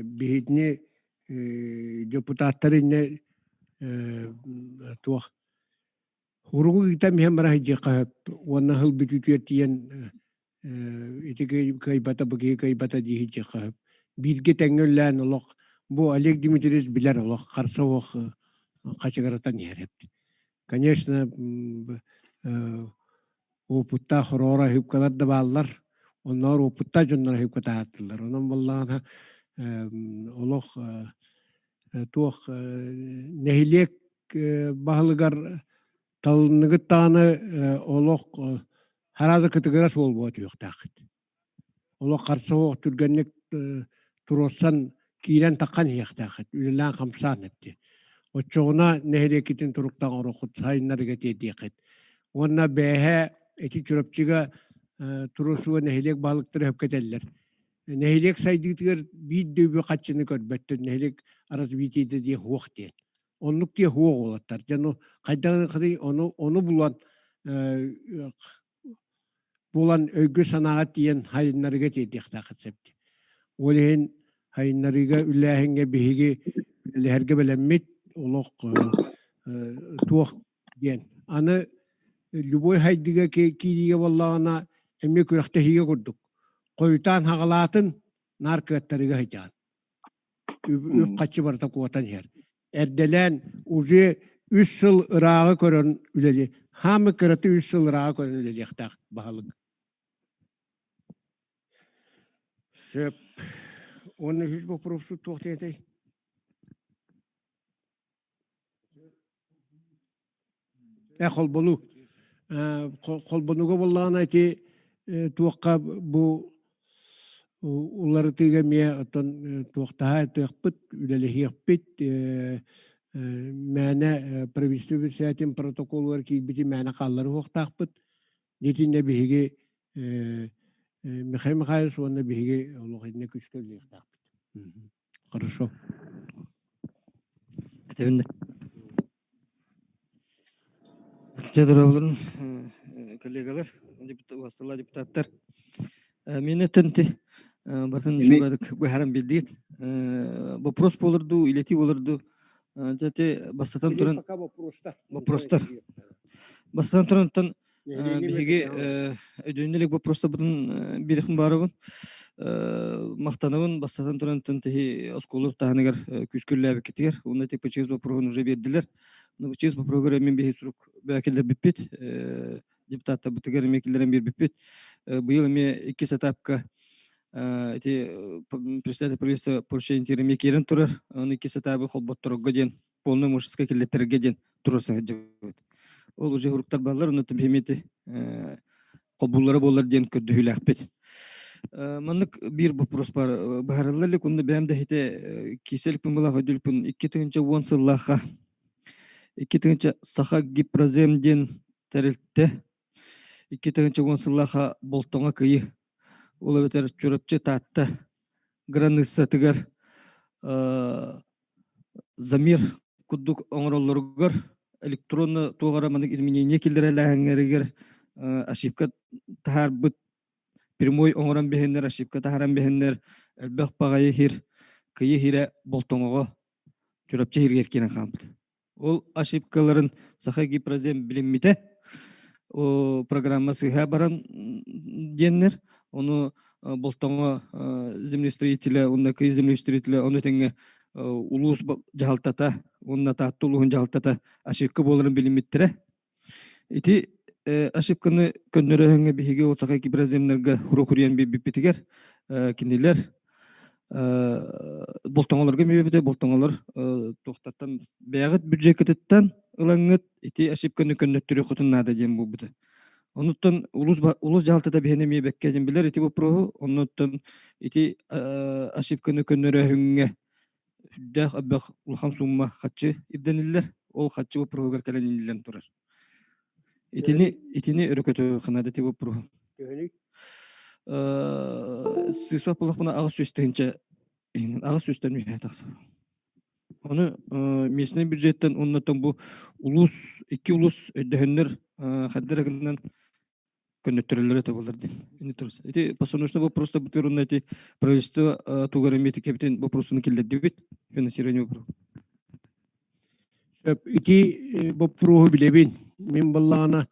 биһигини депутаттар иннэ туох уругу ыытан иһэн бара сылдьыахха сөп уонна сыл бүтүүтүгэр тиийэн ити кыайбата бу киһи кыайбата дии сылдьыахха сөп. Бииргэ тэҥҥэ үлэлээн олох бу Олег Дмитриевич билэр олох харса суох хачыгыратан иһэр эбит. Конечно, опыттаах хороҕор аһыыпкалар да бааллар. Онноор уопуттаах дьоннор аһыыпка таһааттылар. Онон буоллаҕына олох туох нэһилиэк баһылыгар талынныгыт даҕаны олох харааза кытыгыра суол буола түһүөхтээххит. Олох харса суох түргэнник туруорсан киирэн таххан иһиэхтээххит, үлэлээн-хамсаан эбити. Оччоҕуна нэһилиэккитин туруктаах оҥоруоххут, сайыннарыга тиэрдиэххит. Уонна бээһэ ити Чурапчыга туруорсууга нэһилиэк баһылыктара сөпкө этэллэр. Нэһилиэк сайдыытыгар биир да үбү хаччыны көрбөттөр, нэһилиэк развитиета диэн суох диэн. Оннук диэн суох уолаттар. Дьэ, ну хайдах ону ону булан булан өйгө-санааҕа тиийэн хайыннарыга тиэрдиэхтээххит сөп. Ол иһин хайыннарыыга үлээһиҥҥэ биһиги үлэлэһэргэ бэлэммит олох туох диэн. Аны любой хайдыга киириигэ буоллаҕына эмиэ күрэхтэһиигэ курдук. Хойутаан хаҕалаатын наар кыаттарыга сылдьаҕын. Үп-харчы барыта куотан иһэр. Эрдэлээн уже үс сыл ырааҕы көрөн үлэли хаамы кыраты үс сыл ырааҕы көрөн үлэлиэхтээх баһылык. Сөп. Уонна үһүс боппуруопсут туох диэтэй? Э холбонуу. Холбонууга буоллаҕына ити туохха бу уларытыыга эмиэ оттон туохтаһа этиэхпит, үлэлэһиэхпит мээнэ правительство председателин протоколугар киирбити мээнэ хаалларыы уохтаахпыт. Итиннэ биһиги Михаил Михайлович уонна биһиги олох иннэ күүскэ үлэлиэхтээхпит. Хорошо. Этэбин да. Дьэ, коллегалар, убасталар депутаттар. Мен этенти батын үчүгэйдик быһааран билдигит. Вопрос болурду, илети болурду. Дьэ, бастатан туран Пока вопростар. Вопростар. Бастатан туран Биһиги өйдөнүлүк боппуруостарбытын биэриэхпин баарабын. Махтанабын бастатан туран тиһи оскуола таһыныгар күүскүллээбиккитигэр. Уонна ити ПЧС боппуруоһун уже биэрдилэр. ПЧС боппуруоһугар эмиэ биһи сурук бэкиллэрбиппит. Депутаттарбытыгар эмиэ киллэрэн биэрбиппит. Быйыл эмиэ иккис этапка ити председатель правительства поручение эмиэ киирэн турар. Оны иккис этабы холботторорго диэн полный мужескай киллэттэргэ диэн туруорса сылдьыбыт. Ол уже уруктар баллар, онно биһимити холбууллара буолар диэн көрдөһүүлээхпит. Маннык биир вопрос бар. Быһарылла илик, онно бэйэм да иһитэ киселикпин былаах өйдүүлүкпүн 2010 сыллаахха 2000 Саха гипрозем диэн тэрилтэ 2010 сыллаахха Болтоҥо кыйы ол эбэтэр Чурапчы Таатта границатыгар замер курдук оҥороллоругар электронно туох эрэ маннык изменение киллэрэлээһиҥҥэригэр ошибка таһаарбыт прямой оҥорон биһиннэр ошибка таһааран биһиннэр элбэх баҕайы хир кыйы хирэ болтоҥоҕо Чурапчы хиригэр киирэн хаалбыт. Ол ошибкаларын Саха гипрозем билиммитэ. О, программа сыыһа баран диэннэр, ону Болтоҥо землестроителя уонна кый землестроителя ону тэҥэ улуус дьаһалтата уонна Таатта улууһун дьаһалтата ошибка буоларын билиммиттэрэ. Ити ошибканы көннөрөөһүҥҥэ биһиги ол Саха гипроземнарга хуруйан биэрбиппитигэр кинилэр болтоҥолорго эмиэ болтоҥолор туохтартан бэйэҕит бюджеккытыттан ылаҥҥыт ити ошибканы көннөттөрүөххүтүн наада диэн буолбута. Онуттан улус улус дьаһалтата биһиэнэ эмиэ бэккэ диэн билэр ити боппуруоһу оннуттан ити ошибканы көннөрөөһүҥҥэ сүрдээх элбэх улахан сумма хаччы ирдэниллэр. Ол хаччы боппуруоһугар кэлэн иннилэн турар. Итини итини өрө көтөөххүнэ ити боппуруоһу. Төһөнүй? Сыыспат буоллахпына 800 тыһыынча 800-тэн үөһэ тахсар. Ону местный бюджеттен оннотон бу улуус икки улуус өйдөһөннөр хаддара гынан көннөттөрөллөрө этэ буолар диэн. Ити постановочный вопрос бутыр онно ити правительство тугар эмиэ кэбитин вопросун киллэрдибит финансирование вопрос. Сөп. Ити боппуруоһу билэбин. Мин буоллаҕына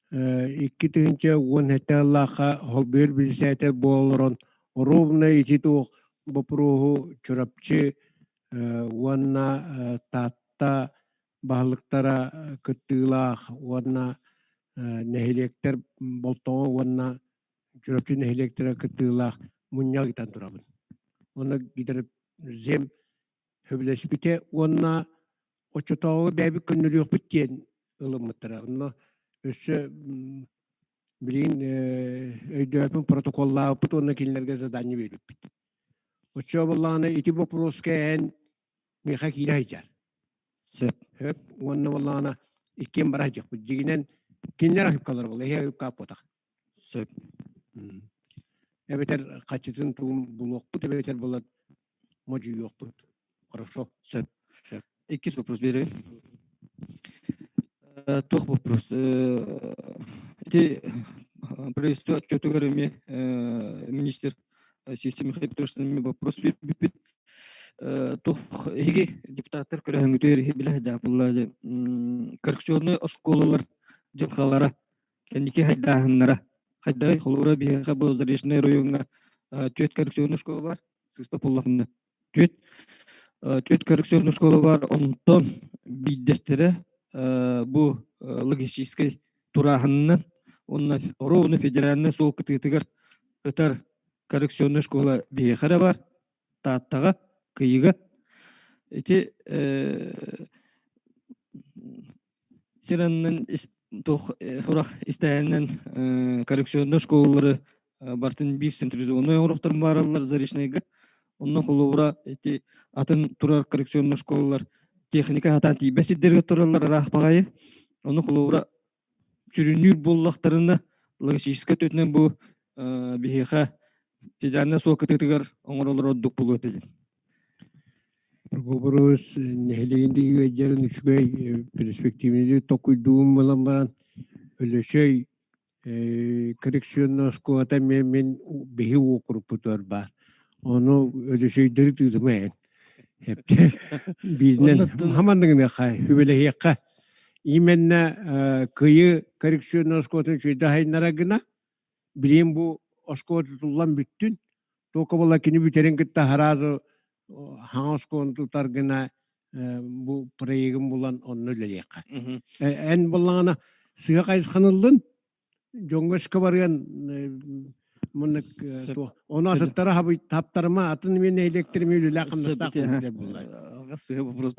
2017 сыллаахха холбуйар председатель буола олорон ровно ити туох боппуруоһу Чурапчы уонна Таатта баһылыктара кыттыылаах уонна нэһилиэктэр Болтоҥо уонна Чурапчы нэһилиэктэрэ кыттыылаах мунньах ыытан турабын. Онно гидрозем сөбүлэспитэ уонна оччотооҕу бэйэбит көннөрүөхпүт диэн ылыммыттара. Онно өссө билигин өйдөөппүн протоколлаабыппыт уонна кинилэргэ задание биэрбиппит. Оччо буоллаҕына ити боппуруоска эн миэхэ киирэ сылдьар. Сөп. Сөп. Уонна буоллаҕына иккиэн бара сылдьыахпыт. Дьиҥинэн кинилэр ошибкалара буолла, эһиги ошибкааппатах. Сөп. Эбэтэр хаччытын тугун булуохпут, эбэтэр буолан модьуйуохпут. Хорошо. Сөп. Сөп. Иккис вопрос биэрэбин. Туох вопрос? Ити правительство отчетугар эмиэ министр Сивцев Михаил Петрович эмиэ вопрос биэрбиппит. Туох эһиги депутаттар көрөһүҥүтүгэр иһи билэ сылдьаапылла коррекционнай оскуолалар дьылҕалара кэнники хайдааһыннара хайдай холобура биһиэхэ бу Заречнай райоҥҥа түөрт коррекционный школа бар сыыспа буоллахпына түөрт түөрт коррекционный школа бар онтон биирдэстэрэ бу логистическай турааһынынан уонна ровно федеральнай суол кытыытыгар ытар коррекционный школа биһиэхэ эрэ бар Тааттаҕа Кыйыга ити сир аннынан туох сурах истээһинэн коррекционнай школалары барытын биир централизованнай оҥоруохтарын баараллар Заречнайга. Онно холобура ити атын турар коррекционнай школалар техника сатаан тиийбэт сирдэригэр тураллар ыраах баҕайы. Ону холобура сүрүннүүр буоллахтарына логистическай өттүнэн бу биһиэхэ федеральнай суол кытыытыгар оҥороллоро ордук буолуо этэ диэн. Прокопорус нэһилиэгин диэки үчүгэй перспективный токуйдуум буолан баран Өлөчөй коррекционная оскуолата эмиэ мин биһи уокурукпутугар баар. Ону Өлөчөйдөрү тыытыма эн. Бииринэн хамандыгыныахха, хүбэлэһиэххэ. Именно Кыйы коррекционная оскуолатын үчүгэйдик айыннара гына билигин бу оскуола тутуллан бүттүн. Только була кини бүтэрин кытта сразу хаҥа оскуоланы тутар гына бу проегын булан онно үлэлиэххэ. Эн буллаҕына сыа хайысханыллын, дьоҥҥо өскө барыан муннук ону атыттара хаптарыма атын мен нэһилиэктэрими үлэлээх хамнастаах буолла. Сыа вопрос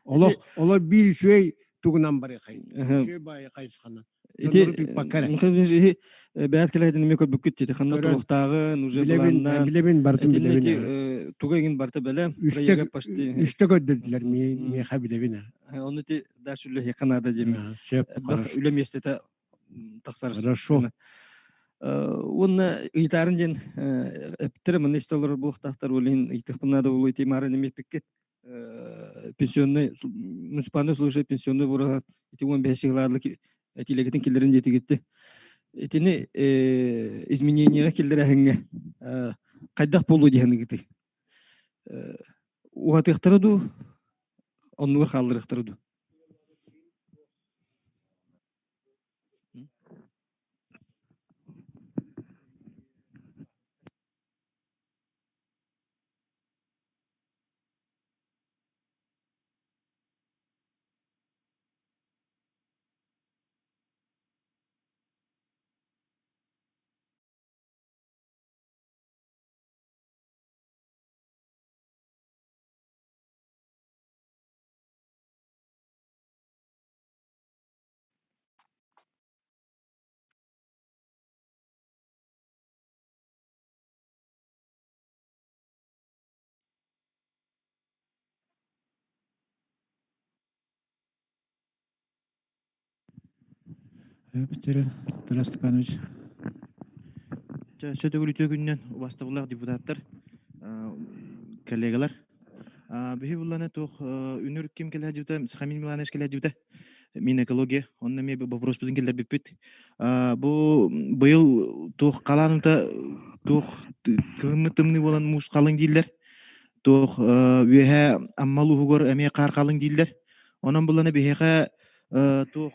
Олох олох биир үчүгэй тугунан барыахай. Үчүгэй баайы хайысханан. Ити Михаил бэйэт кэлэһитин эмиэ көрбүккүт дии ханна туруохтааҕын уже билэбин билэбин бартын билэбин туга иҥин барта бэлэм үстэ көрдөрдүлэр миэхэ билэбин ону ити дальше үлэһиэххэ наада диэми сөп үлэ миэстэтэ тахсар хорошо уонна ыйытаарын диэн эптэрэ манна истэ олорор буолуохтаахтар ол иһин ыйытыахпын наада буолуо ити маарын эмиэ эппиккит пенсионный муниципальный служба пенсионный бураха ити 15 сыһылаарлык этиилэгитин киллэрин диэтигитти итини изменениега киллэрэһиҥҥэ хайдах буолуо диэһэныгытый уһатыахтара дуу оннугар хаалларыахтара дуу Тарас Степанович. Сөтөгүл үтүө күнүнэн убастабыллаах депутаттар, коллегалар. Биһи булланы туох үнүр ким кэлэ дьыбыта, Сахамин Миланович кэлэ дьыбыта, Минэкология, онно эмиэ боппуруоспутун киллэрбиппит. Бу быйыл туох халаан уута туох кыһыммыт тымныы буолан муус халыҥ дииллэр. Туох үөһэ Амма улууһугар эмиэ хаар халыҥ дииллэр. Онон булланы биһиэхэ туох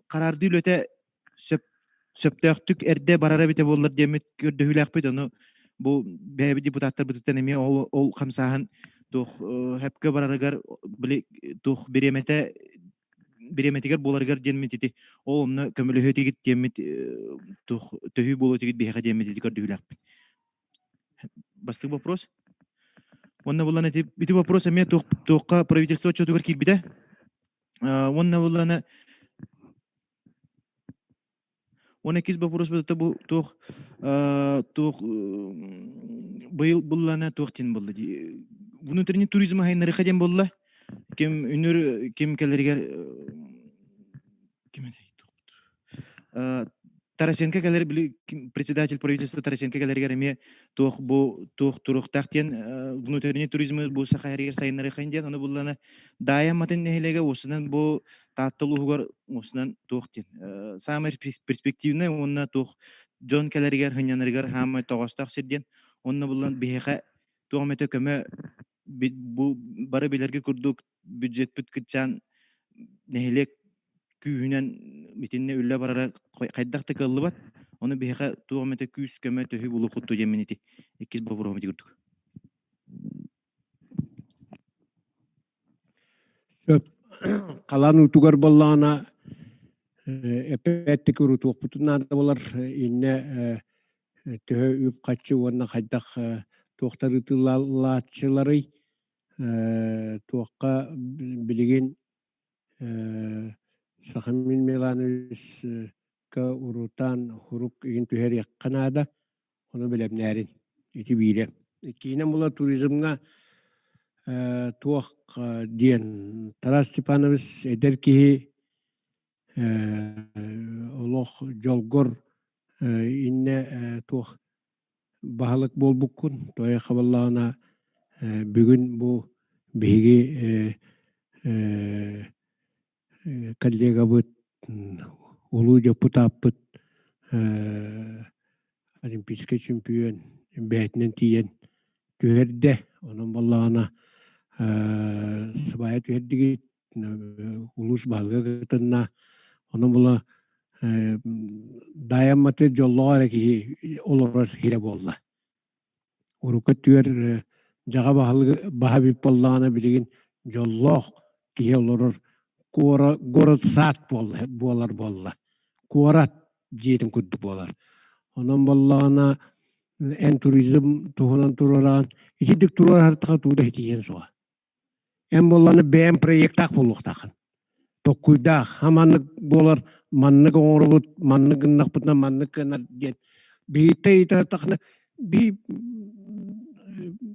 хараардыы үлэтэ сөп сөптөөхтүк эрдэ барара эбитэ буоллар диэммит көрдөһүүлээхпит. Ону бу бэйэбит депутаттарбытыттан эмиэ ол ол хамсааһын туох хэпкэ барарыгар били туох бириэмэтэ бириэмэтигэр буоларыгар диэммит ити ол онно көмөлөһүө диэммит туох төһүү буолуо этигит биһиэхэ диэммит ити көрдөһүүлээхпит. Бастакы вопрос. Уонна булан ити ити вопрос эмиэ туох туохха правительство отчетугар киирбитэ. Уонна булана Уонна иккис вопрос бу бу туох туох быйыл буллана туох диэн буолла дии внутренний туризм аһайнарыха диэн буолла ким үнүр ким кэлэригэр ким этэй Тарасенко кэлэр били председатель правительства Тарасенко кэлэригэр эмиэ туох бу туох туруохтаах диэн внутренний туризмы бу Саха сиригэр сайыннарыахын диэн ону буллана Даайа Матын нэһилиэгэ уосунан бу Таатта улууһугар уосунан туох диэн саамай перспективный уонна туох дьон кэлэригэр сынньанарыгар хаамай тоҕоостоох сир диэн онно буллан биһиэхэ туох эмэтэ көмө бу бары билэргэ курдук бюджетпит кытчаан нэһилиэк күүһүнэн итиннэ үлэ барара хайдах да кыаллыбат. Ону биһиэхэ туох эмэтэ күүс-көмө төһүү булуоххут диэммин ити иккис боппуруоһум ити курдук. Сөп. Халаан уутугар буоллаҕына эппэттик урутуохпутун наада буолар. Иннэ төһө үп-харчы уонна хайдах туохтар ыытыллааччыларый? Туохха билигин Сахамин Милановичка урутаан хурук игин түһэриэххэ наада, ону бэлэмнээрин ити биирэ. Иккиһинэн була туризмҥа туох диэн Тарас Степанович эдэр киһи олох дьолгор иннэ туох баһылык буолбуккун, тоҕо хабыллаҕына бүгүн бу биһиги коллегабыт, улуу дьоппутааппыт олимпийскай чемпион бэйэтинэн тиийэн түһэрдэ. Онон буоллаҕына сыбаайа түһэрдигит, улуус баһылыга кытынна. Онон була Даайамматы дьоллоох эрэ киһи олорор сирэ буолла. Урукку өттүгэр дьаҕа баһа бүт буоллаҕына билигин дьоллоох киһи олорор город сад буолар буолла. Куорат дьиэтин курдук буолар. Онон буоллаҕына эн туризм туһунан туруораан итинник туруорартаха тугу да ситиһиэн суоҕа. Эн буоллаҕына бэйэм проектаах буолуохтааххын. Толкуйдаах, ха маннык буолар, маннык оҥоробут, маннык гыннахпытына маннык гынар диэн. Биһиттэ ыйытартахына би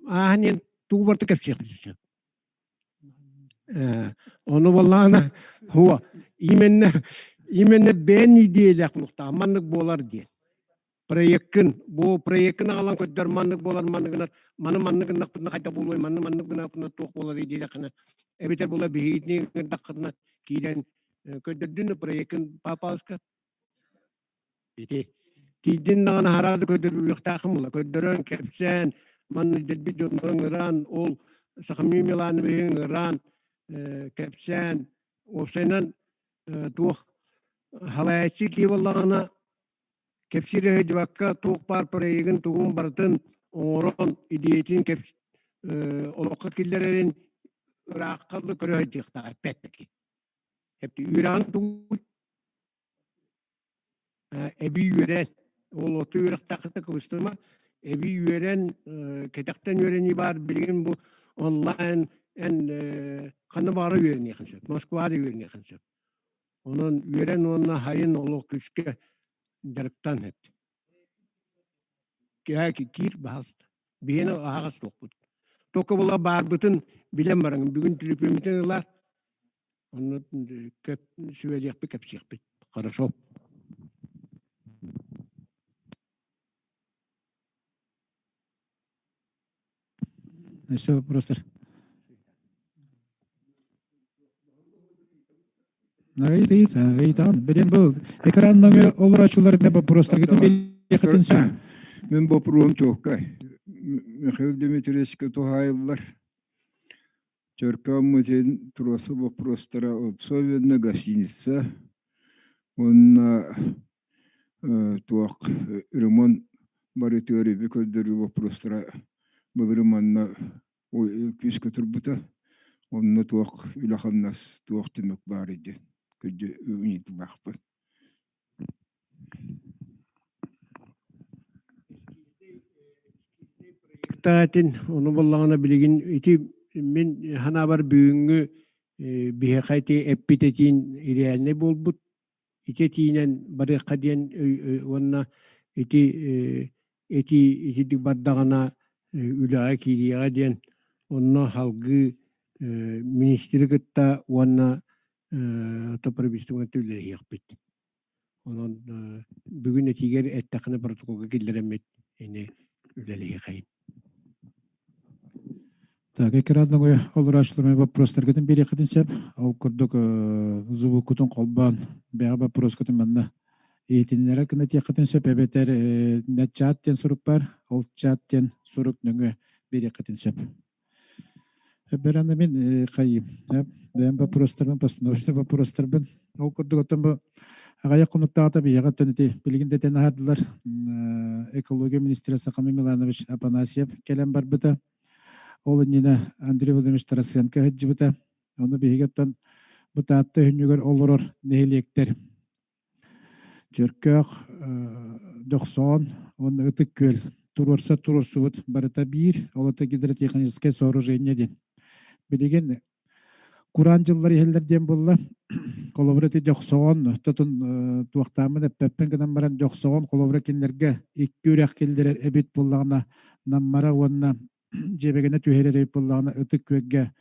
ааһан иһэн тугу барыта кэпсиэхпит сөп. Ону буоллаҕына хуа именно именно бэйэн идиэйэлээх буолуохтаах маннык буолар диэн. Проеккын, бу проеккын аҕалан көрдөр маннык буолар, маннык гынар, маны маннык гыннахпытына хайдах буолуой, манны маннык гыннахпытына туох буолар диэтэххинэ, эбэтэр була биһигитини гыннаххытына киирэн көрдөрдүн да проеккын паапалыска ити тиийдин даҕаны аһара да көрдөрүүлүөхтээххин була көрдөрөн кэпсээн манна дэлбит дьоннорун ыҥыраан ол Сахамин Милановиһы ыҥыраан кэпсээн уопсайынан туох халайааччы киһи буоллаҕына Кэпсиир сылдьыбакка туох баар проегын тугун барытын оҥорон идиэйэтин олоххо киллэрэрин ыраахха да көрө сылдьыахтаах эппэт-таки. Үөрэҕин тугу эбии үөрэн ол оту үөрэхтээххитэ кыбыстыма эбии үөрэн кэтэхтэн үөрэнии баар билигин бу онлайн эн ханна баҕарар үөрэниэххин сөп Москвада үөрэниэххин сөп Онон үөрэн уонна хайын олох күүскэ дьарыктан эт. Киһи киир баһаалыста. Биһиэнэ аһаҕас туохпут. Только була баарбытын билэн бараҥ бүгүн түлүпүөммүтүн ылар. Онно көп сүбэлиэхпит, кэпсиэхпит. Хорошо. Еще вопростар? Ыйытаҕын. Билин бұл экранның олорачулар не вопростаргытын билиэхитин сөп. Мин боппуруом чуоккай. Михаил Дмитриевичка туһаайыллар. Чөркөөн музейын туруорса боппуруостара особенно гостиница уонна туох ремонт барытыгар үбү көрдөрүү боппуруостара былырыын манна күүскэ турбута. Онно туох үлэ-хамнас, туох түмүк баарый диэн. Ыйытыылаахпын. Этин ону буоллаҕына билигин ити мин санаабар бүгүҥҥү биһиэхэ ити эппит этиин реальнай буолбут ити этиинэн барыахха диэн уонна ити этии итинник бардаҕына үлэҕэ киириэҕэ диэн онно салгыы министри кытта уонна правительствоны кытта үлэлэһиэхпит. Онон бүгүн этиигэр эттэххинэ протоколга киллэрэммит ини үлэлэһиэхэйин. Так, экранныгы олорааччыларым вопростаргытын биэриэххитин сөп. Ол курдук звуккутун холбоон бэҕэ вопроскутун манна иһитиннэрэр гына этиэххитин сөп эбэтэр чат диэн сурук бар. Ол чат диэн сурук нөҥүө биэриэххитин сөп. Бэраны мин хайым. Бэйэм вопростарбын, постановочный вопростарбын. Ол курдук оттон бу аҕыйах хонуктааҕыта биһиэхэ оттон ити билигин да этэн аһардылар экология министрэ Сахами Миланович Апанасьев кэлэн барбыта. Ол иннинэ Андрей Владимирович Тарасенко сылдьыбыта. Ону биһиги оттон бу Таатта үһүнүгэр олорор нэһилиэктэр Чөркөөх, Дохсоон уонна Ытык Күөл туруорсар туруорсубут барыта биир, ол это гидротехническое сооружение диэн. Билигин кураан дьыллар иһэллэр диэн буолла. Холобура ити Дьохсоҕон тотун туохтааммын эппэппин гынан баран Дьохсоҕон холобура кинилэргэ икки үрэх киллэрэр эбит буоллаҕына Наммара уонна Дьиэбэгэнэ түһэрэр эбит буоллаҕына Ытык Күөлгэ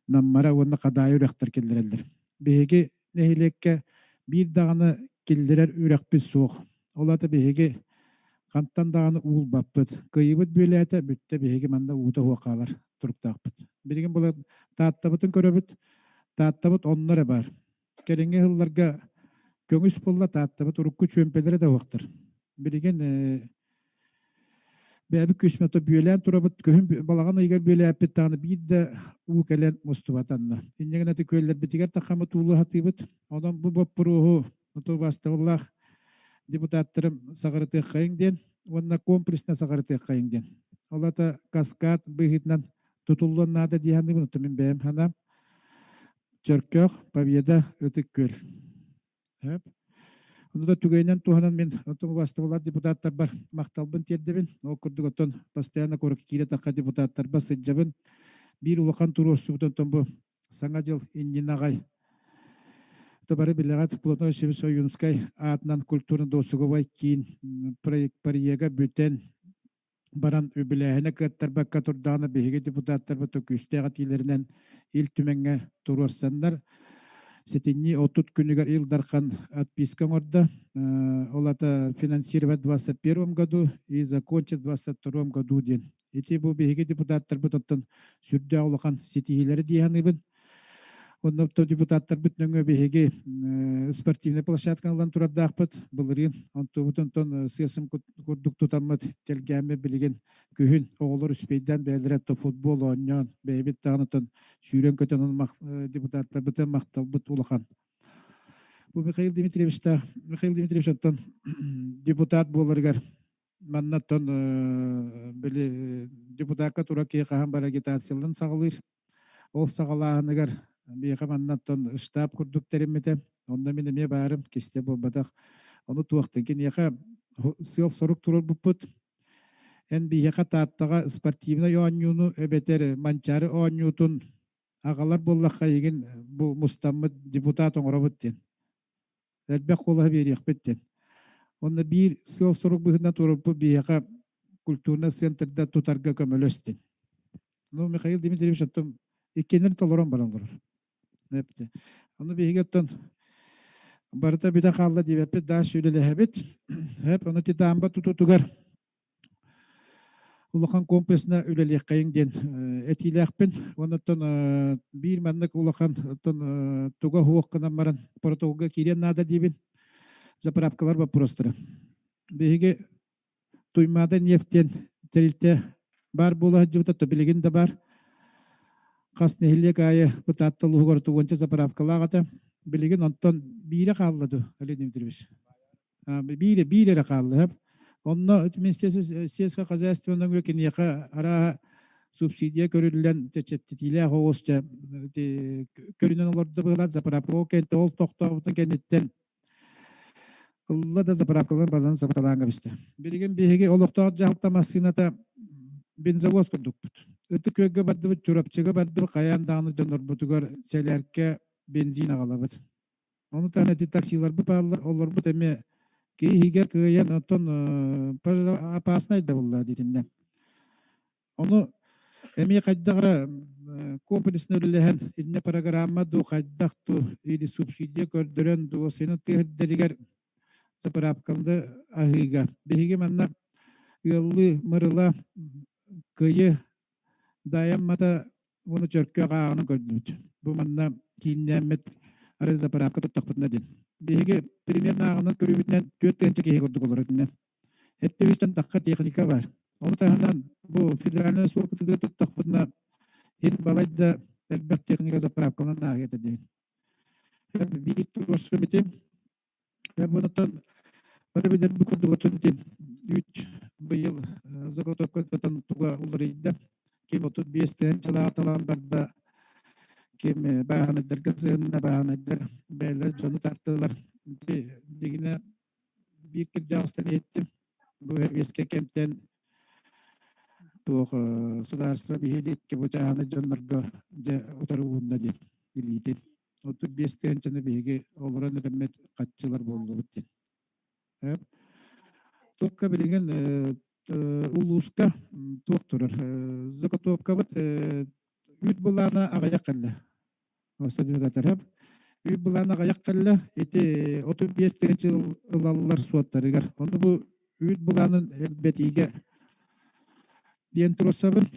Наммара уонна Хадаайы үрэхтэр киллэрэллэр. Биһиги нэһилиэккэ биир даҕаны киллэрэр үрэхпит суох. Ол аата биһиги хантан даҕаны уулбаппыт. Кыайыыбыт бүөлээтэ, бүттэ биһиги манна уута суох хаалар туруктаахпыт. Билигин була Тааттабытын көрөбүт. Тааттабыт онно эрэ баар. Кэлиҥҥи сылларга көҥүс буолла Тааттабыт урукку чүөмпэлэрэ да уохтар. Билигин бэйэбит күүспүтүн бүөлээн турабыт. Күһүн балаҕан ыйыгар бүөлээппит даҕаны биир да уу кэлэн мустубатанна. Инньэ гынан ити күөллэрбитигэр тахаммыт уулу сатыыбыт. Онон бу боппуруоһу убаастабыллаах депутаттарым саҕарытыаххайыҥ диэн уонна комплексно саҕарытыаххайыҥ диэн. Ол аата каскад быһыытынан тутуллуон наада дии саныыбын, оттон мин бэйэм санаам. Чөркөөх, Победа, Ытык Күөл. Ону да түгэнинэн туһанан мин оттон убаастабыллаах депутаттарбар махталбын тиэрдэбин. Ол курдук оттон постоянно куоракка киирэ тахха депутаттарбар сылдьабын. Биир улахан туруорсубут оттон бу Саҥа дьыл иннинэ аҕай бары билэҕит Платон Васильевич Ойуунскай аатынан культурно-досуговай киин проект проега бүтэн баран үбүлээһинэ кыаттарбакка турдаҕына биһиги депутаттарбыт күүстээх этиилэринэн Ил Түмэҥҥэ туруорсаннар сэтинньи 30 күнүгэр Ил Дархан отписка оҥордо. Ол ата финансировать в 21 году и закончить в 22 году диэн. Ити бу биһиги депутаттарбыт оттон сүрдээх улахан ситиһиилэри дии саныыбын. Онно депутаттарбыт нөҥүө биһиги спортивнай площадканы ылан турардаахпыт. Былырыын онтубут онтон сыасым курдук тутаммыт тэлгээммит билигин күһүн оҕолор үспэйдээн бэйэлэрэ то футбол оонньоон бэйэбит даҕаны оттон сүүрэн-көтөн депутаттарбытын махталбыт улахан. Бу Михаил Дмитриевичтаах Михаил Дмитриевич оттон депутат буоларыгар манна оттон били депутакка тура киһи хаһан бар агитацияларын саҕалыыр. Ол саҕалааһыныгар биһиэхэ манна оттон штаб курдук тэриммитэ. Онно мин эмиэ баарым, кисте буолбатах. Ону туохтан киниэхэ сыал-сорук туруорбуппут. Эн биһиэхэ Тааттаҕа спортивнай оонньууну эбэтэр Манчаары оонньуутун аҕалар буоллахха эйигин бу мустаммыт депутат оҥоробут диэн. Элбэх куолаһы биэриэхпит диэн. Онно биир сыал-сорук быһыытынан туруорбут биһиэхэ культурнай центрда тутарга көмөлөс диэн. Ну, Михаил Дмитриевич оттон иккиэннэрин толорон баран олорор. Ону биһиги оттон барыта бүтэ хаалла диэбэппит, дальше үлэлэһэбит. Эп, ону титаамба тутуутугар улахан комплексна үлэлиэххэйиҥ диэн этиилээхпин. Оннуттан биир маннык улахан оттон туга суох гынан баран протоколга киириэн наада диибин. Заправкалар боппуруостара. Биһиги Туймаада нефть диэн тэрилтэ баар буола сылдьыбыта, то билигин да баар. Хас нэһилиэк аайы Таатта улууһугар уонча заправкалаах этэ. Билигин онтон биирэ хаалла дуу, Олег Дмитриевич? Биирэ, биир эрэ хаалла. Онно Министерство сельского хозяйства нөҥүө киниэхэ арааһа субсидия көрүллэн чэпчэтиилээх оҕус дьэ көрүнэн олордо быһыылаах заправка кэнтэ ол тохтообутун кэнниттэн ылла да заправкалар баран сабаталаан кэбистэ. Билигин биһиги олохтоох дьаһалта массыыната бензовоз курдукпут. Ытык Күөлгэ бардыбыт, Чурапчыга бардыбыт, хайаан даҕаны дьоннорбутугар сэлээркэ бензин аҕалабыт. Ону таһынан ити таксиларбыт бааллар, олорбут эмиэ киһи иһигэр кыайан, оттон опаснай да буолла диитиннэ. Ону эмиэ хайдах эрэ комплексно үлэлэһэн иннэ программа дуу, хайдах дуу или субсидия көрдөрөн дуу сыана тыаһырдэригэр заправканы аһыыга. Биһиги манна ыаллыы Мырыла, Кыйы, Даайаммата уонна Чөркөөх ааҕынан көрдүбүт. Бу манна кииннээммит арай заправка туттахпытына диэн. Биһиги примерно ааҕынан көрүүбүтүнэн 4000 киһи курдук олорор итиннэ. Эттэ тахха техника бар. Ону таһынан бу федеральнай суол кытыыга туттахпытына ин балайда элбэх техника заправкаланан ааһыа этэ диэн. Биир туруорсум ити. Бунутан бары билэр бу курдук отун үүт быйыл заготовка туга уларыйда. Ким 35 тыһыынчалаах талаан барда, ким бааһынайдарга сыһынна, бааһынайдар бэйэлэрэ дьону тартылар. Дигинэ биир кырдьаҕастан иһиттим. Бу эбиэскэ кэмтэн туох судаарыстыба биһиги бу чааһынай дьоннорго дьэ утары уунна диэн илиитин. 35 тыһыынчаны биһиги олорон эрэммит хаччылар буоллубут диэн. Туохка билигин улууска туох турар? Заготовкабыт үүт былаана аҕыйах кэллэ. Үүт былаана аҕыйах кэллэ. Ити 35 тыһыынча ылаллар суоттарыгар. Ону бу үүт былаанын элбэтиигэ диэн туруорсабын.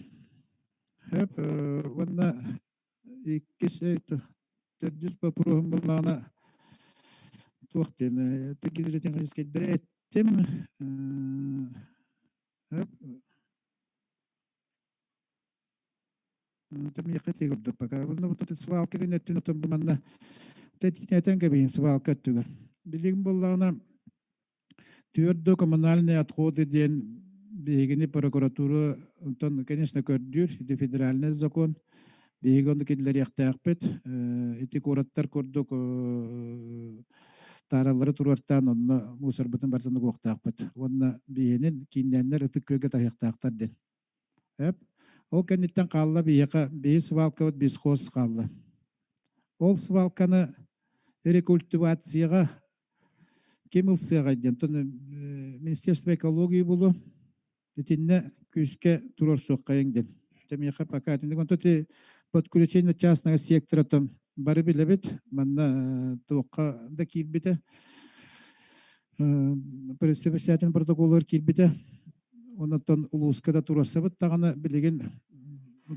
Уонна иккис төрдүс боппуруоһум буоллаҕына туох диэн гидротехническайдары эттим. Миэхэ тиэ курдук пока. Свалка гын өттүн отон бу манна тэтиитэтэн кэбиһин свалка өттүгэр. Билигин буоллаҕына Твердо коммунальные отходы диэн биһигини прокуратура онтон, конечно, көрдүүр. Ити федеральный закон. Биһиги ону киллэриэхтээхпит. Ити куораттар курдук таараллары туруортаан онно мусорбытын барытын угуохтаахпыт. Уонна биһигинин кииннээннэр Ытык Күөлгэ таһыахтаахтар диэн. Эп. Ол кэнниттэн хаалла биһиэхэ биһи свалкабыт бесхоз хаалла. Ол свалканы рекультивацияҕа ким ылсыаҕай диэн Министерство экологии булу итиннэ күүскэ туруорсуоххайыҥ диэн. Дьэ миэхэ пока итинник онто ти подключение частного сектора там бары билэбит манна туохха да киирбитэ председатель протоколугар киирбитэ онтон улууска да туруорсабыт даҕаны билигин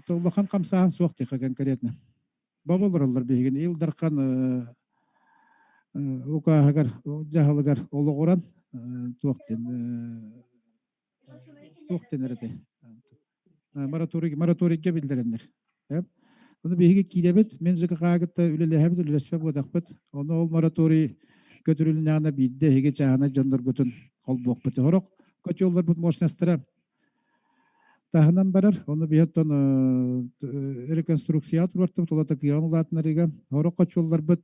улахан хамсааһын суох диэххэ конкретно баба олороллор биһигин Ил Дархан укааһыгар дьаһалыгар олоҕуран туох диэн туох диэн этэй мораторий мораторийга биллэрэннэр Ону биһиги киирэбит, мин ЖКХ кытта үлэлэһэбит, үлэлэспэт буотахпыт. Ону ол мораторий көтүрүлүнэҕинэ биирдэ эһиги чааһынай дьонноргутун холбуохпут. Сорох котелларбыт мощностара таһынан барар. Ону биһи оттон реконструкция туруортубут, ол кыаҕын улаатынарыга. Сорох хочуолларбыт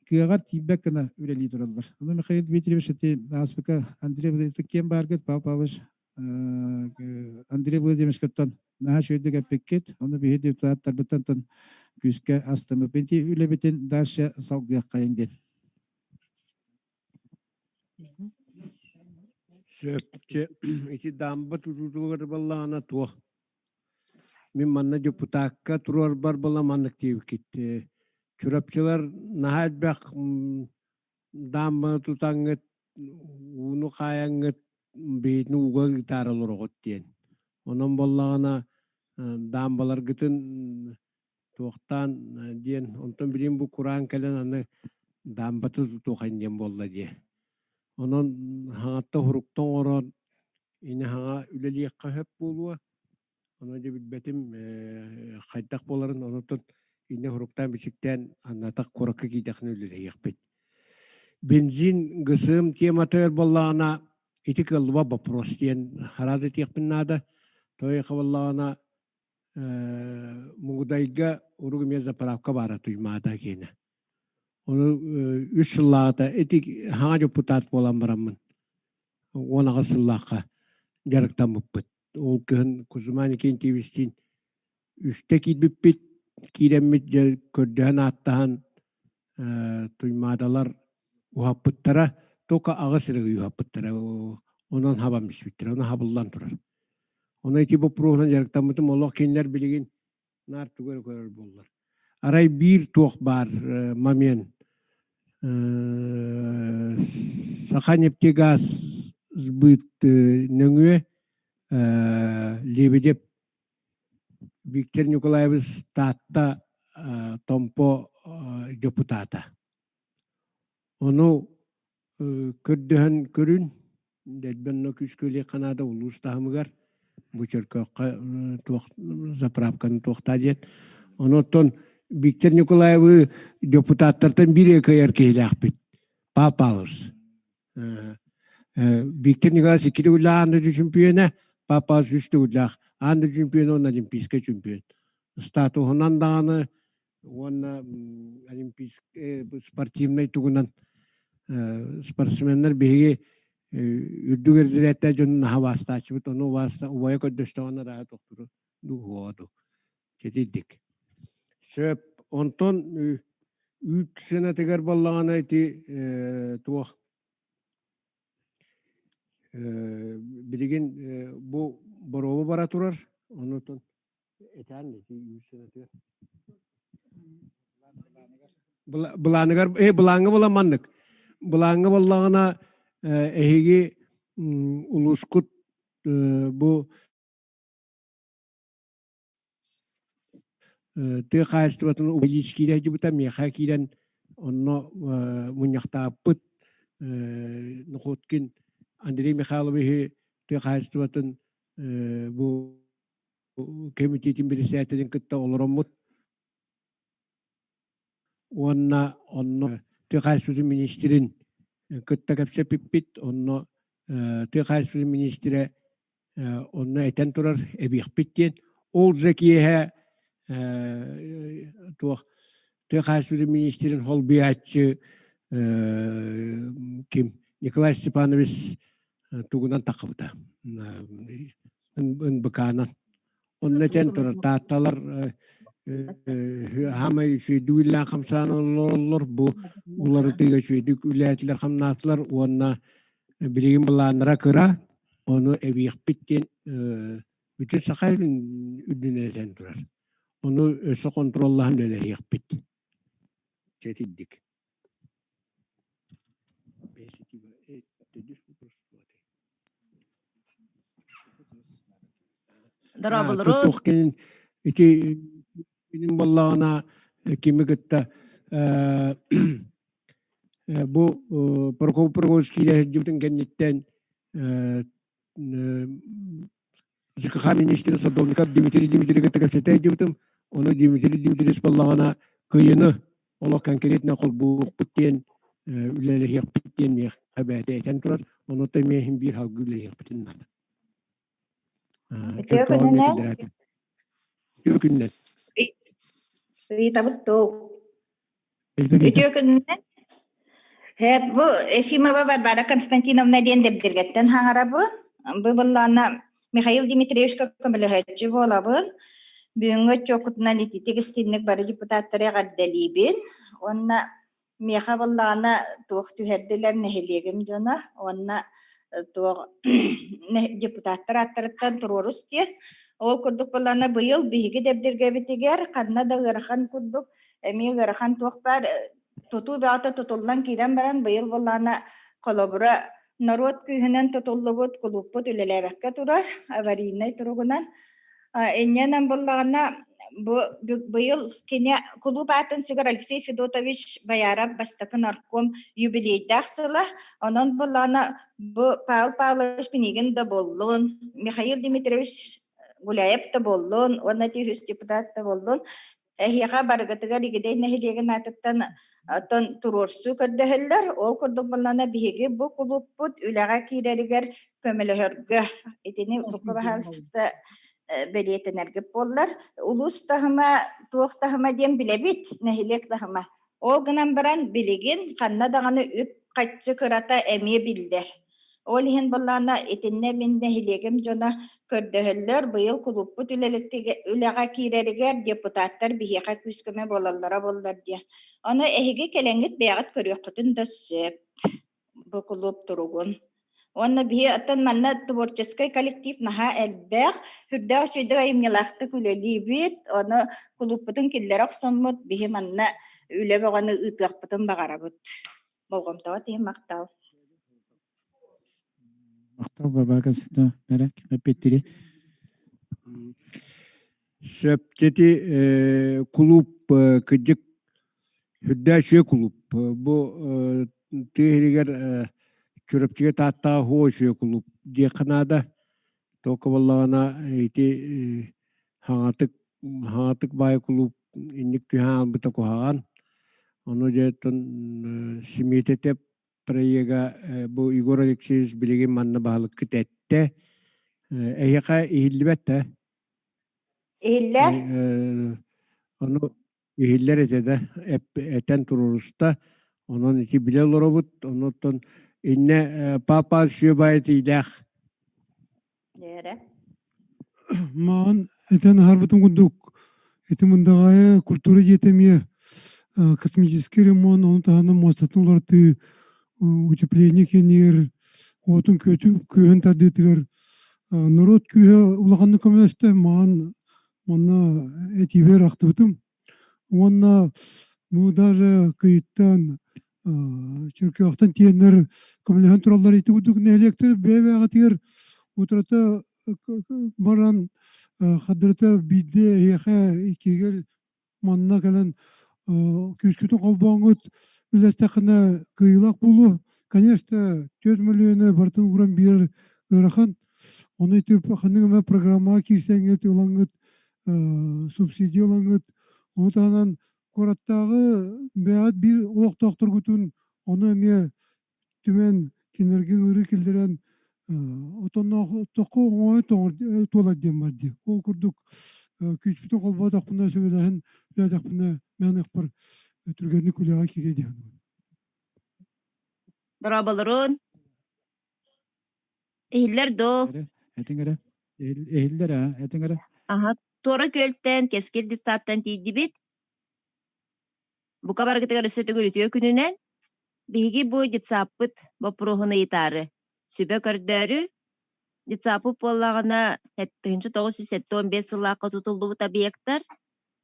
кыаҕар тиийбэт гына үлэлии тураллар. Ону Михаил Дмитриевич ити ааспыка Андрей Владимирович киэн бааргыт, Павел Павлович Андрей Владимировичкаттан наһаа үчүгэйдик эппиккит. Ону биһи депутаттарбыттан күүскэ астыммыт. Ити үлэбитин дальше салгыаххайын диэн. Сөп. Ити дамба тутуутугар баллаҕына туох? Мин манна депутакка туруорбар була маннык диэбиккит. Чурапчылар наһаа элбэх даамбаны тутаҥҥыт, ууну хаайаҥҥыт, биһитин ууга ыытаары олороҕут диэн. Онон буоллаҕына даамбаларгытын туохтаан диэн, онтон билигин бу кураан кэлэн аны даамбаты тутуохайын диэн буолла дии. Онон хаҥатта уһуруктан оҥорон ини хаҥа үлэлиэххэ сөп буолуо. Ону дьэ билбэтим хайдах буоларын, онтон иннэ уһуруктаан бичиктээн аннатах куоракка киирдэххинэ үлэлэһиэхпит. Бензин ГСМ тематыгар буоллаҕына ити кыаллыбат вопрос диэн хараат этиэхпин наада. Тоҕо буоллаҕына. Мугудайга урук эмиэ заправка баара Туймаада киэнэ. Ону үс сыллааҕыта ити хаҥа депутат буолан бараммын 18 сыллаахха дьарыктаммыппыт. Ол кыһын Кузьма Никентьевичтиин үстэ киирбиппит, киирэммит дьэ көрдөһөн ааттаһан Туймаадалар уһаппыттара, только аҕыс эрэ ый уһаппыттара, онон хабан биспиттэрэ, ону хабыллан турар. Ону ити боппуруоһунан дьарыктаммытым, олох кинилэр билигин наар тугу эрэ көрөр буоллар. Арай биир туох баар момент Саханефтегаз сбыт нөҥүө Лебедев Виктор Николаевич Таатта Томпо депутата. Ону көрдөһөн көрүн, дэлбэн күүскүлэ Канада улуус таһымыгар бу Чөркөөххө туох заправканы туохтаа диэн. Онуттан Виктор Николаевы депутаттартан биир кыайар киһилээхпит. Павел Павлович. Виктор Николаевич икки төгүллээх аан дойду чөмпүйүөнэ, Павел Павлович үс төгүллээх аан дойду чөмпүйүөнэ уонна олимпийскай чөмпүйүөн. Статуһунан даҕаны уонна олимпийскай спортивнай тугунан спортсменнар биһиги үрдүк эрдирээттээх дьонун наһаа убаастааччыбыт, ону убайа көрдөстөҕүнэ арааһы тохтууру дуу Ситийдик. Сөп. Онтон үүт сыанатыгар буоллаҕына ити туох билигин бу боруоба бара турар. Онутун этээн ити үүт сыанатыгар. Былааныгар э былааҥҥа буолан маннык. Былааҥҥа буоллаҕына эһиги улуускут бу Тыа хаһаайыстыбатын Ильич киирэ сылдьыбыта, миэхэ киирэн онно мунньахтаабыппыт. Находкин Андрей Михайловиһы тыа хаһаайыстыбатын бу кэмитиэтин председателин кытта олороммут уонна онно тыа хаһаайыстыбатын министрин кытта кэпсэппиппит. Онно тыа хаһаайыстыбатын министрэ онно этэн турар эбиэхпит диэн. Ол же киэһэ туох тыа хаһаайыстыбатын министрин холбуйааччы ким Николай Степанович тугунан таххыбыта НБК-нан. Онно этэн турар таатталар хаамай үчүгэйдик үлэлээн хамсаан олороллор бу уларытыыга үчүгэйдик үлэлээтилэр хамнаатылар уонна билигин былааннара кыра ону эбиэхпит диэн бүтүн саха үрдүнэн этэн турар ону өссө контроллаһан үлэлэһиэхпит чэтирдик Дорооболору. Туох кэнин ити кинин буоллаҕына кими кытта бу Прокоп Прокопович киирэ сылдьыбытын кэнниттэн ЖКХ министрин Садовников Дмитрий Дмитриевич кытта кэпсэтэ сылдьыбытым. Ону Дмитрий Дмитриевич буоллаҕына кыйыны олох конкретно холбуохпут диэн үлэлэһиэхпит диэн миэхэ бэйэтэ этэн турар. Ону эмиэ иһин биир халгы үлэлэһиэхпитин наада. Үтүө күнүнэн. Үтүө күнүнэн. Ыйытабыт дуу. Үтүө күнүнэн. Бу Ефимова Варвара Константиновна диэн Дэбдиргэттэн хаҥарабын. Бу быллаана Михаил Дмитриевичка көмөлөһөөччү буолабын. Бүгүҥҥү отчуоккутунан ититик истинник бары депутаттары эҕэрдэлиибин. Уонна миэхэ буоллаҕына туох түһэрдилэр нэһилиэгим дьоно уонна туох депутаттар ааттарыттан туруорус диэн. Ол курдук буоллаҕына быйыл биһиги Дэбдиргэбитигэр ханна да ыарахан курдук эмиэ ыарахан туох баар тутуу бөҕөтө тутуллан киирэн баран быйыл буоллаҕына холобура норуот күүһүнэн тутуллубут кулууппут үлэлээбэккэ турар аварийнай туругунан инньэнэн буоллаҕына бу быйыл кини кулууп аатын сүгэр Алексей Федотович Бояров бастакы нарком юбилейдаах сыла онон буоллаҕына бу Павел Павлович Пинигин да буоллун Михаил Дмитриевич Гуляев да буоллун уонна үһүс депутат да буоллун Эһиэхэ барыгытыгар Игидэй нэһилиэгин аатыттан оттон туруорсуу көрдөһөллөр. Ол курдук буоллаҕына биһиги бу кулууппут үлэҕэ киирэригэр көмөлөһөргө итини бука баһаалыста. Бэлиэтэнэргит буоллар. Улуус таһыма туох таһыма диэн билэбит, нэһилиэк таһыма. Ол гынан баран билигин ханна даҕаны үп-харчы кырата эмиэ биллэр. Ол иһин былаана итиннэ мин нэһилиэгим дьоно көрдөһөллөр, быйыл кулууппут үлэҕэ киирэригэр депутаттар биһиэхэ күүс-көмө буолаллара буоллар диэн. Ону эһиги кэлэҥҥит бэйэҕит көрүөххүтүн да сөп бу кулууп туругун. Уонна биһи оттон манна творческай коллектив наһаа элбэх, сүрдээх үчүгэйдик айымньылаахтык үлэлиибит, ону кулууппутун киллэрэ охсоммут биһи манна үлэ бөҕөнү ыытыахпытын баҕарабыт. Болҕомтоҕо иһин махтал. Махтал Варвара Константиновна Мэра эппиэттири. Сөп ити кулууп кырдьык үрдээх үчүгэй кулууп. Бу тыа иһигэр Чурапчыга Тааттаҕа һуо үчүгэй кулууп диэххэ наада. Тока буоллаҕына ити хаҥатык хаҥатык баай кулууп инник түһэн хаалбыта куһаҕан. Ону дьэ оттон симиэтэтэ проега бу Егор Алексеевич билигин манна баһылыккыт эттэ. Эһиэхэ иһиллибэт да? Иһиллэр? Ону иһиллэр этэ да, этэн туруоруста. Онон ити билэ олоробут. Онуттан иннэ папа сүөбай этиилээх. Дээрэ. Маҕан этэн аһарбытым курдук, ити Мындаҕаайы культура дьиэтэ эмиэ косметический ремонт, ону таһынан муостатын уларытыы, утепление киэнигэр, уотун күөһүн тардыытыгар норуот күүһэ улаханнык көмөлөстө. Маҕан манна этиибэр ахтыбытым. Уонна бу даже кыйыттан Чөркөөхтөн тиэннэр көмөлөһөн тураллар ити курдук нэһилиэктэр бэйэ-бэйэҕитигэр утрата баран хадырыта биирдэ эһиэхэ иккигэр манна кэлэн күүскүтүн холбооҥҥут үлэстэххинэ кыайыылаах буолуо. Конечно, 4 мөлүйүөнү барытын ууран биэрэр ыарахан. Ону ити ханнык эмэ программаҕа киирсэҥҥит, ылаҥҥыт субсидия ылаҥҥыт, ону таһынан куораттааҕы бэйэҕит биир олохтоохторгутун ону эмиэ түмэн кинилэргэ ыҥырыы киллэрэн отонноох тоххо оҥоойу туолар диэн бар дии. Ол курдук күүспүтүн холбоотохпуна сөбүлэһэн үлэлээтэхпинэ мээн ыкпар түргэнник үлэҕэ киириэ дии саныыбын. Дорооболорун. Иһиллэр дуу? Этиҥ эрэ. Иһиллэр аа, этиҥ эрэ. Аһа, Туора Күөлтэн, Кэскил детсадтан тиийдибит. Бука барыгытыгар өссө төгүл үтүө күнүнэн. Биһиги бу детсаппыт боппуруоһун ыйытаары, сүбэ көрдөөрү, детсаппыт буоллаҕына 1975 сыллаахха тутуллубут объектар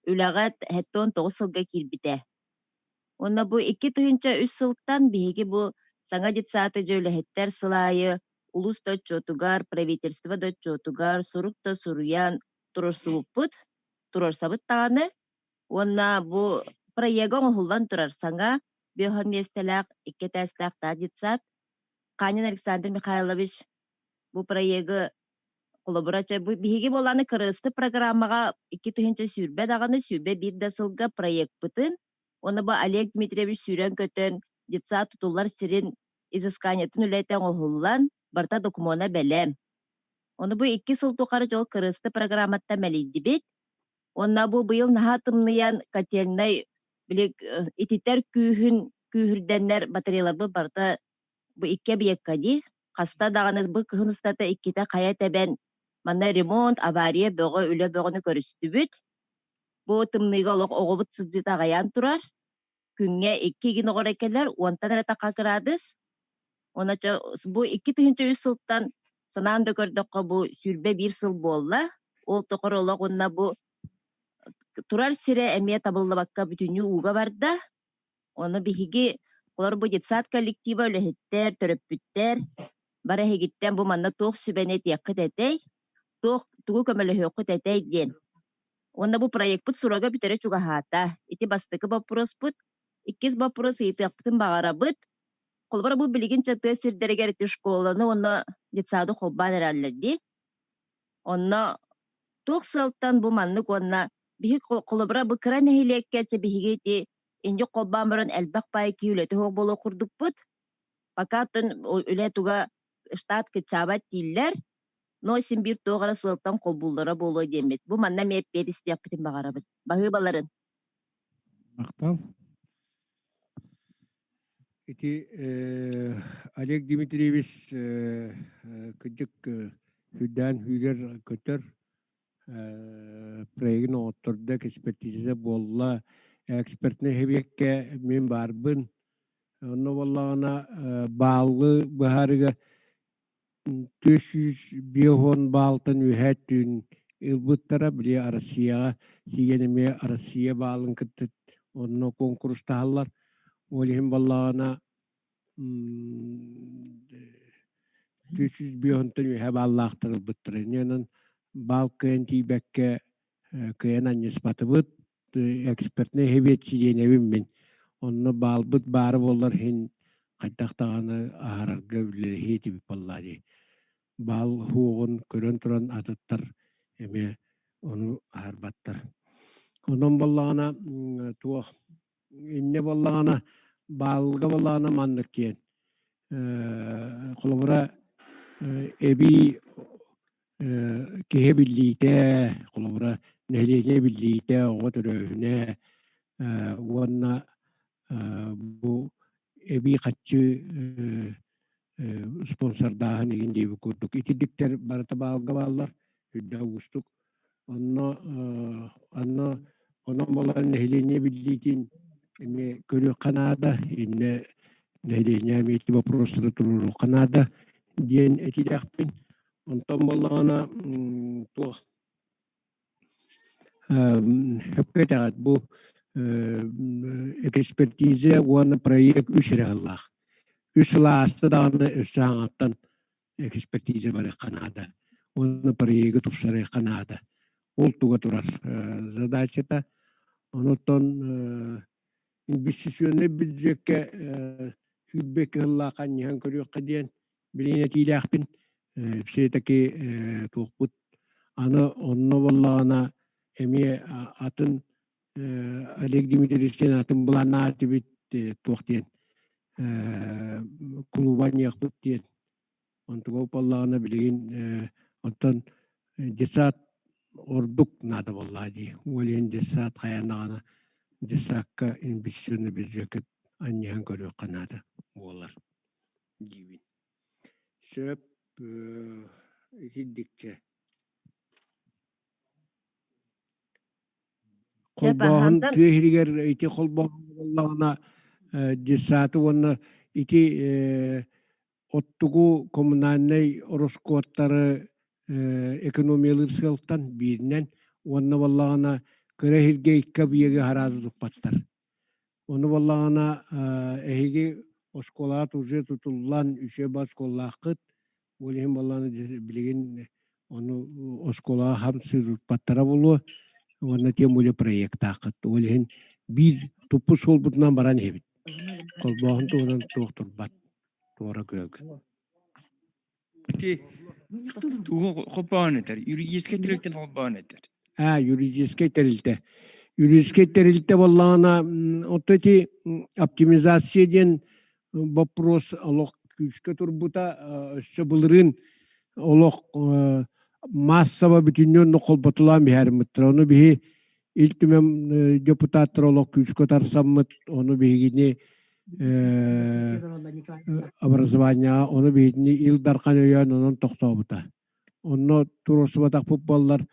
үлэҕэ 79 сылга киирбитэ. Уонна бу 2003 сылтан биһиги бу саҥа детсады дьэ үлэһиттэр сыл аайы улуус да отчуотугар, правительство да отчуотугар сурук да суруйан туруорсубуппут, туруорсабыт даҕаны. Уонна бу проега оҥоһуллан турар саҥа 50 миэстэлээх икки этээстээх детсад. Ханин Александр Михайлович бу проегы холобура чэ бу биһиги буолааны кырыысты программаҕа 2020 даҕаны 21 да сылга проекпытын уонна бу Олег Дмитриевич сүүрэн-көтөн детсад тутуллар сирин изысканиетын үлэтэ оҥоһуллан барыта докумуона бэлэм. Ону бу 2 сыл тухары дьол кырыысты программаттан мэлийдибит. Уонна бу быйыл наһаа тымныйан котельнай били ититэр күүһүн күүһүрдэннэр батареяларбыт барыта бу икки объекка дии хаста даҕаны бу кыһын устата иккитэ хайа тэбэн манна ремонт, авария бөҕө, үлэ бөҕөнү көрүстүбүт. Бу тымныыга олох оҕобут сылдьыыта аҕыйаан турар. Күҥҥэ икки игин оҕо эрэ кэлэр, уонтан эрэ таха кыраадыс. Уонна бу 2003 сылтан санаан да көрдөххө бу 21 сыл буолла. Ол тухары олох уонна бу турар сирэ эмиэ табыллыбакка бүтүннүү ууга барда. Ону биһиги олор бу детсад коллектива үлэһиттэр, төрөппүттэр бары эһигиттэн бу манна туох сүбэни этиэххит этэй, туох тугу көмөлөһүөххүт этэй диэн. Уонна бу проекпыт срога бүтэрэ чугаһаата. Ити бастакы боппуруоспут. Иккис боппуруос ыйытыахпытын баҕарабыт. Холобура бу билигин тыа сирдэригэр ити школаны уонна детсады холбоон эрэллэр дии. Онно туох сыалтан бу маннык уонна биһи холобура бу кыра нэһилиэккэ чэ биһиги ити инник холбоон баран элбэх паай киһи үлэтэ суох буолуох курдукпут. Пока оттон үлэ туга штат кыччаабат дииллэр. Но син биир туох эрэ сыалтан холбууллара буолуо диэммит. Бу манна эмиэ эппиэт истиэхпитин баҕарабыт. Баһыыбаларын. Махтал. Ити Олег Дмитриевич кырдьык үрдээн сүүрэр көтөр проегын оҥоттордо, экспертиза буолла. Экспертнэй сэбиэккэ мин баарбын. Онно буоллаҕына баалы быһаарыыга 450 баалтан үөһээ түүн ылбыттара, били Россияҕа тиийэн эмиэ Россия баалын кытта онно куонкурустаһаллар. Ол иһин буоллаҕына 450-тан үөһээ бааллаахтар ылбыттара. Инньэ гынан баал кыайан тиийбэккэ кыайан анньыспатыбыт. Экспертнэй сэбиэт чилиэнэбин мин. Онно баалбыт баара буоллар иһин хайдах даҕаны аһарарга үлэлэһиэ этибит буоллаа дии. Баал уһуоҕун көрөн туран атыттар эмиэ ону аһарбаттар. Онон буоллаҕына туох инньэ буоллаҕына баалга буоллаҕына маннык диэн холобура эбии киһи биллиитэ, холобура, нэһилиэнньэ биллиитэ, оҕо төрөөһүнэ уонна бу эбии хаччы спонсордааһын игин диэбит курдук. Итирдиктэр барыта баалга бааллар, үрдэ уустук. Онно онно онон буолан нэһилиэнньэ биллиитин эмиэ көрүөххэ наада, иннэ нэһилиэнньэ эмиэ ити боппуруостары туруоруохха наада диэн этиилээхпин. Онтон буоллаҕына туох сөпкө этэҕит бу экспертиза уонна проект үс эрэ сыллаах. Үс сыл ааста даҕаны өссө хаҥаттан экспертиза барыахха наада. Уонна проегы тупсарыахха наада. Ол туга турар задачата. Онуттан инвестиционнай бюджеккэ сүүрбэ кыһыллаах анньыһан көрүөххэ диэн билигин этиилээхпин. Все-таки туохпут аны онно буоллаҕына эмиэ атын Олег Дмитриевич диэн атын былааннаатыбыт туох диэн кулууба анньыахпыт диэн онтуга буоллаҕына билигин оттон детсад ордук наада буоллаҕа дии ол иһин детсад хайаан даҕаны детсадка инвестиционный бюджекка анньыһан көрүөххэ наада буолар диибин сөп итирдикчэ Холбооһун тыа иһигэр ити холбооһун буоллаҕына детсады уонна ити оттугу коммунальнай ороскуоттары экономиялыыр сыалтан бииринэн уонна буоллаҕына кыра иһиргэ икки объегы араазы туппаттар. Ону буоллаҕына эһиги оскуолаҕыт уже тутуллан үчүгэй оскуолалааххыт. Ол иһин буоллаҕына билигин ону оскуолаҕа хам сыырпаттара буолуо уонна тем более проектааххыт. Ол иһин биир туппут суолбутунан баран иһэбит. Холбооһун туһунан туох турбат туора күөлгэ. Ити тугу холбоон этэр? Юридическай тэрилтэн холбоон этэр. А, юридическай тэрилтэ. Юридическай тэрилтэ буоллаҕына, оттон ити оптимизация диэн боппуруос олох күүскэ турбута, өссө былырыын олох маассаба бүтүннүү онно холботулаан биһээриммиттэр. Ону биһи Ил Түмэн депутаттара олох күүскэ тарсаммыт, ону биһигини образованияҕа ону биһигини Ил Дархан өйөөн онон тохтообута. Онно туруорсубатахпыт буоллар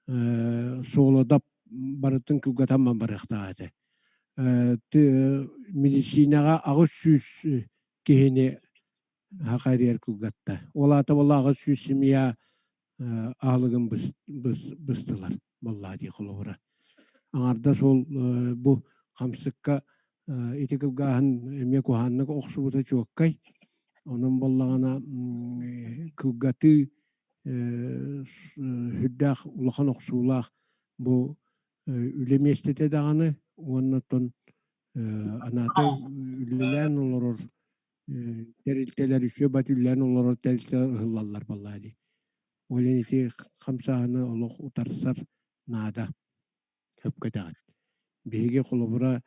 суолодап барытын кылгатан барыахтаах этэ. Медицинэҕэ 800 киһини хахайрыйар кылгатта. Ол аата буолла 800 семья аһылыгын быстылар буоллаа дии холобура. Аҥардас ол бу хамсыкка ити кылгааһын эмиэ куһааннык охсубута чуоккай. Онон буоллаҕына кылгатыы сүрдээх улахан охсуулаах бу үлэ миэстэтэ даҕаны уонна оттон анаата үлэлээн олорор тэрилтэлэр үчүгэй бат үлэлээн олорор тэрилтэлэр ыһыллаллар буоллаа дии. Ол иһин ити хамсааһыны олох утарсар наада. Сөпкө этэҕит. Биһиги холобура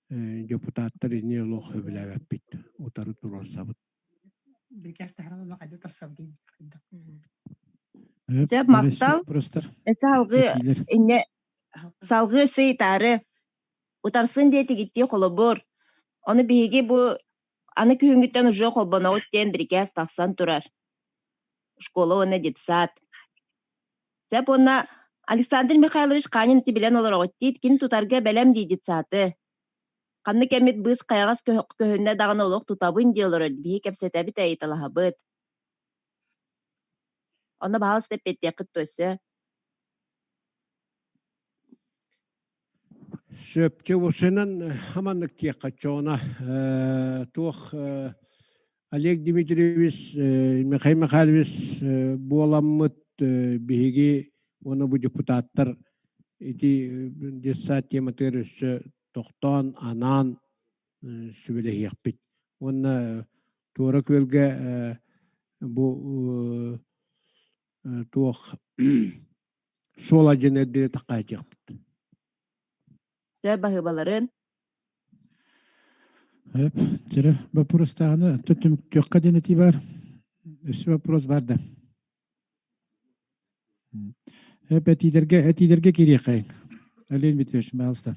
депутаттар ини олох сөбүлээбэппит, утары туруорсабыт. Сөп махтал. Өссө салгыы инне салгыы өссө ыйытаары утарсын диэтигиттии холобур. Ону биһиги бу аны күһүҥҥүттэн уже холбоноҕут диэн бирикээс тахсан турар. Школа уонна детсад. Сөп уонна Александр Михайлович Ханин ити билэн олороҕут диит ким тутарга бэлэм дии детсады. Ханнык эмит быыс хайаҕас көһүннэ даҕаны олох тутабын дии олорор биһи кэпсэтэбит ыйыталаһабыт. Онно баһаалыста эппиэттиэххит дуо өссө? Сөпчө усунан хаманнык диэххэ чоона туох Олег Дмитриевич, Михаил Михайлович буоламмыт биһиги уонна бу депутаттар ити детсад тематыгар өссө тохтоон, анаан сүбэлэһиэхпит. Уонна Туора Күөлгэ бу туох суол адьын эрдири таккаайтыахпыт. Сөп баһыыбаларын. Эп, чэрэ боппуруостааҕыны түмүктүөххэ диэн этии бар. Өссө вопрос бар да. Эп этиилэргэ этиилэргэ киириэххэйиҥ. Ален Дмитриевич, пожалуйста.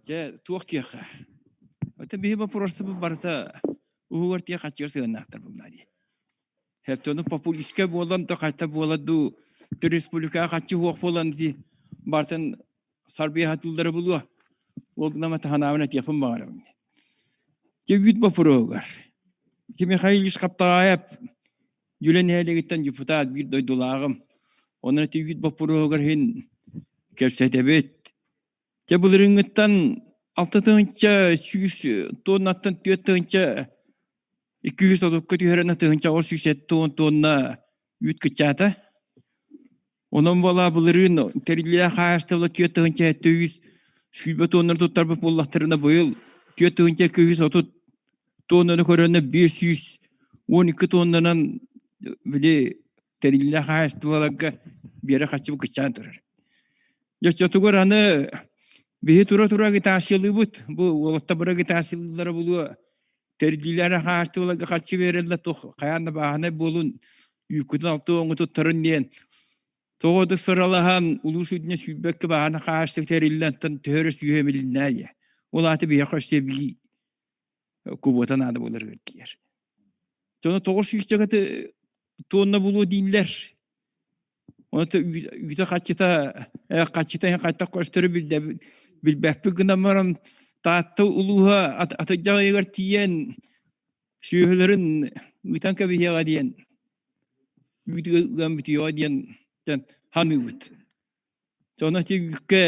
Дьэ, туох диэххэ. Это биһи боппуруостабыт барыта уһугар тиэ хаччыгар сыһыаннаахтар буолла дии. Хэптону популистка буолан да хайта буола дуу, республикаҕа хаччы суох буолан дии бартын сарбыйа сатыыллара булуо. Ол гынан таһанаабын этиэхпин баҕарабын. Дьэ үүт боппуруоһугар. Ити Михаил Ильич Хаптаҕаайап Дьүлэ нэһилиэгиттэн депутат биир дойдулааҕым. Онон ити үүт боппуруоһугар иһин кэпсэтэбит. Дьэ былырыыҥҥыттан 6 100 тоннаттан 4 200 отукка түһэрэн 1870 тонна үүт кыччаата. Онон буола былырыын тэриллиилээх хаһаайыстыбалар 4720 тоннаны туттарбыт буоллахтарына быйыл 4230 тоннаны көрөннөр 512 тоннанан били тэриллиилээх хаһаайыстыбаларга биэрэ харчыбыт кыччаан турар. Дьэ оччотугар аны биһи тура-тура агитациялыыбыт. Бу уолаттар бары агитациялыыллара булуо. Тэриллиилэрэ хаһаайыстыбаларга харчы биэрэллэр туох хайаан да бааһынай буолун үүккүтүн алты оҥу туттарын диэн тоҕо да сыралаһан улуус үрдүнэн сүүрбэккэ бааһына хаһаайыстыба тэриллэн төһө эрэ сүүһэ билиннээ диye. Ол аата биһиэхэ өссө эбии кубуота наада буоларыгар тиийэр. Дьоно 900 тонна булуо дииллэр. Онто үүтэ хаччыта хаччыта иһин хайтах көстөрү билбэппит гынан баран Таатта улууһа атырдьах ыйыгар тиийэн сүөһүлэрин ыытан кэбиһиэҕэ диэн үүтү ыан бүтүөҕэ диэн ханыыбыт. Дьоно ити үүккэ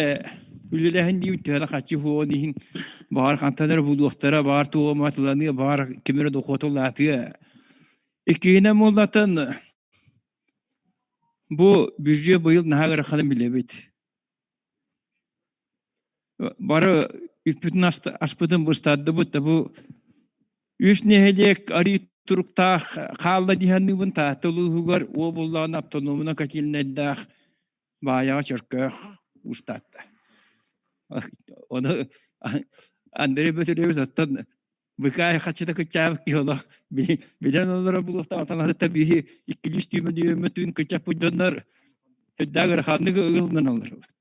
үлэлээһин диибит төһө да хаччы суоҕун иһин баҕар хантан эрэ булуохтара, баҕар туох матыланыа, баҕар ким эрэ дохуота улаатыа. Иккиһинэн буоллатан Бу бюджет быйыл наһаа ыараханын билэбит. Бары үппүтүн аспытын быстардыбыт да бу үс нэһилиэк арыы туруктаах хаалла дии саныыбын Таатта улууһугар уобуллаҕына автономнай котельнайдаах Баайаҕа Чөркөөх устаатта. Ону Андрей Петрович оттон Быкаай хаччыта кыччаабыт киһи олох билэн олоро булуохтаах биһи иккилии түүмэ дүйөммө түүн кыччаппыт дьоннор сүрдээх ыараханнык ылынан олоробут.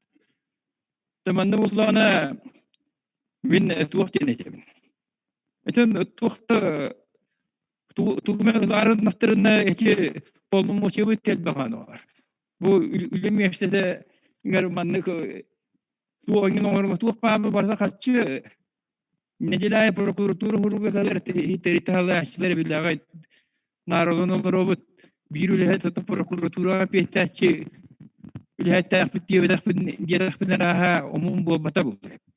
Манна буллаҕына мин туох диэн этэбин. Этэн туохта тугу ылаарыннахтарына эти полномочиябыт кэлбэҕэн олор. Бу үлэ миэстэтэ иҥэр маннык туох иҥин оҥорбо туох баабы барыта хаччы Нэдиэлэ прокуратура уһуруга кэлэр тэрилтэ билэҕэ нааралан олоробут. Биир үлэһит ото прокуратураҕа эппиэттээччи үлэһиттээхпит диэбэтэхпин диэтэхпин арааһа омун буолбата буолла эбит.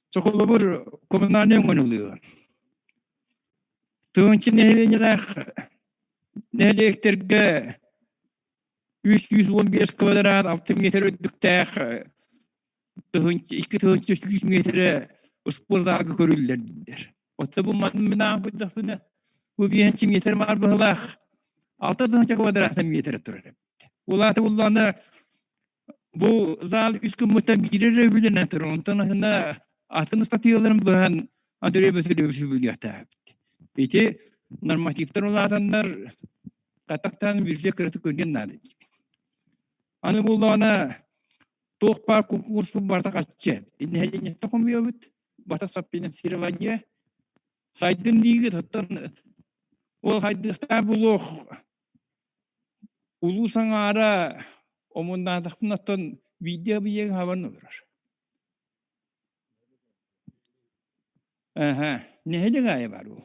Соколобур коммунальнай өҥөнү ылыаҕа. Тыһыынча нэһилиэнньэлээх нэһилиэктэргэ 315 квадрат 6 метр үрдүктээх 2 300 миэтэрэ успуордааҕы көрүллэр дииллэр. Оттон бу мин аан көрдөхпүнэ, бу биэһинчи миэтэрэ маар быһылаах 6 тыһыынча квадратный миэтэрэ турар эбит. Ол аата буллаҕына бу зал үс гыммыттан биири эрэ үбүлэнэн турар. Онтон аһына атын ыстатыйаларын быһан Андрей Васильевич үбүлүөхтээх эбит. Ити нормативтар улаатаннар. Хатахтаан бюджет кыратык көрүөн наада диибин. Аны буоллаҕына туох баар куонкуруспут барыта хаччы. Нэһилиэнньэттэн хомуйабыт, барыта софинансирование. Сайдын диигит, оттон ол хайдыахтаах буолуох улуу саҥаара омуннаатахпына оттон биирдии абыйыгы хабан олорор. Аха, нэһилиэк аайы баар ол.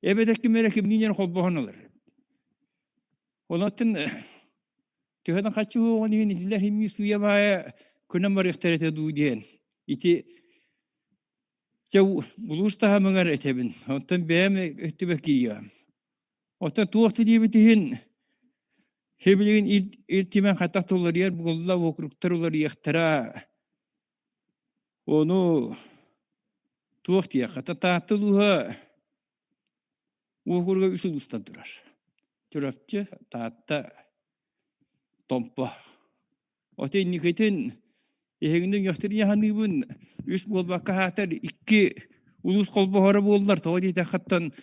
Эбэтэр ким эрэ кимниин эрэ холбоһон ылар. Онон төһө да хаччы уоҕун иһин итилэр химии сыыйа-баайа көнөн барыахтара этэ дуу диэн. Ити чэ улуус таһымыгар этэбин. Оттон бэйэм өттүбэр киириэҕим. Оттон туох да диэбит иһин билигин Ил Түмэн хайдах да уларыйар буолла, уокуруктар уларыйыахтара. Ону туох диэххэ, Таатта улууһа уокуруга үс улуустан турар. Чурапчы, Таатта, Томпо. Ото инникитин эһигини үөхтэрин саныыбын, үс буолбакка аһаатар икки улуус холбоһоро буоллар, тоҕо диэтэххиттэн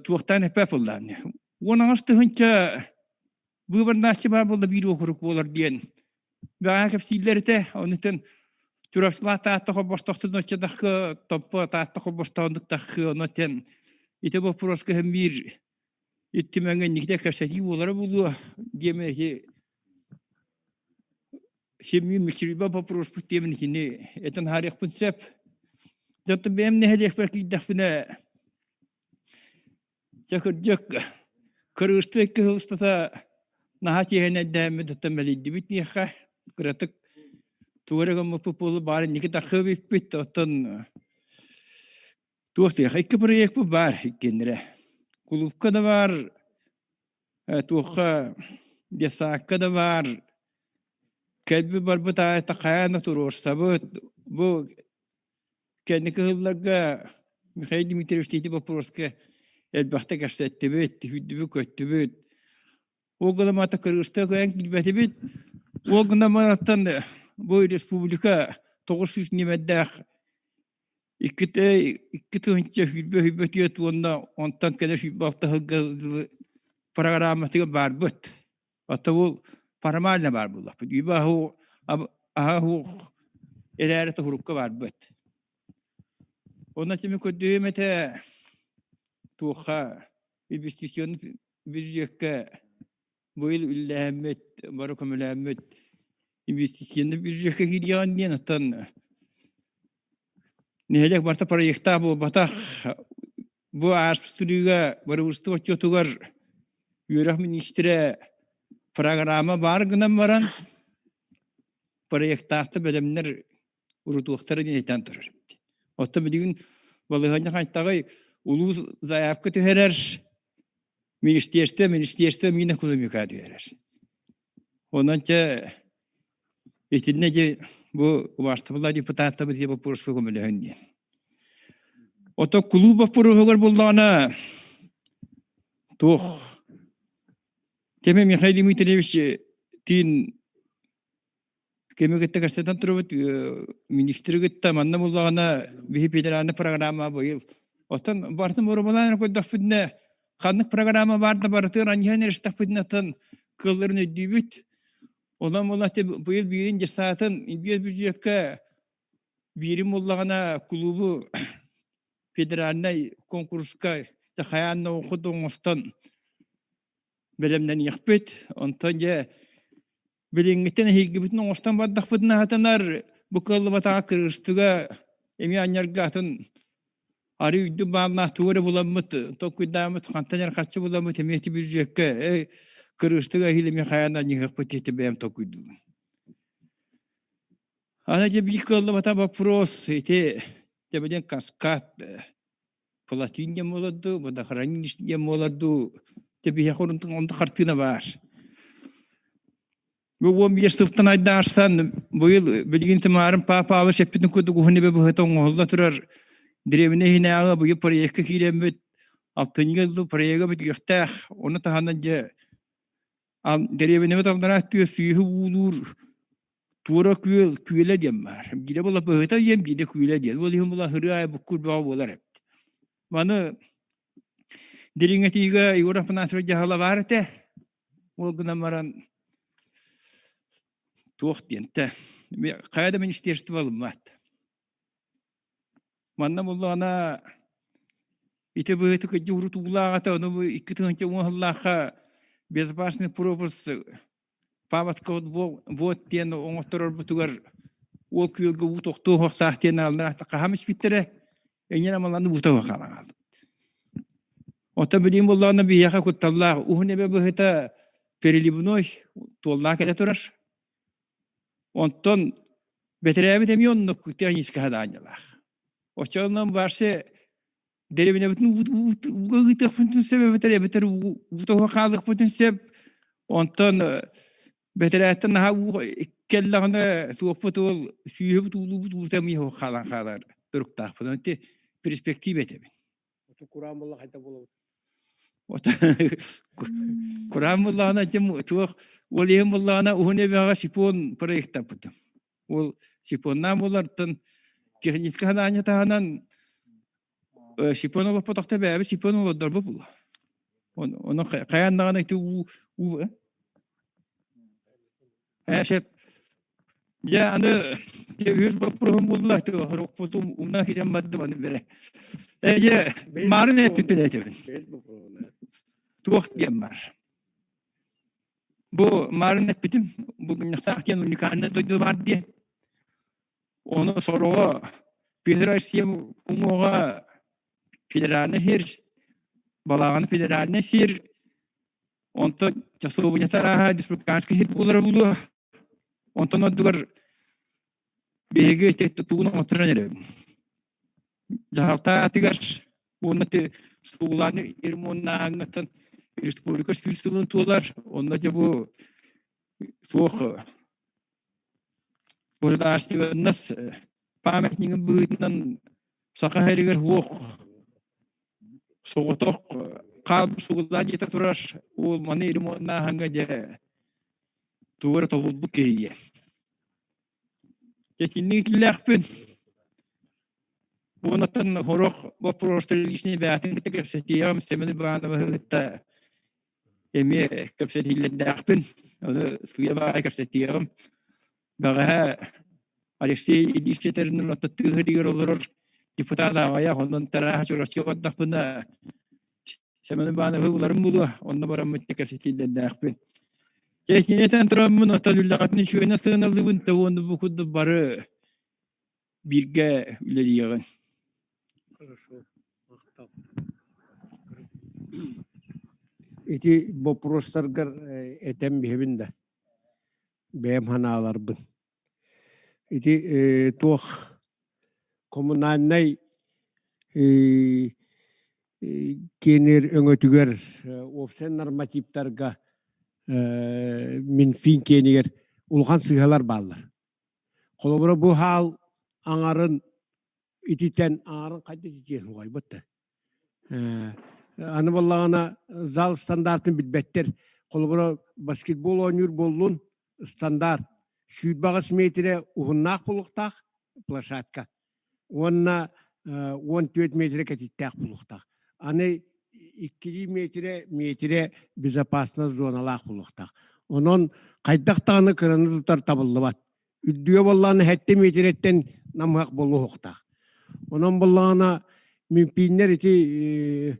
туохтаан эппэт буоллаҕын. 18 тыһыынча быыбардааччы баар буолла биир уокурук буолар диэн бэҕэһээ кэпсииллэр этэ. Онутун Чурапчылаах Таатта холбостохтун оччотохко Томпо Таатта холбостоҕундуктаххы онотен ити боппуруоска иһин биир иттимэҥҥэ инникитэ кэпсэтии буолара буолуо диэмэ ити симмиин мүччүрүйбэ боппуруоспут диэмин итини этэн аһарыахпын сөп. Дьонтон бэйэм нэһилиэкпэр киирдэхпинэ Дьэ кырдьык, кыргызтыы кыһыл устата наһаа чиэһинэйдээммит оттон мэлийдибит диэххэ, кыратык тугу эрэ гыммыппыт буолуо баар инники таххыы эбиппит, оттон туох диэххэ икки проекпыт баар иккиэннэрэ. Кулуупка да баар, туохха детсадка да баар, кэлбит барбыт аайы хайаан да туруорсабыт. Бу Кэнники сылларга Михаил Дмитриевич ити боппуруоска элбэхтэ кэпсэттибит, түһүйдүбүт-көттүбүт. Ол гынан маата кыргызтыы кыайан киирбэтибит. Ол гынан баран бу республика 900 нүөмэрдээх 2 тыһыынча 20 24 уонна онтон кэлэр 26 сылга программатыгар баарбыт. Оттон ол формально баар буоллахпыт. Үбэ аһа суох эрээри тоһурукка барбыт. Онно тими көрдүһүм этэ туохха инвестиционный бюджекка быйыл үллэһэммит, бары көмөлөөммүт инвестиционный бюджекка киириэҕин диэн оттон нэһилиэк барыта проектаах буолбатах. Бу ааспыт сырыыга бырабыыталыстыба отчуотугар үөрэх миниистирэ программа баар гынан баран проектаахта бэлэмнэр урутуохтара диэн этэн турар эбит. Оттон билигин балаһыанньа хайтаҕай улуус заявка түһэрэр, министерство, министерство Минэкономика түһэрэр. Онон чэ итиннэ дьэ бу убаастабыллаах депутаттабыт дии боппуруоска көмөлөһөн диэн. Ото кулууп боппуруоһугар буллаҕына туох кэми Михаил Дмитриевич тиин кэми кытта кэстэтэн турабыт министри кытта манна буллаҕына биһи федеральный программа быйыл оттон барытын боруобалаан көрдөхпүтүнэ ханнык программа баар да барытыгар анньыһан эристэхпитинэ атын кыалларын өйдүүбүт. Онон буолла быйыл биирин дьассаатын биир бюджекка биирин буллаҕына кулуубу федеральнай конкурска хайаан да оҥостон бэлэмнэниэхпит. Онтон дьэ билиҥҥиттэн эһиилгибитин оҥостон бардахпытына сатанар бу кыаллыбатаҕа кыргыстыга эмиэ анньарга атын арыы үрдүк бааллаах тугу эрэ буламмыт толкуйдааммыт хантан эрэ харчы буламмыт эмиэ ити бюджекка кыргыстыга эһиил эмиэ хайаан да анньыһыахпыт диэти бэйэм толкуйдуубун. Аны дьэ биир кыаллыбата вопрос ити тэбэнэн каскад платин диэн буолар дуу, водохранилище диэн буолар дуу, тэбиһиэхэ онто хартыына баар. Бу 15 сылтан айдаарсан быйыл билигин Тымаарын Паапаабыс эппитин курдук уһун эбэ быһыта оҥоһулла турар древнэй иһинээҕи быйыл проекка киирэммит алтынньы ыллы проега бүтүөхтээх. Ону таһынан дьэ дэриэбинэбит аллараа өттүгэр сүүһү уулуур туора күөл күөлэ диэн баар. Биирэ була быһыта диэн, биирэ күөлэ диэн. Ол иһин була ырыа аайы буккур бөҕө буолар эбит. Маны. Дириҥэтиигэ Егор Афанасьевич дьаһала баар этэ. Ол гынан баран туох диэнтэ хайа да министерство ылыммат. Манна буллаҕына ити быһыты кыдьы урут уулаах этэ, ону бу 2010 сыллаахха безопасный пропуск паводка вот диэн оҥотторорбутугар уол күөлгэ уу тохтуо охсаах диэн ааллар хаһам испиттэрэ эҥин амаланы уута хаалан Оттон билигин буоллаҕына биһиэхэ кутталлаах уһун эбэ быһыта переливной туоллаах кэлэ турар. Онтон бэтэрээбит эмиэ оннук техническэй хадаанньалаах. Оччоҕунан барсы дэриэбинэбитин ууга ыытыахпытын сөп эбэтэр эбэтэр уу хаалыахпытын сөп. Онтон бэтэрээттэн наһаа уу кэллэҕинэ суохпут ол сүүһүбүт уулуубут уута эмиэ хаалан хаалар туруктаахпыт. Онон перспектива этэбин. Кураан буолла хайда буолабыт? Кураан буоллаҕына туох ол иһин буоллаҕына уһун эбэҕэ сипон проектаппытым. Ол сипоннаан буолартан техническэй ханаанньа таһынан сипон олоппотохто бэйэбит сипон олордорбут буолла. Ону хайаан даҕаны ити уу уу Сөп. Дьэ, аны үһүс боппуруоһум буолла, хорохпутум умна киирэн бардым аны бэрэ. Дьэ, маарын эппиппин этэбин. Туох диэн бар. Бу маарын эппитим, бу гынньахтаах диэн уникальнай дойду бар диэн. Ону сороҕо Федерация уҥуоҕа федеральный сир, балаҕаны федеральный сир, Онтон часовнята арааһа республиканскай иһит буолара буолуо. Онтон ордугар биһиги ити тугун оҥотторон эрэбин. Дьаһалта атыгар уонна сугулааны ремоннааһыҥҥаттан республика сүүс сылын туолар. Онно дьэ бу суох государственность памятнигын быһыытынан Саха сиригэр суох Соҕотох хаалбыт сугулаа диэтэ турар уол маны ремоннааһыҥҥа дьэ тугу эрэ тобулбут киһи диэн. Дьэ итинник итилээхпин. Уоннаттан сорох боппуруостары личный бэйэтин кытта кэпсэтиэҕим Семен Ивановиһы кытта эмиэ кэпсэтиилэрдээхпин. Ону сыыйа баҕайы кэпсэтиэҕим. Бэҕэһээ Алексей Ильич этэринэн оттон тыаһырыгар олорор депутат аҕайах, онон тарааһа Чурапчыга бардахпына Семен Ивановы буларым буолуо, онно бараммыт кэпсэтиилэрдээхпин. Дьэ итини этэн тураммын оттон үлэҕитин үчүгэйинэн сыаналыыбын да уонна бу курдук бары бииргэ үлэлиэҕин. Хорошо. Махтал. Ити боппуруостаргар этэн биһэбин да бэйэм санааларбын. Ити туох коммунальнай киэнир өҥөтүгэр уопсай нормативтарга Минфин киэнигэр улахан сыыһалар бааллар. Холобура бу хаал аҥарын ититэн аҥарын хайда ититиэн уҕайбыт да. Аны буоллаҕына зал стандартын билбэттэр. Холобура баскетбол оонньуур буоллун стандарт 28 метрэ уһуннаах буолуохтаах площадка уонна 14 метрэ кэтиттээх буолуохтаах. Аны иккилии метрэ метрэ безопасность зоналаах буолуохтаах. Онон хайдах даҕаны кыраны тутар табыллыбат. Үрдүгэ буоллаҕына сэттэ миэтэрэттэн намыһах буолуохтаах. Онон буоллаҕына Минпииннэр ити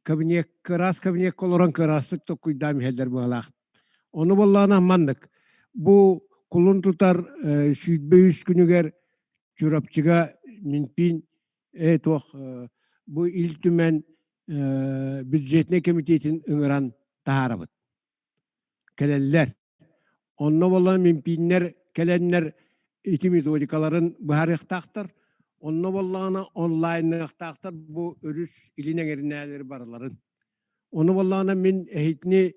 кабинет кыраас кабинекка олорон кыраастык толкуйдаан иһэллэр быһалаах. Ону буоллаҕына маннык бу кулун тутар 23 күнүгэр Чурапчыга Минпиин туох бу Ил Түмэн бюджетнай комитетин ыҥыран таһаарабыт. Кэлэллэр. Онно буолан Минпииннэр кэлэннэр ити методикаларын быһаарыахтаахтар. Онно буоллаҕына онлайнныахтаахтар бу өрүс илин эҥэринээлэри барыларын. Ону буоллаҕына мин эһитини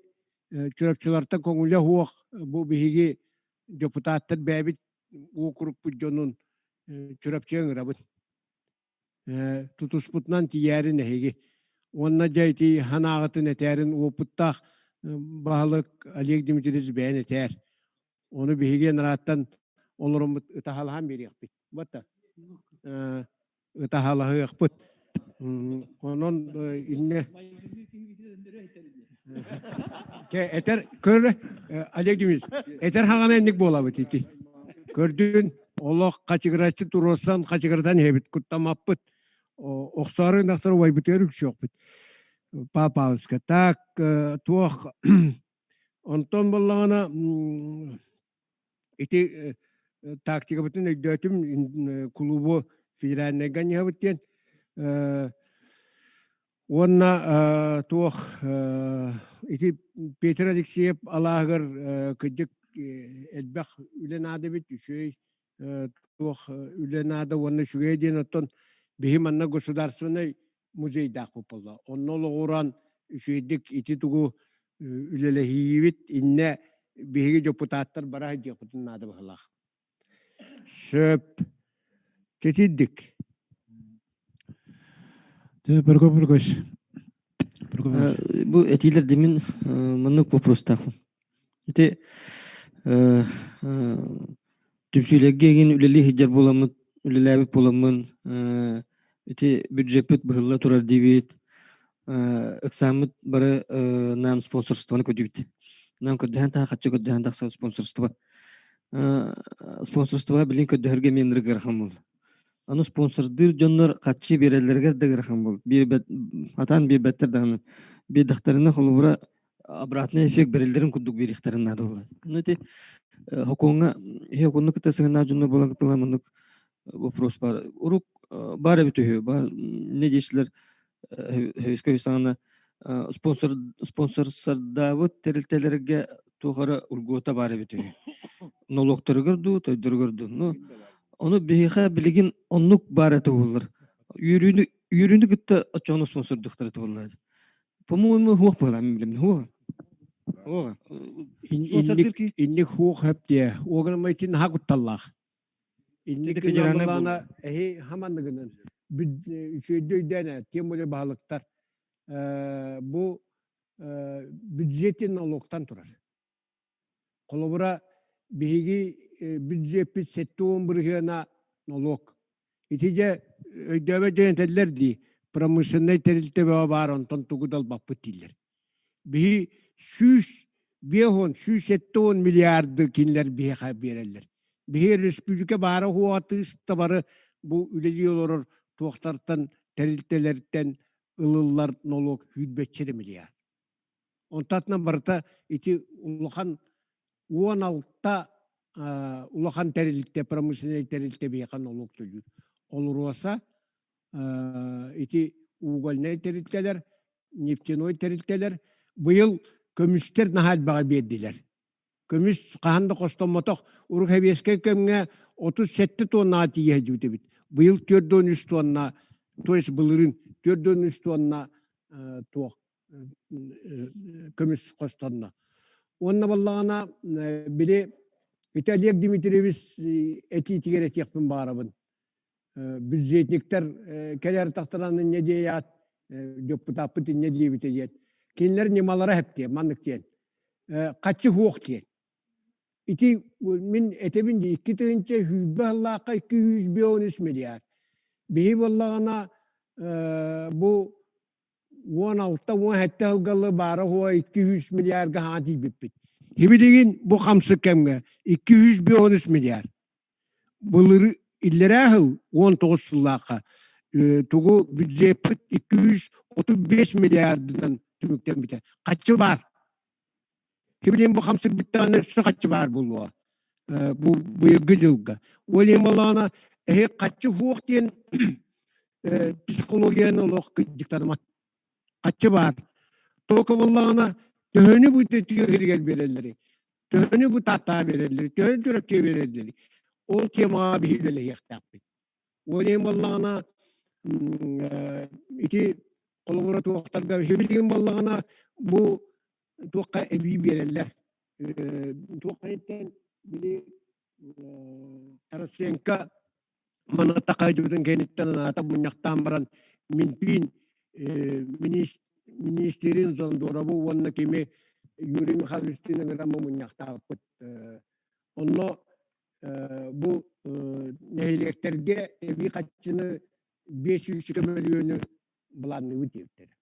Чурапчылартан көҥүлэ суох бу биһиги депутаттар бэйэбит уокурукпут дьонун Чурапчыга ыҥырабыт. Тутуспутунан тиийээрин эһиги. Уонна дьэ ити санааҕытын этээрин уопуттаах баһылык Олег Дмитриевич бэйэн этээр. Ону биһиги ынарааттан олороммут ытаһалаһан биэриэхпит. Бата ытаһалаһыахпыт. Онон инне Чэ, этер көр Олег Дмитриевич, этер хаҕана инник буолабыт ити. Көрдүн, олох хачыгыраччы туруорсан хачыгыратан иһэбит, куттаммаппыт. Охсоору ынахтар убайбытыгар үксүөхпүт. Папауска. Так, туох онтон буоллаҕына ити тактикабытын өйдөөтүм кулуубу федеральнайга анньыһабыт диэн уонна туох ити Петр Алексеев алааһыгар кырдьык элбэх үлэ наада эбит үчүгэй туох үлэ наада уонна үчүгэй диэн оттон биһи манна государственнай музейдаахпыт буолла. Онно олоҕуран үчүгэйдик ити тугу үлэлэһиибит иннэ биһиги дьокутааттар бара сылдьыахпытын наада быһыылаах. Сөп. Тэтирдик. Прокоп Прокопович. Бу этиилэр димин маннык вопростаахпын. Ити түмсүүлэргэ игин үлэлии сылдьар буоламмыт, үлэлээбит буоламмын ити бюджеппит быһылла турар диибит, ыксааммыт бары наан спонсорствоны көрдүбүт. Наан көрдөһөн таха хаччы көрдөһөн тахса спонсорство. Спонсорство билин көрдөһөргө мен ырахан буолла. Аны спонсордыыр дьоннор хаччы биэрэллэригэр да ыарахан буол. Биэрбэт, атаан биэрбэттэр даҕаны. Биэрдэхтэринэ холобура обратный эффект бэриллэрин курдук биэриэхтэрин наада буолар. Ну ити хокуоҥҥа хокуонну кытта сыһыаннаах дьоннор буолан кытта маннык вопрос бар. Урук бар эбит үһү, бар не диэчилэр Хэвискэ саҥана спонсор спонсорсардаабыт тэрилтэлэргэ туох эрэ ургуота баар эбит үһү. Нолуоктарыгар дуу, тойдоругар дуу. Ну, ону биһиэхэ билигин оннук баар этэ буоллар. Үөрүүнү үөрүүнү кытта оччоҕуна спонсордуохтара этэ буоллар. По-моему, хуох буолар мин билэммин. Хуох. Хуох. Инник инник хуох хөп диэ. Уоган майтин наһаа кутталлаах. Инник федеральный эһи хаманныгынан үчүгэйдик өйдөөн ээ, тем более баһылыктар бу бюджетин налогтан турар. Холобура, биһиги бюджеппит 70 бырыһыана налог. Ити дьэ өйдөөбөт дьон этэллэр дии, промышленнай тэрилтэ бөҕө баар, онтон тугу да ылбаппыт дииллэр. Биһи 150, 170 миллиарды кинилэр биһиэхэ биэрэллэр. Биһи республика баара уоҕа тыыс бары бу үлэлии олорор туохтартан, тэрилтэлэртэн ылыллар нолуок сүүрбэччэ миллиард. Онтон барыта ити улахан 16 улахан тэрилтэ, промышленнай тэрилтэ биһиэхэ нолуок төлүүр. Олуруоса ити угольнай тэрилтэлэр, нефтяной тэрилтэлэр быйыл көмүстэр наһаа элбэҕи биэрдилэр. Көмүс хаһан да хостоммотох урук сэбиэскэй кэмҥэ 37 тоннаҕа тиийэ сылдьыбыт эбит. Быйыл 43 тонна, то есть былырыын 43 тонна туох көмүс хостонно. Уонна баллаҕана били ити Олег Дмитриевич этиитигэр этиэхпин баҕарабын. Бюджетниктэр кэлэр тахтаран инньэ диэйаат депутаппыт инньэ диэбитэ диэн. Кинилэр ньымалара хэптиэ маннык диэн. Хаччы хуох диэн. Ити мин этэбин дии 2020 сыллаахха 253 миллиард. Биһи буоллаҕына бу 16-17 сылга баара уһуо 200 миллиардга хаҥа тиийбиппит. Хибилигин бу хамсык кэмҥэ 253 миллиард. Былыры иллэрээ сыл 19 сыллаахха тугу бюджеппит 235 миллиардынан түмүктэммитэ. Хаччы баар. Хибилин бу хамсык бүттэҕинэ өссө хаччы баар буолуоҕа. Бу быйылгы дьылга. Ол иһин буоллаҕына эһи хаччы хуох диэн психологияны олох кырдьыктанымат. Хаччы баар. Тока буоллаҕына төһөнү бу тыа биэрэллэрий? Төһөнү бу Тааттаҕа биэрэллэрий? Төһөнү Чурапчыга биэрэллэрий? Ол темаҕа биһиги үлэлэһиэхтээхпит. Ол иһин буоллаҕына ити холобура туохтарга билигин буоллаҕына бу туохха эбии биэрэллэр. Туохха били Тарасенко Манатаха дьыбытын кэнниттэн анаата мунньахтаан баран Минфин министрин Зондорову уонна кими Юрий Михайловичтыын ыҥыраммы мунньахтаабыппыт. Онно бу нэһилиэктэргэ эбии хаччыны 500 мөлүйүөнү. былаанныыбыт диэбиттэрэ.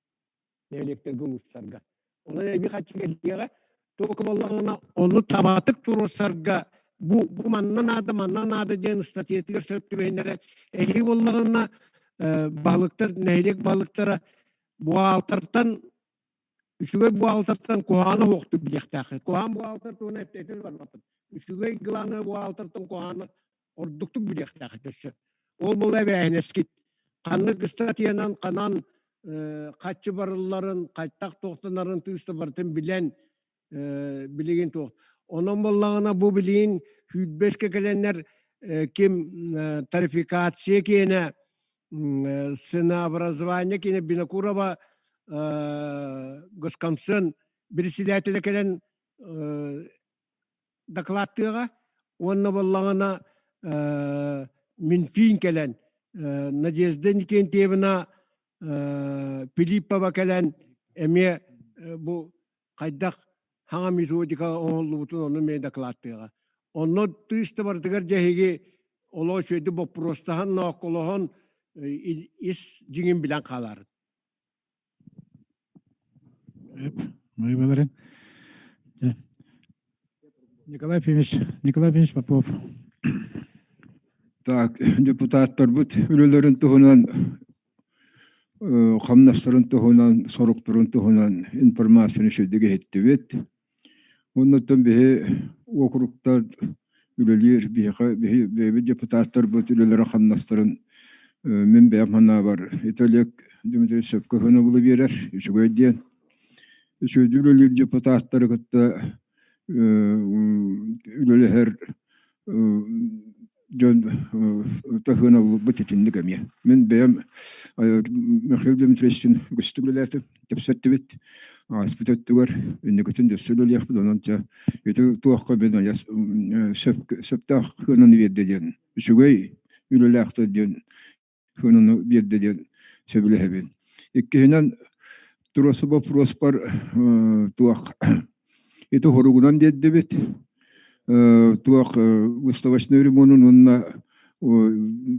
Нэһилиэктэргэ, улуустарга. Онон эбии хаччы кэлиэҕэ. Туох буоллаҕына, ону табатык туруорсарга бу, бу манна наада, манна наада диэн ыстатыйатыгар сөп түбэһиннэрэ эһиги буоллаҕына баһылыктар, нэһилиэк баһылыктара буҕаалтартан үчүгэй буҕаалтартан куһаҕаны суохтук билиэхтээххит. Куһаҕан буҕаалтар туһунан эппиэтин барбаппын. Үчүгэй главное буҕаалтартан куһаҕаны ордуктук билиэхтээххит өссө. Ол буола эбээһинэскит. Ханнык ыстатыйанан ханан хаччы барылларын, хайтах туохтанарын тыыста барытын билэн билигин туох. Онон буоллаҕына бу билигин сүүрбэскэ кэлэннэр ким тарификация киэнэ ценообразование киэнэ Винокурова госкомцен председателэ кэлэн дакылааттыаҕа уонна буоллаҕына Минфин кэлэн Надежда Никентьевна Филиппова кэлэн эмиэ бу хайдах хаҥа методика оҥоһуллубутун ону эмиэ дакылааттыаҕа. Онно тыыс да барытыгар дьэһиги олоо үчүгэйдик боппуруостаһан, ноокколоһон ис дьиҥин билэн хаалаарын. Мыйбаларын. Николай Ефимович, Николай Ефимович Попов. Так, депутаттарбыт үлэлэрин туһунан, хамнастарын туһунан, соруктарын туһунан информацияны үчүгэйдик иһиттибит. Оннуттан биһи уокуруктар үлэлиир биһиэхэ биһи бэйэбит депутаттарбыт үлэлэрин хамнастарын мин бэйэм санаабар Италия Дмитрий сөпкө хонобулу биэрэр үчүгэй диэн. Үчүгэйдик үлэлиир депутаттары кытта үлэлэһэр дьон таһыан ылбыт итинник эмиэ. Мин бэйэм Михаил Дмитриевичтин үгүстүк үлэлээтим, кэпсэттибит. Ааспыт өттүгэр инникитин дөссө үлэлиэхпит, онон чэ ити туохха мин сөптөөх сыананы биэрдэ диэн, үчүгэй үлэлээхтэр диэн сыананы биэрдэ диэн сөбүлэһэбин. Иккиһинэн, туруорса боппуруоспар туох ити хоругунан биэрдибит. Туох выставочный ремонун уонна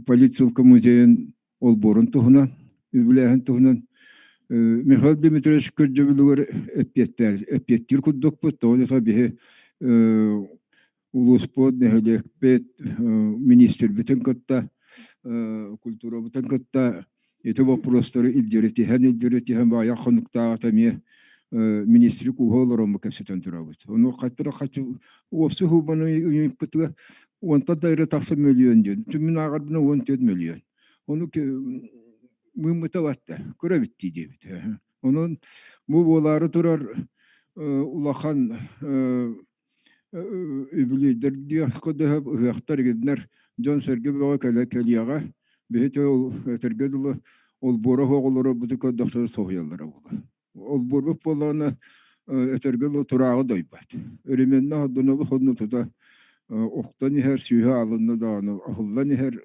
полициялка музейын олбуорун туһунан, үбүлээһин туһунан Михаил Дмитриевич көрдөбүлүгэр эппиэттиир курдукпут. Тоҕо диэтэххэ биһи улууспут, нэһилиэкпит, министрбитин кытта, культурабытын кытта ити боппуруостары илдьиритиһэн, илдьиритиһэн баайах хонуктааҕыта эмиэ министри кууһа олороммут кэпсэтэн турабыт. Ону хаттара хачы уопсай уһуубаны ыйыппытыгар уонтан да эрэ тахса мөлүйүөн диэн. Мин ааҕарбына 14 мөлүйүөн. Ону мыыммыта батта, көрөбүт дии диэбит. Онон бу буолаары турар улахан үбүлүөйдэр диэххэ дөһөп ыһыахтар игиннэр дьон-сэргэ бөҕө кэлэ кэлиэҕэ биһити ол этэргэ дылы олбуора оҕолоро буту көрдөхтөрө соһуйаллара буолар олбуорбут буоллаҕына этэргэ дылы турааҕы дойбат өрүмүөннэ одунобу онно тута охтон иһэр сүүһэ аалынна даҕаны аһыллан иһэр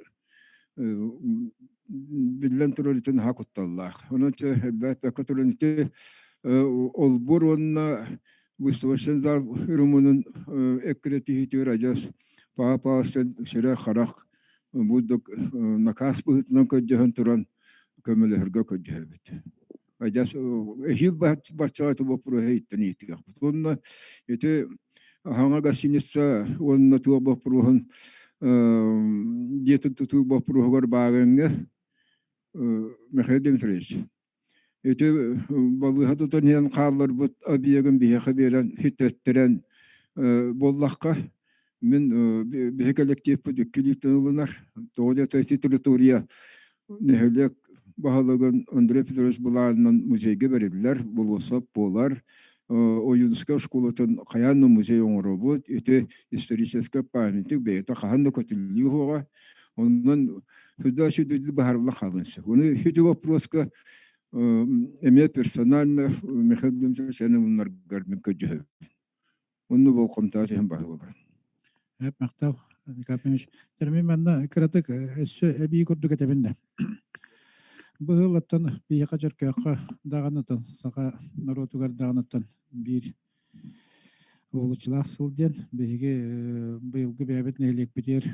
биллэн турар ити наһаа кутталлаах онон элбээппэккэ туран ити олбуор уонна Выставочный зал ремонун эккирэтиһиитигэр адьас паа-паа сирэ-харах бурдук накаас быһыытынан көрдөһөн туран көмөлөһөргө көрдөһөбүт. Адьас эһиил баччаҕа ити боппуруоһу иттэн иитиэхпит. Уонна ити аһаҥа гостиница уонна туох боппуруоһун дьиэтин тутуу боппуруоһугар бааҕыҥҥа Михаил Дмитриевич Ити балыыһа тутан иһэн хаалларбыт объегын биһиэхэ биэрэн хитэттэрэн буоллахха, мин биһи коллективпыт икки илииттэн ылынар. Тоҕо диэтэ ити территория нэһилиэк баһылыгын Андрей Петрович былаанынан музейга бэриллэр, болуоссат буолар. Ойуунускай школатын хайаан да музей оҥоробут. Ити историческай памятник бэйэтэ хаһан да көтүллүү суоҕа. Онон Сюда сюда баһарылла хаалан сөп. Ону ити вопроска эмиэ персонально Михаил Дмитриевич эн ылынаргар мин көрдөһөбүн. Онно болҕомтоҕо түһэн баһылыбар. Эп махтал, Николай Ефимович. Термин манна кыратык өссө эбии курдук этэбин да. Быһылаттан биһиэхэ Чөркөөххө даҕанытан саха норуотугар даҕанытан биир Уһулуччулаах сыл диэн биһиги быйылгы бэйэбит нэһилиэкпитигэр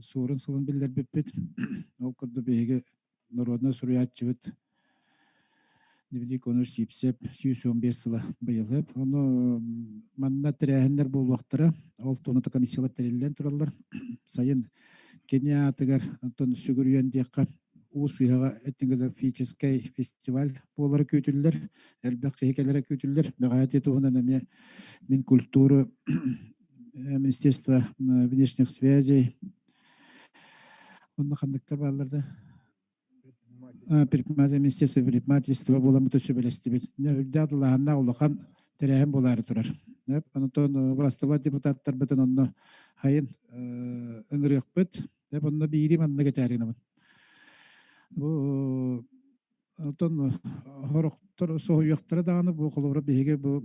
Суорун сылын биллэрбиппит. Ол курдук биһиги норуодунай суруйааччыбыт. Дмитрий Конович Сипсеп 115 сыла быйыл. Ону манна тэрээһиннэр буолуохтара. Ол туонута комиссиялар тэриллэн тураллар. Сайын кини аатыгар онтон сүгүрүйэн диэххэ уу сыһаҕа этнографическай фестиваль буолара күүтүллэр. Элбэх киһи кэлэрэ күүтүллэр. Бэҕэһээ туһунан эмиэ Минкультура, Министерство внешних связей онно ханныктар бааллар да Министерство предпринимательства буоламмыта сүбэлэстибит. Үрдээх дылааһыннаах улахан тэрээһин буолаары турар. Онтон бастыла депутаттарбытын онно хайын ыҥырыахпыт. Онно биири маннык этээринабын. Бу Оттон хорохтор соһуйуохтара даҕаны бу холобура биһиги бу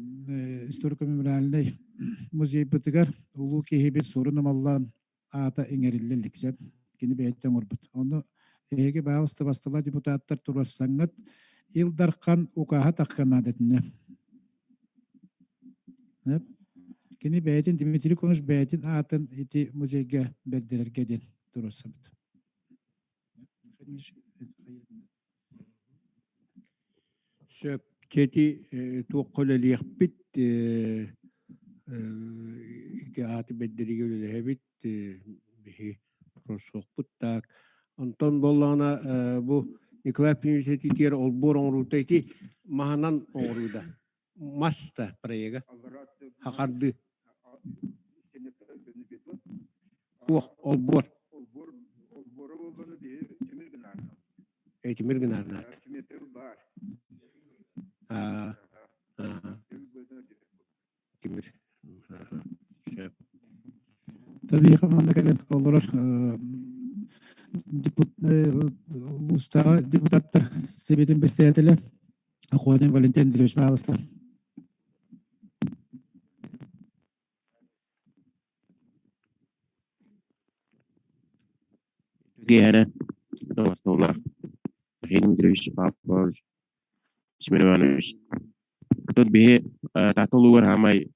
историко-мемориальнай музейбытыгар улуу киһибит Суорун Омоллоон аата иҥэриллэ илик сөп. Кини бэйэтэ оҥорбут. Ону эһиги баалыстыбастыла депутаттар туруорсаҥҥыт Ил Дархан укааһа тахха наада этинэ. Кини бэйэтин Дмитрий Конович бэйэтин аатын ити музейга бэрдэрэргэ диэн туруорсабыт. Сөп. Чэти туохха үлэлиэхпит ити ааты бэрдэригэ үлэлэһэбит биһи туруорсуохпут так. Онтон буоллаҕына бу Николай Петрович этиитигэр олбуор оҥоруута ити маһынан оҥорууда. Мас да проега. Хахардыы. Туох олбуор. Тимир гынаарнаат. Тимир. Сөп. Табиха манна кэлэн олорор улуустааҕы депутаттар сэбиэтин председателэ Охотин Валентин Андреевич пожалуйста. Киэһэрэ Новостолар Михаил Дмитриевич Павлович Семен Иванович. Тут биһи Таатта улуугар хаамай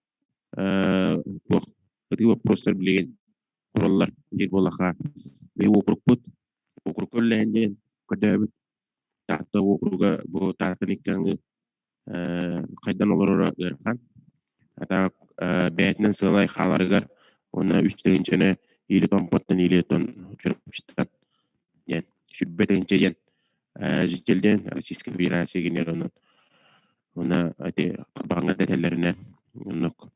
туох ытыы боппуруостар билигин тураллар диир буоллахха биһи уокурукпут уокурукка үллэһин диэн көрдөөбүт Таатта уокуруга бу Тааттан икки аҥыы хайдан олороро ыарахан. Ата бэйэтинэн сыалай хааларыгар уонна үс тыһыынчаны или Томпоттон или тон Чурапчыттан диэн сүрбэ тыһыынча диэн житель диэн Российская Федерация генералынан уонна ити баҥҥа дэтэллэринэн оннук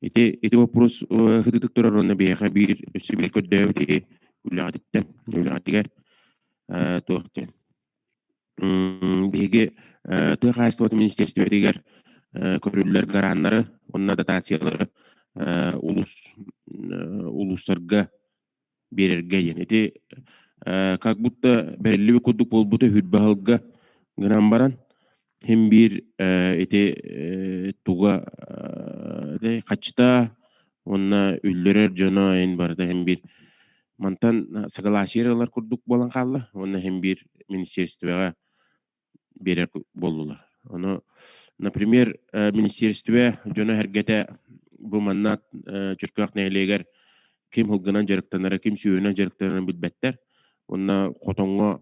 ити ити вопрос хытытык турар уонна биһиэхэ биир өссө биир көрдөөбүт ити үлэҕититтэн үлэҕитигэр туох диэн Биһиги тыа хаһаайыстыбатын министиэристибэтигэр көрүллэр граннары уонна дотациялары улуус улуустарга биэрэргэ диэн. Ити как будто бэриллибит курдук буолбута хүрбэ аһылга гынан баран син биир ити туга хаччыта уонна үллэрэр дьоно эн барыта син биир мантан согласие ылар курдук буолан хаалла уонна син биир министерствоҕа биэрэр буоллулар. Ону, например, министерстве дьоно-сэргэтэ бу манна Чөркөөх нэһилиэгэр ким һылгынан дьарыктанара, ким сүөһүнэн дьарыктанарын билбэттэр. Уонна хотоҥҥо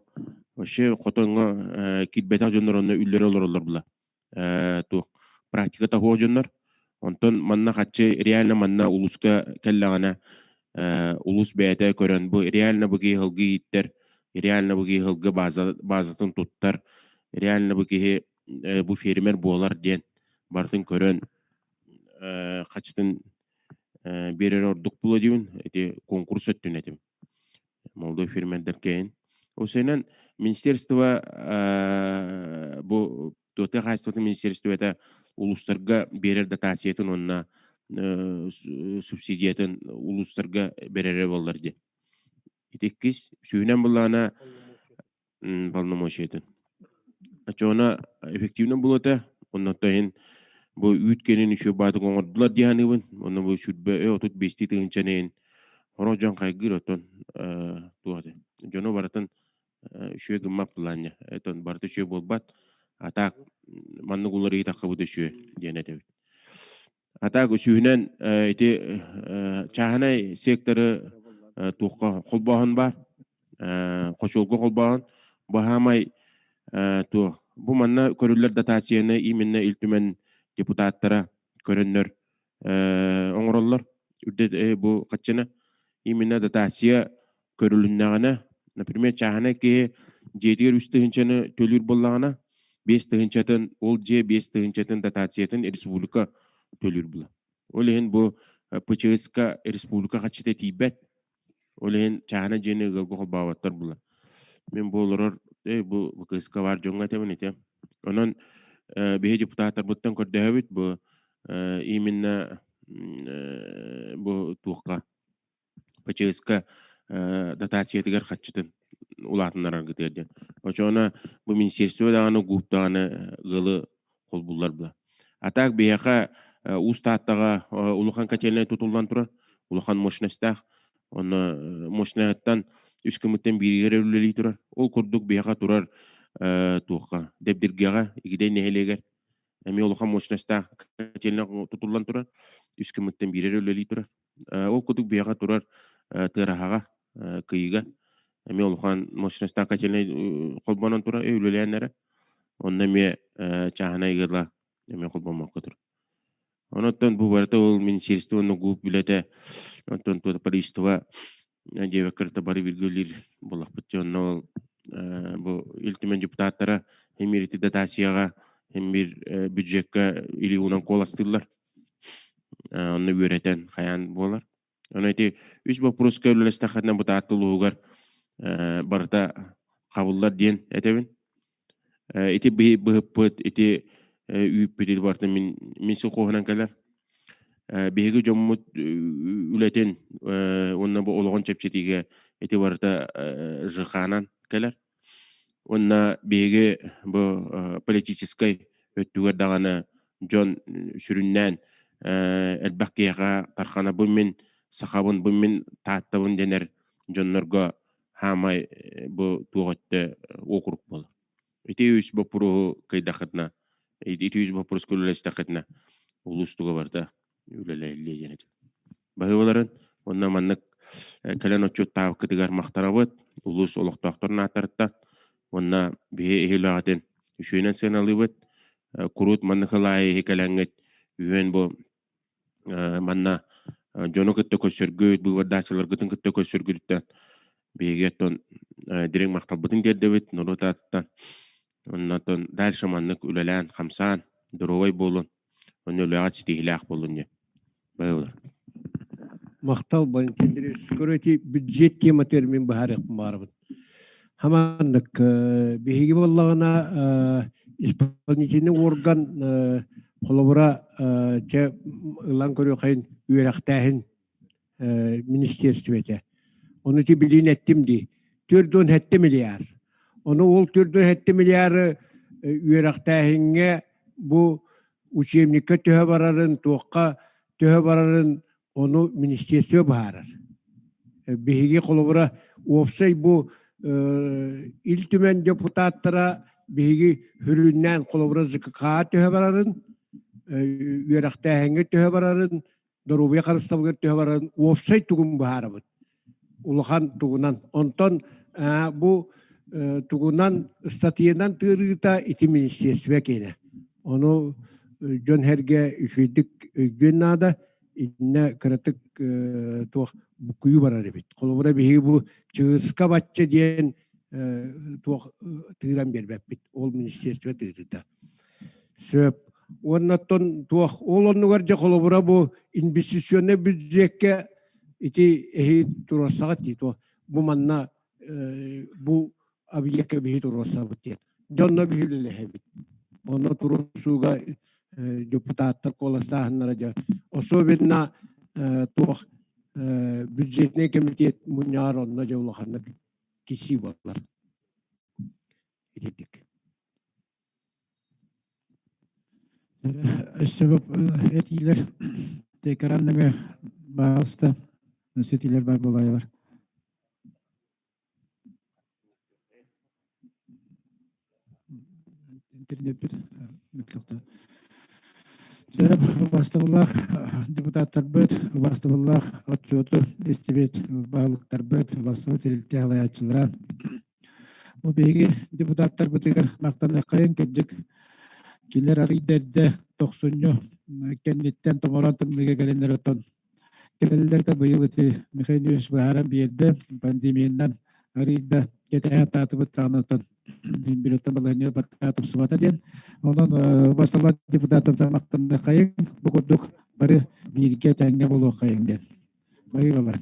вообще хотоҥҥо киирбэтэх дьоннор онно үллэрэ олороллор була. Туох практика того дьоннор. Онтон манна хаччы реально манна улууска кэллэҕинэ улуус бэйэтэ көрөн бу реально бу киһи һылгы ииттэр, реально бу киһи һылгы базатын туттар, реально бу киһи бу фермер буолар диэн барытын көрөн хаччытын биэрэр ордук буолуо диибин. Ити конкурс өттүн этим. Молодой фермердэр кэйин. Осенен министерство бу тыа хаһаайыстыбатын министерствота улуустарга биэрэр дотациятын уонна субсидиятын улуустарга берерэ буоллар диэн. Ити иккис сүүнэн буллаана полномочиятын. Оччоҕуна эффективно буолуота, оннуттан иһин бу үүт кэнин үчүгэй баатык оҥордулар дии саныыбын. Онно бу сүүрбэ 35 тыһыынчаны иһин сорох дьон хайгыыр оттон туох этэ дьону барытын үчүгэй гыммат былаанньа. Оттон барыта үчүгэй буолбат. А так маннык уларыйыы таххыбыт үчүгэй диэн этэбит. А так үсүһүнэн ити чааһынай секторы туохха холбооһун баар. Хочуолга холбооһун. Бу хаамай туох Бу манна көрүллэр дотацияны именно Ил Түмэн депутаттара көрөннөр оҥороллор. Үрдэ бу хаччыны именно дотация көрүлүннэҕинэ, например, чааһынай киһи дьиэтигэр үс тыһыынчаны төлүүр буоллаҕына, биэс тыһыынчатын, ол дьиэ биэс тыһыынчатын дотациятын республика төлүүр була. Ол иһин бу ПЧС-ка республика хаччыта тиийбэт. Ол иһин чааһынай дьиэни ыалга холбооботтор була. Мин бу олорор бу ВКС-ка баар дьоҥҥо этэбин ити. Онон биһи депутаттарбыттан көрдөһөбүт бу именно бу туохха ПЧС-ка дотациятыгар хаччытын улаатыннараргытыгар диэн. Очоҕуна бу министерство даҕаны ГУП даҕаны ыалы холбууллар була. А так биһиэхэ Уус Тааттаҕа улахан котельнай тутуллан турар, улахан мощностаах. Онно мощноһыттан үс кымыттан бииригэр үлэлии турар. Ол курдук биһиэхэ турар туохха Дэбдиргэҕэ, Игидэй нэһилиэгэр эмиэ улахан мощностаах котельнай тутуллан турар. Үс кымыттан биирэр үлэлии турар. Ол курдук биһиэхэ турар Тыараһаҕа, Кыйыга эмиэ улахан мощностаах котельнай холбонон турар, үлэлээн эрэ. Онно эмиэ чааһынай ыала эмиэ холбоммокко турар. Онон бу барыта ол министерство уонна ГУП үлэтэ, онтон правительство диэбэккэ бары бииргэ үлэлиир буоллахпыт. Онно ол бу Ил Түмэн депутаттара эмиэ ити дотацияҕа, эмиэ бюджекка илии уунан куоластыыллар. Онно үөрэтэн хайаан буолар. Ону ити үс боппуруоска үлэлэстэххитинэ бу Таатта улууһугар барыта хабыллар диэн этэбин. Ити быһыппыт, ити үүппүт ити барыта мин мин сылхоһунан кэлэр. Биһиги дьоммут үлэтин уонна бу олоҕун чэпчэтиигэ ити барыта ЖХ-нан кэлэр. Уонна биһиги бу политическай өттүгэр даҕаны дьон сүрүннээн элбэх киһиэхэ тарханабын мин сахабын, бу мин тааттабын дэнэр дьоннорго хаамай бу туох өттө уокурук буолар. Ити үс боппуруоһу кыйдахытына, ити үс боппуруоска үлэлэстэххитинэ улуус туга барыта үлэлэһиллиэ диэн этим. Баһыыбаларын уонна маннык кэлэн отчуоттаабыккытыгар махтанабыт улуус олохтоохторун ааттарыттан уонна биһи иһилэҕитин үчүгүнэн сыаналыыбыт. Куруут маннык ылаайы иһи кэлэҥҥит үһүөн бу манна дьону кытта көрсөргүт, быыбардааччыларгытын кытта көрсөргүтүттэн биһиги оттон дириҥ махталбытын тиэрдэбит норуот аатыттан. Оннотон дальше маннык үлэлээн, хамсаан, доруобай буолун, онно үлэҕэ ситиһиилээх буолун диэн. Баһыылар. Махтал, Валентин Андреевич. Көрө бюджет тематыгар мин быһаарыахпын баарабын. Хамааннык биһиги буоллаҕына исполнительный орган холобура чэ ылан көрүөххайын үөрэхтээһин министерствете. Ону ти билин эттим дии. 47 миллиард. Ону ол 47 миллиары үөрэхтээһиҥҥэ бу учебникка төһө барарын, туохха төһө барарын ону министерство быһаарар. Биһиги холобура уопсай бу Ил Түмэн депутаттара биһиги хүрүннээн холобура ЖКХ төһө барарын, үөрэхтээһиҥҥэ төһө барарын, доруобуйа харыстабылыгар төһө барарын уопсай тугун быһаарабыт. Улахан тугунан. Онтон бу тугунан ыстатыйанан тыырыыта ити министерство киэнэ. Ону дьон сэргэ үчүгэйдик өйдүөн наада. Иннэ кыратык туох буккуйуу барар эбит. Холобура биһиги бу Чыыска бачча диэн туох тыыран биэрбэппит. Ол министерство тыырыыта. Сөп. Уонна оттон туох ол оннугар дьэ холобура бу инвестиционнай бюджеккэ ити эһи туруорсаҕыт дии туох бу манна бу объекка биһи туруорсабыт диэн. Дьонно биһи үлэлэһэбит. Онно туруорсууга депутаттар куоластааһыннара дьэ особенно туох бюджетный комитет мунньаҕар онно дьэ улаханнык кисии буолар. Ититик. Өссө этиилэр текаран нөҥүө баҕалыста өссө этиилэр бар буолаайылар. Интернеппит Сөп убастабыллаах депутаттарбыт, убастабыллаах отчуоту истибит баһылыктарбыт, убастабыл тэрилтэ салайааччылара. Бу биһиги депутаттарбытыгар махтаныаххайыҥ кырдьык кинилэр арыйда эрдэ тохсунньу кэнниттэн томороон тымныыга кэлэннэр оттон кэлэллэртэ быйыл ити Михаил Юрьевич быһааран биэрдэ пандемиянан арыйда кэтэһэ сатаатыбыт даҕаны оттон билеттан балаһыанньа бакка тупсубата диэн. Онон басталар депутаттарга махтаныаххайыҥ бу курдук бары бииргэ тэҥҥэ буолуоххайыҥ диэн. Бары балар.